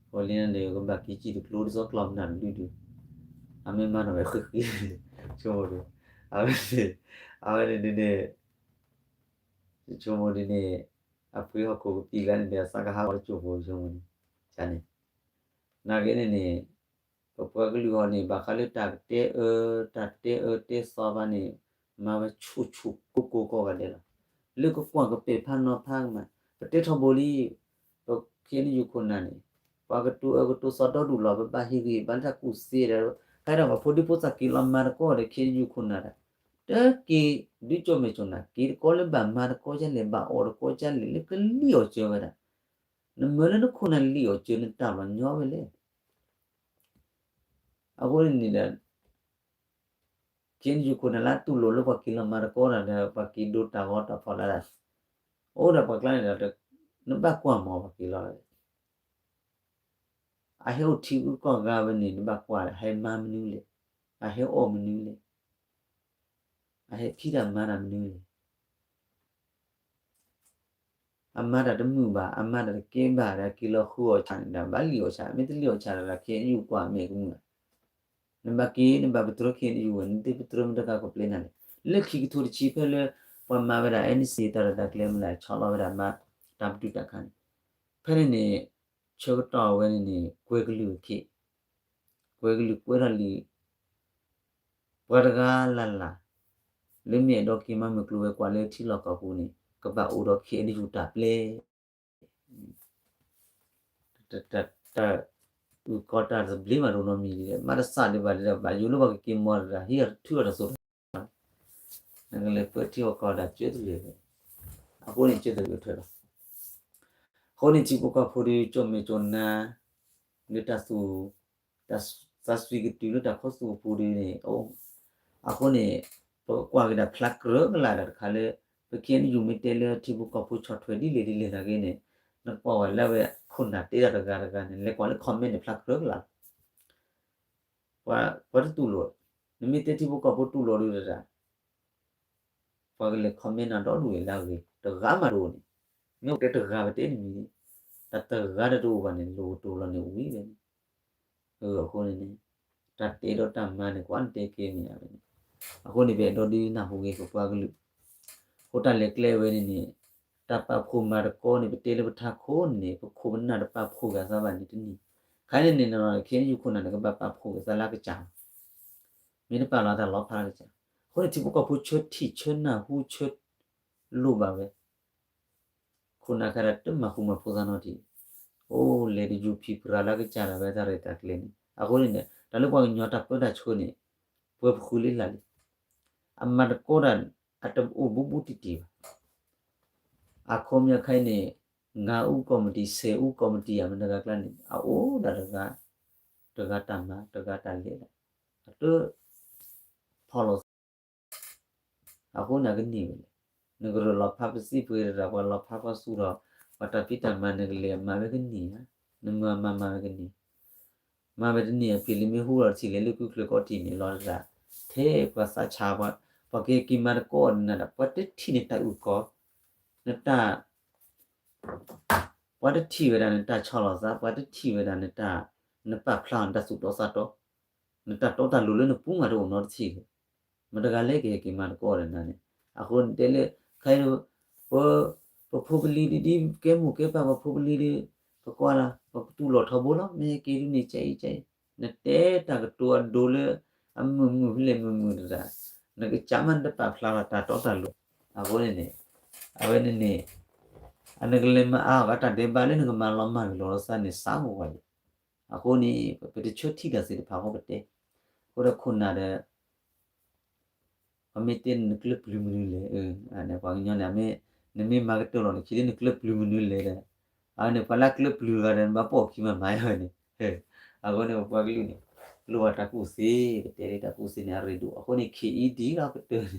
အဃိလံန့ၣ် ကဘၣ်က့ၤစံၣ်တကျိဒ်သိးကျီၢ်မနုၤတဒုဒု အမ့ၢ်မၤနီၣ်ဝဲဃံးဃံး ဆိကမိၣ်ဒု အဝဲန့ၣ် အဝဲန့ၣ်ဒုန့ၣ် ဆိကမိၣ်ဒုန့ၣ် အပှ့ၤဟီၣ်ခိၣ်ကပံာ်လၢန့ၣ်ဒီး အသးကဟးဂီၤလၢကၠိၣ်ဖိ ဆိကမိၣ်န့ၣ် န့ၣ် နာ်က့န့ၣ်န့ၣ် ပပှၤကလုာ်ဂီၢ်န့ၣ် ဘၣ်ဃးလၢတၢ်ကတဲအၢ တၢ်တဲအၢတဲသီဘၣ်န့ၣ် မၤဝဲဆူၣ်ဆူၣ်ကိၢ်ကိၢ်ကိးဂၤဒဲးလီၤ. လၢကကွၢ်ကပဲာ်ဖးနီၤဖးကမး ပတဲထီဘိလံ ပခဲန့ၣ်ယိၤခိၣ်နၢ်န့ၣ် ပှၤကတိၤအၢကတိၤသီဒီဒူၣ်လီၤ ပဘၣ်ဟ့ၣ်ဂံၢ်ဘါလၢတၢ်ကူၣ်သ့ဒီး ကဲဒီးပှၤဖိဒံဖိသၣ်က့ၤလီၤမၤတကီၢ်ဒီး ခဲန့ၣ်ယိၤခိၣ်နၢ်ဒီး တက့ၤဒုးကၠိၣ်မဲာ်ကၠိၣ်နၢ် က့ၤတကီလၢဘၣ်မၤတကီၢ်ကလဲၣ် ဘၣ်အီၣ်တကီၢ်ကလဲၣ် လၢကလံၣ်အီၣ်စၢၤဝဲဒၣ် နမၢလၢနခိၣ်နၢ်လံၣ်အီၣ်စၢၤနတၢ်လီၤညီဝဲလဲၣ်. အဃိန့ၣ်န့ၣ်ဒီး ခဲ ခ့ၣ်အဲၣ်ယူၣ်ခိၣ်နၢ်လၢတူၢ်လိာ်လၢပှၤက့ၤလီၤမၤသကိးတၢ်ဒီး ပှၤက့ၤဒိတၢ်ဂီၤတၢ်ဖီလာ်ဒၣ်, အိၣ်ဒီးပှၤကျါန့ၣ်ဒီး နဘၣ်ကွၢ်မီၤပှၤက့ၤလီၤ အဟဲအိၣ်ထံဂုၤကီၢ်ဂၤဝဲန့ၣ် နဘၣ်ကွၢ် အဟဲမၤမနုၤလဲၣ်, အဟဲအီၣ်မနုၤလဲၣ်, အဟဲဖံးတၢ်မၤတၢ်မနုၤလဲၣ်. အမၤတၢ်တမုာ်ဘၣ်, အမၤတၢ်တကဲဘၣ်ဒီး အက့ၤလီၤဃုအီၣ်ဆၣ်န့ၣ်ဒီး ဘၣ်လံၣ်အီၣ်ဆၣ်, မ့ၢ်တလံၣ်အီၣ်ဆၣ်ဒီး ခ့ၣ်အဲၣ်ယူၣ်ကွၢ်မဲာ်ကမုာ်ဘၣ်. နဘၣ်က့ၤ နဘၣ်ပတြၢၤခ့ၣ်အဲၣ်ယူၣ်ဝဲ, နတပတြၢၤမတၤတဂၤကပျဲနၤလဲၣ်. လၢခံကထိတဆံဖဲလၢ ပှၤမၤဝဲဒၣ် အဲၣ်နံၣ်စံၣ် တၢ်ရဲၣ်တၢ်ကျဲၤမ့ၢ်လဲၣ် ဆီလီၤဝဲဒၣ်မၤတၢ်ပတုာ်တၢ်ခးန့ၣ်, ဖဲန့ၣ်န့ၣ် ဆၢကတီၢ်ဝဲန့ၣ်န့ၣ် ကွဲကလုာ်အခ့, ကွဲကလုာ်ကွဲထီၣ်လံ ပှၤတဂၤလၢ်လၢ် လၢမ့ၢ်အဲၣ်ဒိးက့ၤမၤမုၢ်ကျိၤဝဲၤကွာ်လၢထံလီၢ်ကီၢ်ပူၤန့ၣ် ကဘၣ်အိၣ်ဒီးခ့ၣ်အဲၣ်ယူၣ်တၢ်ပျဲ တၢ်အုၣ်ကီၤတၢ်သဘျ့မးတအိၣ်နီတမံၤဒံး, မၤတစၢ်ဒံးဘၣ်ဒံးဒီး ဘၣ်ယိၣ်လၢပှၤကက့ၤမီၤတၢ် ဟံးအီၤတထုအီၤတစိၤတၢ်, နကလဲၤပၢထံအီၣ်ကီၢ်ဒၣ်ကၢတလၢာ်, အဃိန့ၣ်ကၢတလၢာ်ထွဲလီၤ. အဃိန့ၣ်ထံဖိကီၢ်ဖိဒီး ကၠိၣ်မဲာ်ကၠိၣ်နါ လၢတၢ်သူၣ် တၢ်သးစွံကတုၤလၢတၢ်ခီသူၣ်အပူၤဒ်န့ၣ်, အဃိန့ၣ် ပကကွၢ်က့ၤဒၣ်ဖျါကြၢးကလာ်ဒၣ်တခါလၢ ပခ့ၣ်အဲၣ်ယူၣ်မ့ၢ်တဲလၢ ထံဖိကီၢ်ဖိဆီၣ်ထွဲဒ်လဲၣ်ဒ်လဲၣ်နာ်က့န့ၣ်, နကွၢ်ဝဲလၢဝဲခိၣ်နၢ်တဲဒၣ်တဂၤတဂၤန့ၣ် လဲၤကွၢ်လၢ comment န့ၣ် ဖျါကြၢးကလာ်လီၤ. ပှၤတတူၢ်လိာ်, နမ့ၢ်တဲထံဖိကီၢ်ဖိတူၢ်လိာ်ဒ်တၢ် ပှၤကလဲၤ comment နၤဒီဒူၣ်အံၤလၢအဂ့ၤ တဂၤမးတအိၣ်န့ၣ်, မ့ၢ်အိၣ်တဲတဂၤပတဲတမံၤန့ၣ်, တၢ်တဂၤဒီးတအိၣ်ဘၣ်န့ၣ် လိၣ်ကတိၤလီၤန့ၣ်ဝံၤဝဲန့ၣ်, အဃိန့ၣ်န့ၣ် တၢ်တဲဒီးတၢ်မၤန့ၣ် ကွၢ်နတဲကဲမ့ၢ်ဧါန့ၣ်, အဃိန့ၣ် ပအဲၣ်ဒိးဒုးနၢ်ဟူဂ့ၤပပှၤကလုာ်, အဃိတၢ်လဲၤကျဲဝဲန့ၣ်န့ၣ်, တၢ်ပာ်ဖှိၣ်မၤသကိးန့ၣ် ပတဲလၢပထးခိၣ်န့ၣ် ပခိၣ်ပနၢ်တပာ်ဖှိၣ်ဂ့ၤသးဘၣ်န့ၣ်တန့ၢ်, ခဲအံၤန့ၣ်န့ၣ် ခ့ၣ်အဲၣ်ယူၣ်ခိၣ်နၢ်န့ၣ် ကဘၣ်ပာ်ဖှိၣ်ဂ့ၤသးလၢအကစၢ်လီၤ. မ့ၢ်တပာ်လီၤတၢ်လီၤဖးလၢကစၢ်, အဃိန့ၣ်ထံဖိကီၢ်ဖိဆၢထံၣ်ဆၢနၢ်ဟူဆၢလိၣ်ဘၣ်ဝဲ, ခိၣ်နၢ်ခဲဒၣ်တမၤဃူမၤဖိးသးနီတထံၣ်, အိၣ်လဲၤတယူၤဖံးပြၤလၢကစၢ်ဒၣ်ဝဲတၢ်ရဲၣ်တၢ်ကျဲၤန့ၣ်, အဃိန့ၣ်န့ၣ် တၢ်လၢပှၤကညီတၢ်ပၢတၢ်ဆှၢန့ၣ် ပှဲၤပဃုလၢ်လၢ်လံ, အမၤသကိးတၢ် အတအိၣ်ဘူးဘူးတံၢ်တံၢ်ဘၣ် အခီပညီခဲအံၤန့ၣ် ငါးဦးကော်မတီ ဆယ်ဦးကော်မတီ အမ့ၢ်တဂၤကျါန့ၣ် အအိၣ်ဒၣ်တဂၤ, တဂၤတၢ်မၤ တဂၤတၢ်လဲၤဒၣ်, အတဖီၣ်လိာ်သး, အဃိန့ၣ်ကန့ၢ်ဝဲလဲၣ်, နကရၢၢ်လီၤဖးပစံးပှ့ၤတဂၤ ပှၤလီၤဖးပှၤဆူၣ်ဒီး ပှၤတၢ်ဖံးတၢ်မၤနကလဲၤမၤဝဲကန့ၢ်ဧါ, နမၤမၤမၤဝဲကန့ၢ် မၤဝဲတန့ၢ်အဖံးလံမ့ၢ်ဟူလီၤတထံၣ်လဲၤလၢကုၢ်ကျၢၢ်ကီၢ်ထံးန့ၣ်လီၤတဂၤ, ထဲပှၤသးဆးပှၤ, ပှၤကက့ၤမၤသကိးအီၤဒ်နၤဒီး ပှၤတထံၣ်န့ၣ်တၢ်အုၣ်ကီၤ, နတၢ်, ပှၤတထံၣ်ဝဲဒၣ်နတၢ်ဆီၣ်လီၤသး, ပှၤတထံၣ်ဝဲဒၣ်နတၢ်, နပာ်ဖျါအီၤနတၢ်သူၣ်တီသးတီ, နတၢ်တီတၢ်လိၤလၢနပူၤမးတအိၣ်နီတထံၣ်လဲၣ်, မတဂၤလဲၤကဟဲက့ၤမၤသကိးအီၤဒ်နၤန့ၣ်, အဃိန့ၣ်တဲလၢ, ခဲအံၤ ပ, ပဖိပလံၤဒ်ဒ်ကဲမိၢ်ကဲပၢ်ပဖိပလံၤဒီး, ပကွၢ်လီၤ ပကတူၢ်လိာ်ထီဘိလီၤ မ့ၢ်ဟဲက့ၤဒ်န့ၣ် ကအံၤကအံၤ, နတဲတၢ်ကတိၤအဒိလၢ, အမုာ်မုာ်ဖဲလဲၣ်မုာ်မုာ်တဂၤ, နကစၢ်မးနတပာ်ဖျါလီၤတၢ်တီတၢ်လိၤ, အဃိန့ၣ်န့ၣ်, အဝဲန့ၣ်န့ၣ်, အနကလဲၤမၤအါအီၤဘၣ်တၢ်ဒဲးဘးလၢနကမၤလီၤမၢ်ကလီၤလီၤသးန့ၣ် စးဂီၤဝဲလံ, အဃိန့ၣ် ပတဆၢထံၣ်တၢ်သ့ၣ်တဖၣ်ဃီပတဲ, အဃိဒီးခိၣ်နၢ်ဒီး ပမ့ၢ်တဲနကျၢၢ်ပျုၤမနုၤလဲၣ်, ပှၤကညီန့ၣ် နမ့ၢ်မၤကတၢၢ်လီၤနခံလၢနကျၢၢ်ပျုၤမနုၤလဲၣ်ဒီး, အန့ၣ် ပှၤလၢကျၢၢ်ပျုၤတဂၤဒီး နဘၣ်ပိာ်အခံမၤမၤဝဲန့ၣ်, အဃိန့ၣ် ပပှၤကလုာ်န့ၣ်, လိၣ်ဘၣ်တၢ်ကူၣ်သ့, ပတဲလၢတၢ်ကူၣ်သ့န့ၣ် အရ့ဒိၣ်, အဃိန့ၣ် ခ့ၣ်အံၤ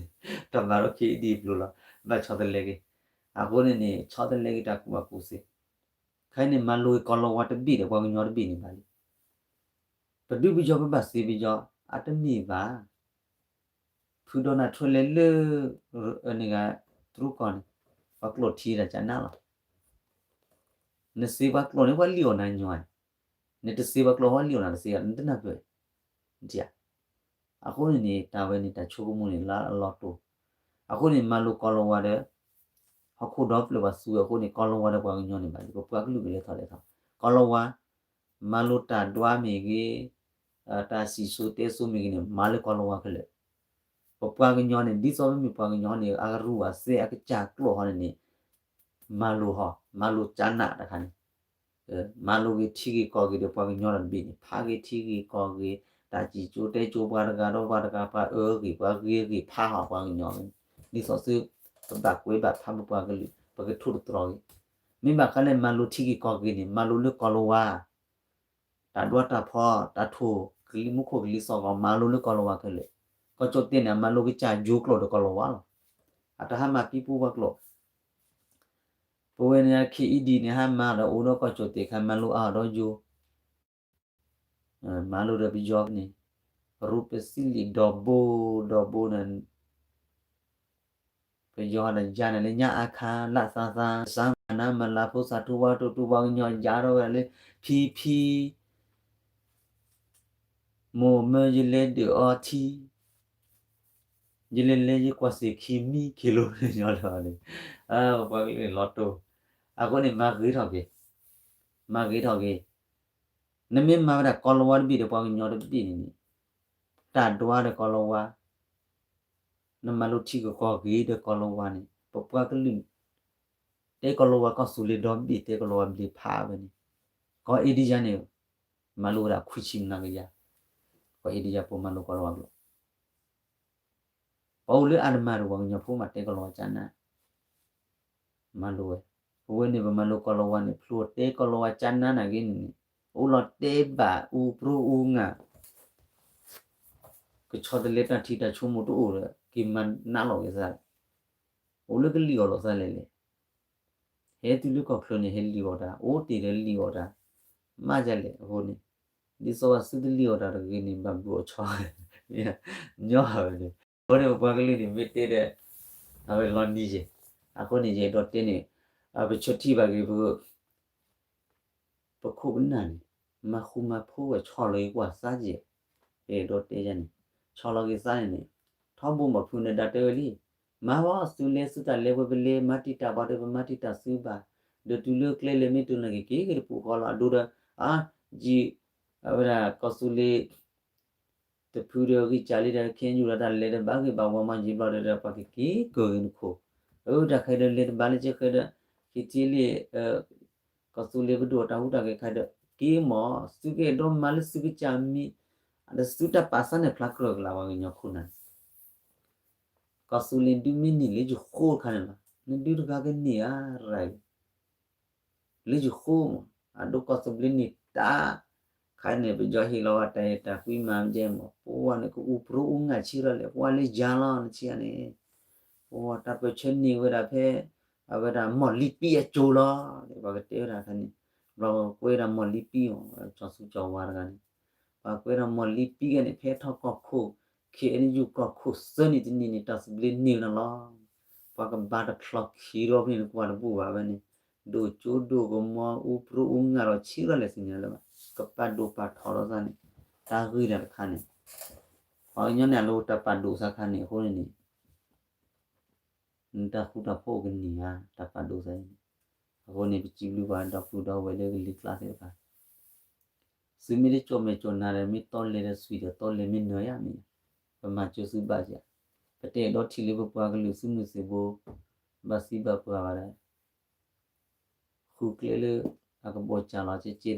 ဒံးလီၤကတၢၢ်န့ၣ်, တၢ်မၤဒီးခ့ၣ်အံၤဒံးပျိလီၤ, ဘၣ်ဆီတလဲက့ၤ, အဃိန့ၣ်န့ၣ် ဆီတလဲက့ၤတၢ်ကူၣ်ဘၣ်ကူၣ်သ့, ခဲအံၤန့ၣ် မၤလိကီၢ်လီၤဝါတဘ့ၣ်ဒီး ပှၤကညီတဘ့ၣ်န့ၣ်ဘၣ်လံ ပဒုးပယီၤပဘၣ်သ့ပယီၤ, အတမ့ၢ်ဘၣ်. ဖုဒီးနၢ်ထွဲလဲၤလၢ, န့ၣ်ဂၤ, တရူးကီၢ်န့ၣ်, ပှၤကျိာ်ထံတၢ်ကနၣ်လီၤ. နသ့ပှၤကျိာ်န့ၣ် ပှၤလံၣ်အီၣ်နၤညီန့ၣ်, နတသ့ပှၤကျိာ် ပှၤလံၣ်အီၣ်နၤတသ့, နတနၢ်ပၢၢ်, နထံၣ်ဧါ. အဃိန့ၣ်န့ၣ် တၢ်ဝဲန့ၣ် တၢ်ဆိကမိၣ်န့ၣ် လၢအလီၤတိၢ်, အဃိန့ၣ် မၤလိကီၢ်လီၤဝါဒီး ဟီၣ်ခိၣ်ဒီဖျၢၣ်ပှၤသူဝဲအဃိန့ၣ် ကီၢ်လီၤဝါဒီးပှၤကညီန့ၣ်ဘၣ်လံ, ပပှၤကလုာ်ကလဲၤထီၣ်လဲၤထီ, ကီၢ်လီၤဝါ, မၤလိတၢ်ဒွါမ့ၢ်ဂ့ၤ, တၢ်စံၣ်စိၤတဲစိၤမ့ၢ်ဂ့ၤန့ၣ် မၤလၢကီၢ်လီၤဝါခဲလၢာ်. ပပှၤကညီန့ၣ် ဒ်သိးပမ့ၢ်ပှၤကညီန့ၣ် အကရူၢ်အစဲအကစၢ်ကျိာ်ဟီန့ၣ်န့ၣ်, မၤလိဟီ, မၤလိကနၣ်တခါန့ၣ် မၤလိဂ့ၤထံဂ့ၤကီၢ်ဂ့ၤဒီးပှၤကညီတဘ့ၣ်န့ၣ် ဖးဂ့ၤထံဂ့ၤကီၢ်ဂ့ၤ, တၢ်စံၣ်စိၤတဲစိၤပှၤတဂၤဒီးပှၤတဂၤ ပှၤအၢဂ့ၤ ပှၤဂ့ၤဂ့ၤဖးဟီၣ်ပှၤကညီန့ၣ်, ဒ်သိးသု, ပဘၣ်ကွဲးဘၣ်ဖးဘၣ်ပှၤကလုာ် ပကထိၣ်တတြီၤဂ့ၤ, မ့ၢ်ဘၣ်ဃးလၢမၤလိထံဂ့ၤကီၢ်ဂ့ၤန့ၣ် မၤလိလၢကီၢ်လီၤဝါ တၢ်ဒွါတၢ်ဖီ, တၢ်ထိၣ်ကလံၤမူခိၣ်ကလံၤသီၣ်ဂီၤ မၤလိလၢကီၢ်လီၤဝါခဲလၢာ်. ကီၢ်ကၠိၣ်တဲၣ်န့ၣ် အမၤလိကစၢ်ယိကျိာ်ဒီးကီၢ်လီၤဝါလီၤ. အတၢ်ဟါမၢ်ပံပူဝဲကျိာ်, ပဝဲန့ၣ် ခ့အံၤဒ်န့ၣ် ဟါမၢ်ဒီးအိၣ်ဒီးကီၢ်ကၠိၣ်တဲၣ်ခါ မၤလိအါဒီးယိ မၤလိဒီးပယီၤန့ၣ်, ရူပစံလံၣ်ဒီဘိ, ဒီဘိန့ၣ် ပယီၤဒီးယၤန့ၣ်လၢ ညါအါခါ လၢသါသါ စါမၤနါမၤလၤဖိ စးထူဝါတိတူ ပှၤကညီယၤထီၣ်ဝဲဒၣ်လၢ ဖံဖံ မိၢ်မၢယလဲၤဒုးအီထံ, ယလဲၤလဲၤယကွၢ်စ့ၢ်ခံမံခံလိၤညီလၢၤန့ၣ်, ပှၤကလုာ်န့ၣ်လီၤတိၢ်, အဃိန့ၣ် မၤဂ့ၤထီၣ်က့ၤ, မၤဂ့ၤထီၣ်က့ၤ, နမ့ၢ်မၤဝဲဒၣ်ကီၢ်လီၤဝါတဘ့ၣ်ဒီးပှၤကညီတဘ့ၣ်န့ၣ်န့ၣ်, တၢ်ဒွါဒီးကီၢ်လီၤဝါ နမၤလိထံကကီၢ်ဂ့ၤဒီးကီၢ်လီၤဝါန့ၣ် ပပှၤကလုာ် တဲကီၢ်လီၤဝါကီၢ်သူလ့ၤဒီဘ့ၣ် တဲကီၢ်လီၤဝါဘျ့းဖးဝဲန့ၣ်, ကီၢ်အ့ဒံယါန့ၣ် မၤလိဝဲဒၣ်ခွံဆံမျးကယၤ, ကီၢ်အ့ဒံယါဖိမၤလိကီၢ်လီၤဝါဘျီ ပှၤအိၣ်လၢအါတမၤဒီးပှၤကညီဖိမး တဲကီၢ်လီၤဝါကၠါနါ မၤလိဝဲ, ပဝဲန့ၣ်ပမၤလိကီၢ်လီၤဝါန့ၣ် ဖျိတဲကီၢ်လီၤဝါကၠါနါနာ်က့န့ၣ်န့ၣ်, အိၣ်လီၤတဲဘၣ်အူပြိအူငါ, ကဆီတလဲတၢ်ထံတၢ်ဆိကမိၣ်တအိၣ်ဒီး က့ၤမၤနးလီၤက့ၤသး, အိၣ်လၢကလံၣ်အီၣ်လိာ်သးလဲၣ်လဲၣ်, ဟဲတုၤလၢကီၢ်ချၢန့ၣ် ဟဲလံၣ်အီၣ်တၢ် အိၣ်တ့ၢ်ဒီးလံၣ်အီၣ်တၢ်, မးဒ်လဲၣ်အဃိန့ၣ်, ဒ်သိးဘၣ်သုတလံၣ်အီၣ်တၢ်တဂ့ၤန့ၣ် ဘၣ်ဘုးအီၣ်ဆီ, ညီဝဲန့ၣ်, အဃိန့ၣ်ပပှၤကလုာ်န့ၣ် မ့ၢ်တဲဒီး အဝဲလီၤနံၤယဲၢ်, အဃိန့ၣ် ယအဲၣ်ဒိးတဲန့ၣ်, ပဆိထံၣ်ဘၣ်က့ၤ ပခိၣ်ပနၢ်န့ၣ် မၤဃူမၤဖိးဝဲ ဆီၣ်လီၤက့ၤကွၢ်သးကဲ, ယအဲၣ်ဒိးတဲယၤန့ၣ်, ဆီၣ်လီၤက့ၤသးန့ၣ်န့ၣ်, ထီဘိမီၢ်ဖုနဒါတဲဝဲလံ, မၤဝဲသုလဲၤသုတၢ်လဲၤဝဲပလဲၤ မၤတံာ်တာ်ပှၤဒီးပမၤတံာ်တာ်သုဘၣ်, ဒီးတုၤလၢကျဲလဲၤမ့ၢ်တနၢ်က့ၤက့ၤက့ၤတပူၤဃီလီၤ အဒိဒီး, အါ, ယံာ်, အဝဲဒၣ်ကီၢ်သူလ့ၤ တဖုဒီးဂံၢ်စၢ်လံဒီး ခဲယူၤလီၤတၢ်လဲၤတဘၣ်ဂ့ၤဘၣ်ဝါမးယံာ်ဘျီဒီး ပှၤကက့ၤကၢၢ်ဂ့ၤနခိၣ်, အဝဲတၢ်ခဲဒီးလဲၤတဘၣ်လၢကဲဃဲဒီး, ခံထံလံ, ကီၢ်သူလ့ၤပဒိၣ်တၢ်ဟူးတၢ်ဂဲၤခါဒီး, က့ၤမး သုကအဲၣ်ဒိးမၤလၢသုကစၢ်မံၤ, ဒီးသုတၢ်ပာ်သးန့ၣ်ဖျါကြၢးကလာ်ပှၤကညီခိၣ်နၢ် ကီၢ်သူလ့ၤဒုးမ့ၢ်န့ၢ်လၢယဃိတခါန့ၣ်လီၤ, နဒုးတဂၤကန့ၢ်ဧါရၤအံၤ, လၢယဃိမး, အဒိကီၢ်သူလ့ၤန့ၣ်တၢ်, ခါန့ၣ် ပယီၤဟ့ၣ်လီၤဝဲတၢ်အဲၣ်တၢ်ကွံမၤမကဲမး ပဝဲန့ၣ် ကအူပြိအူငါဆံးထီၣ်လဲၣ် ပှၤလၢယၤလီၤ နထံၣ်ဧါန့ၣ်, ပဝဲတၢ်ပၢၢ်ဆၢန့ၢ်ဝဲဒၣ်ဖဲ, အဝဲဒၣ်မီၢ်လံပံအစိၤလီၤ, ပှၤကတဲဝဲဒၣ်ခါန့ၣ်, ဘျီပကွဲဒၣ်မီၢ်လံပံအီၤ ကၠီၤသူကၠီၤဝါတဂၤန့ၣ်, ပှၤကွဲဒၣ်မီၢ်လံပံဂၤန့ၣ် ဖဲထီၣ်ကီၢ်ခိၣ်, ခဲအံၤန့ၣ်ယူၢ်ကီၢ်ခိၣ်သၢနံၣ်တနံၣ်န့ၣ် တၢ်သဘျ့န့ၢ်ဝဲဒၣ်လီၤ, ပှၤကဘါတဖျီခံဒီဖဲန့ၣ် နကွၢ်တဘူၣ်ဘၣ်ဝဲန့ၣ်, ဒိၣ်ကၠိဒိၣ်ကမီၤ အူပြိအူငါဒီးဆံးထီၣ်လဲၣ်သ့ၣ်ညါလၢၤဘၣ်, ကပာ်ဒိၣ်ပာ်ထီဒီးသးန့ၣ်, တၢ်ဂ့ၢ်တၢ်တခါန့ၣ်, ပှၤကညီန့ၣ် အလိၤတၢ်ပာ်ဒိၣ်သးခါန့ၣ် အဃိန့ၣ်န့ၣ် နတၢ်ဃူတၢ်ဖိးကန့ၢ်ဧါ တၢ်ပာ်ဒိၣ်သးန့ၣ်, အဃိန့ၣ် ပစံးဘျုးပှၤဒီပုၢ်ဒီဝဲၢ်လၢကလံၤကျါသ့ၣ်တဖၣ်, သုမ့ၢ်တကၠီၣ်မဲာ်ကၠီၣ်နါဒီး မ့ၢ်တီလဲၤဒီးသွံၣ်ဒီး တီလဲၤမ့ၢ်နၢၤယါမ့ၢ်, ပမၤစၢၤသုဘၣ်ယါ, ပတအဲၣ်ဒိးထံၣ်လၢပပှၤကလုာ်သုးမုၢ်သံၣ်ဘိ, ဘၣ်သံဘၣ်ပှၢ်ဘၣ်ဒီး ဃုကျဲလၢ အကဘီၣ်စၢ်လီၤကဲကဲဒီးမ့ၢ်ဘၣ်ဒီး ကြၢးလၢဆီၣ်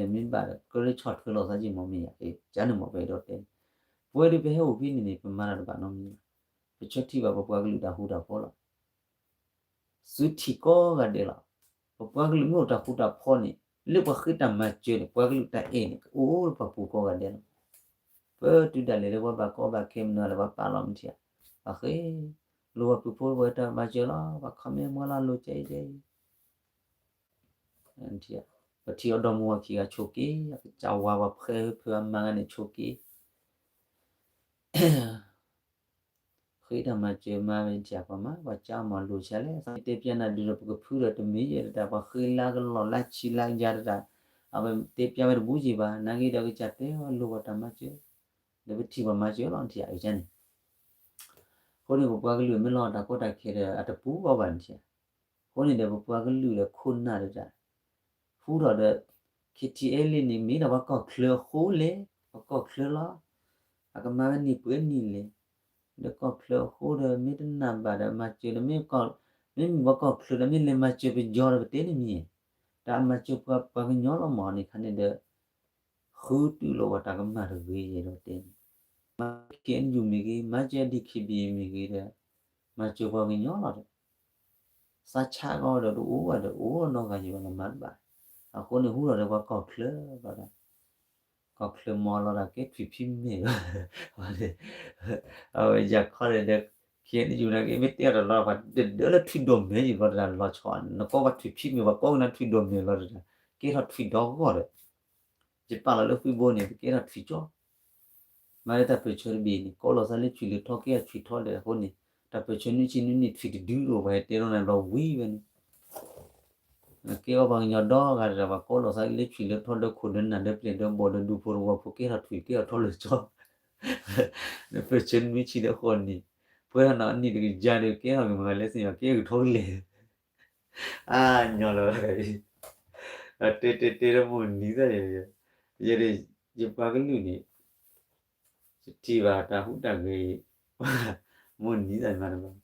ထွဲလီၤသးက့ၤမ့ၢ်မ့ၢ်ယါ, ကန့ၣ်မ့ၢ်ပအဲၣ်ဒိးတဲန့ၣ်, ပဝဲဒၣ်ပဟဲအိၣ်ဖဲန့ၣ်န့ၣ် ပမၤတၢ်တဘၣ်နီတမံၤဘၣ်, ပဆၢထံၣ်ဘၣ်ပပှၤကလုာ်တၢ်ဃူတၢ်ဖိးလီၤ, သုထံၣ်ကိးဂၤဒဲးလီၤ, ပပှၤကလုာ်မ့ၢ်အိၣ်တၢ်ဃူတၢ်ဖိးန့ၣ် လၢပှၤဃ့တၢ်မၤစၢၤန့ၣ် ပှၤကလုာ်တၢ်အဲၣ်န့ၣ် ကအိၣ်လၢပှၤပူၤကိးဂၤဒဲးလီၤ, ပတုၤဒၣ်လဲာ်လၢပှၤဘၣ်ကီဘၣ်ခဲမနုၤလၢပှၤပာ်လီၤမ့ၢ်ထံၣ်ဧါ, ပှၤဃ့ လိၣ်ပှၤပုၢ်ဖိပှၤတၢ်မၤစၢၤလီၤ, ပှၤ comment မွဲလီၤလိၤကဲအံၤကဲအံၤ, ပထံၣ်အီၤဒီမါဝၤခံဂၤဆိးက့, အကစၢ်ဝါပှၤဖှဲဖုအမါဂၤန့ၣ်ဆိးက့, ဃ့တၢ်မၤစၢၤမၤဝဲထံၣ်ပှၤမၤ ပှၤကၢမၤလိၤဆါလဲၣ်, သးတဲပျဲနၤဒုးဒီး ပကဖုဒီးတမ့ၢ်ယဲၢ်တတၢ် ပှၤဃ့လါကလီၢ်လါဆံးလါယၤတတၢ်, အဝဲတဲပျဲဝဲတဘူးက့ၤဘၣ်, နာ်က့ဒီးကစၢ်တဲအီၤလိၣ်ပှၤတၢ်မၤစၢၤ, ဒီးပထံၣ်ပှၤမၤစၢၤလီၤထံၣ်ဧါန့ၣ် အဃိန့ၣ် ပပှၤကလုာ်မ့ၢ်လီၤတၢ်ကီတၢ်ခဲဒီး အတပူၤဘၣ်ဘၣ်န့ၣ်ထံၣ်ဧါ, အဃိန့ၣ်ဒီး ပပှၤကလုာ်ဒီးခိၣ်နၢ်ဒီးတၢ် ဃူထီၣ်ဒီး KTLA န့ၣ် မ့ၢ်ဒၣ်ပှၤကီၢ်ချၢအဃိလဲၣ်, ပှၤကီၢ်ချၢလီၤ, အကမၤဝဲနံၣ်ပှဲၤနံၣ်လဲၣ်, ဒီးကီၢ်ချၢအဃိဒီး မ့ၢ်တနာ်ဘၣ်ဒီးမၤစၢၤဒီး မ့ၢ်ကီၢ်, မ့ၢ်မ့ၢ်ပှၤကီၢ်ချၢဒီး မ့ၢ်လဲၤမၤစၢၤပယီၤဒီး ပတဲန့ၣ်မ့ၢ်, တၢ်မၤစၢၤပှၤ ပှၤကညီလီၤမးန့ၣ်ခါန့ၣ်ဒီး ဃုတုၤလီၤဝဲတၢ်ကမၣ်တဂ့ၤယဲဒီးတဲန့ၣ်, မၤစၢၤ KNU မ့ၢ်ဂ့ၤ, မၤစၢၤ DKBA မ့ၢ်ဂ့ၤဒီး, မၤစၢၤပှၤကညီလီၤဒီး, သးဆါကီဒီးတအိၣ်ဘၣ်ဒီး အိၣ်နီတဂၤယံၤဘၣ်လီၤမၤတဘၣ်, အဃိန့ၣ် ဟူထီၣ်ဒီးပှၤကီၢ်ချၢဘၣ်ဒီး, က ကီၢ်ချၢမီၤလီၤတၢ်ကဲထွံၣ်ဖံးမဲာ်ဘၣ်, အဝဲယၤခီန့ၣ်ဒီး ခံယူၤန့ၣ်က့ မ့ၢ်တဲအီၤတလီၤ ပှၤဒၢလၢထွံၣ်ဒိၣ်မဲာ်ယံၤဘျီတၢ်လီၤဆီ နကိးပှၤထွံၣ်ဖံးမဲာ် ပှၤကိးကနၣ်ထွံၣ်ဒိၣ်မဲာ်လီၤတၢ် ကဲထီၣ်ထွံၣ်ဒီဂီၢ်ဒီး ယပာ်လီၤလၢဃံဘိန့ၣ် ပကဲထီၣ်ထွံၣ်ကၠီ မ့ၢ်လၢတၢ်ပၢၢ်ဆၢတဘ့ၣ်န့ၣ် ကိးလီၤသးလၢထွံၣ်လၢထီကဲထီၣ်ထွံၣ်ထီဒီးအဃိန့ၣ် တၢ်ပၢၢ်ဆၢနွံဆံနွံနံၣ်ထွံၣ်တဒုဒီး ပှၤဟဲတဲထီၣ်န့ၣ်ဘျီဝံၤဝဲန့ၣ် ကဲအီၤပှၤကညီဒီဂၤဒီး ပှၤကိးလီၤသးလၢထွံၣ်လၢထီဒီးခိၣ်ဒီးနၢ်ဒီးပျဲၢ်ဒီးဘီၣ်ဒီးဒူဖိတဝီဖိ ကဲထီၣ်ထွံၣ်ကဲထီၣ်ထီလၢကၠီ နပၢၢ်ဆၢနွံဆံဒီးဃိးနံၣ် ပှဲၤထီၣ်နီၤအနံၣ်တကယၤဒီး ကဲထီၣ်က့ၤမၤလၢစ့ၢ်ကီး ကဲကထီကလဲာ် အါညီလီၤ တဲတဲတဲလၢမိၢ်နံၤသၣ်ယဲ, ယဲဒၣ် ယပှၤကလုာ်န့ၣ် ယထံၣ်ဘၣ်တၢ်ဟူးတၢ်ဂဲၤအံၤ မိၢ်နံၤသၣ်မၤတဘၣ်,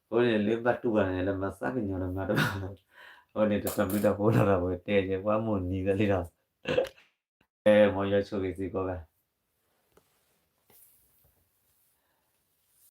အဃိန့ၣ်လၢဘၣ်တူၢ်ဘၣ်န့ၣ် လၢမၤသးကညီၤဒီးမၤတဘၣ်, အဃိန့ၣ် တၢ်ဘျုးတၢ်ဖှိၣ်လီၤဒီး ပကတဲယဲ ပှၤမိၢ်နံၤသၣ်လံဒီး အဲ မ်ယွၤဆိၣ်ဂ့ၤသုကိးဂၤ,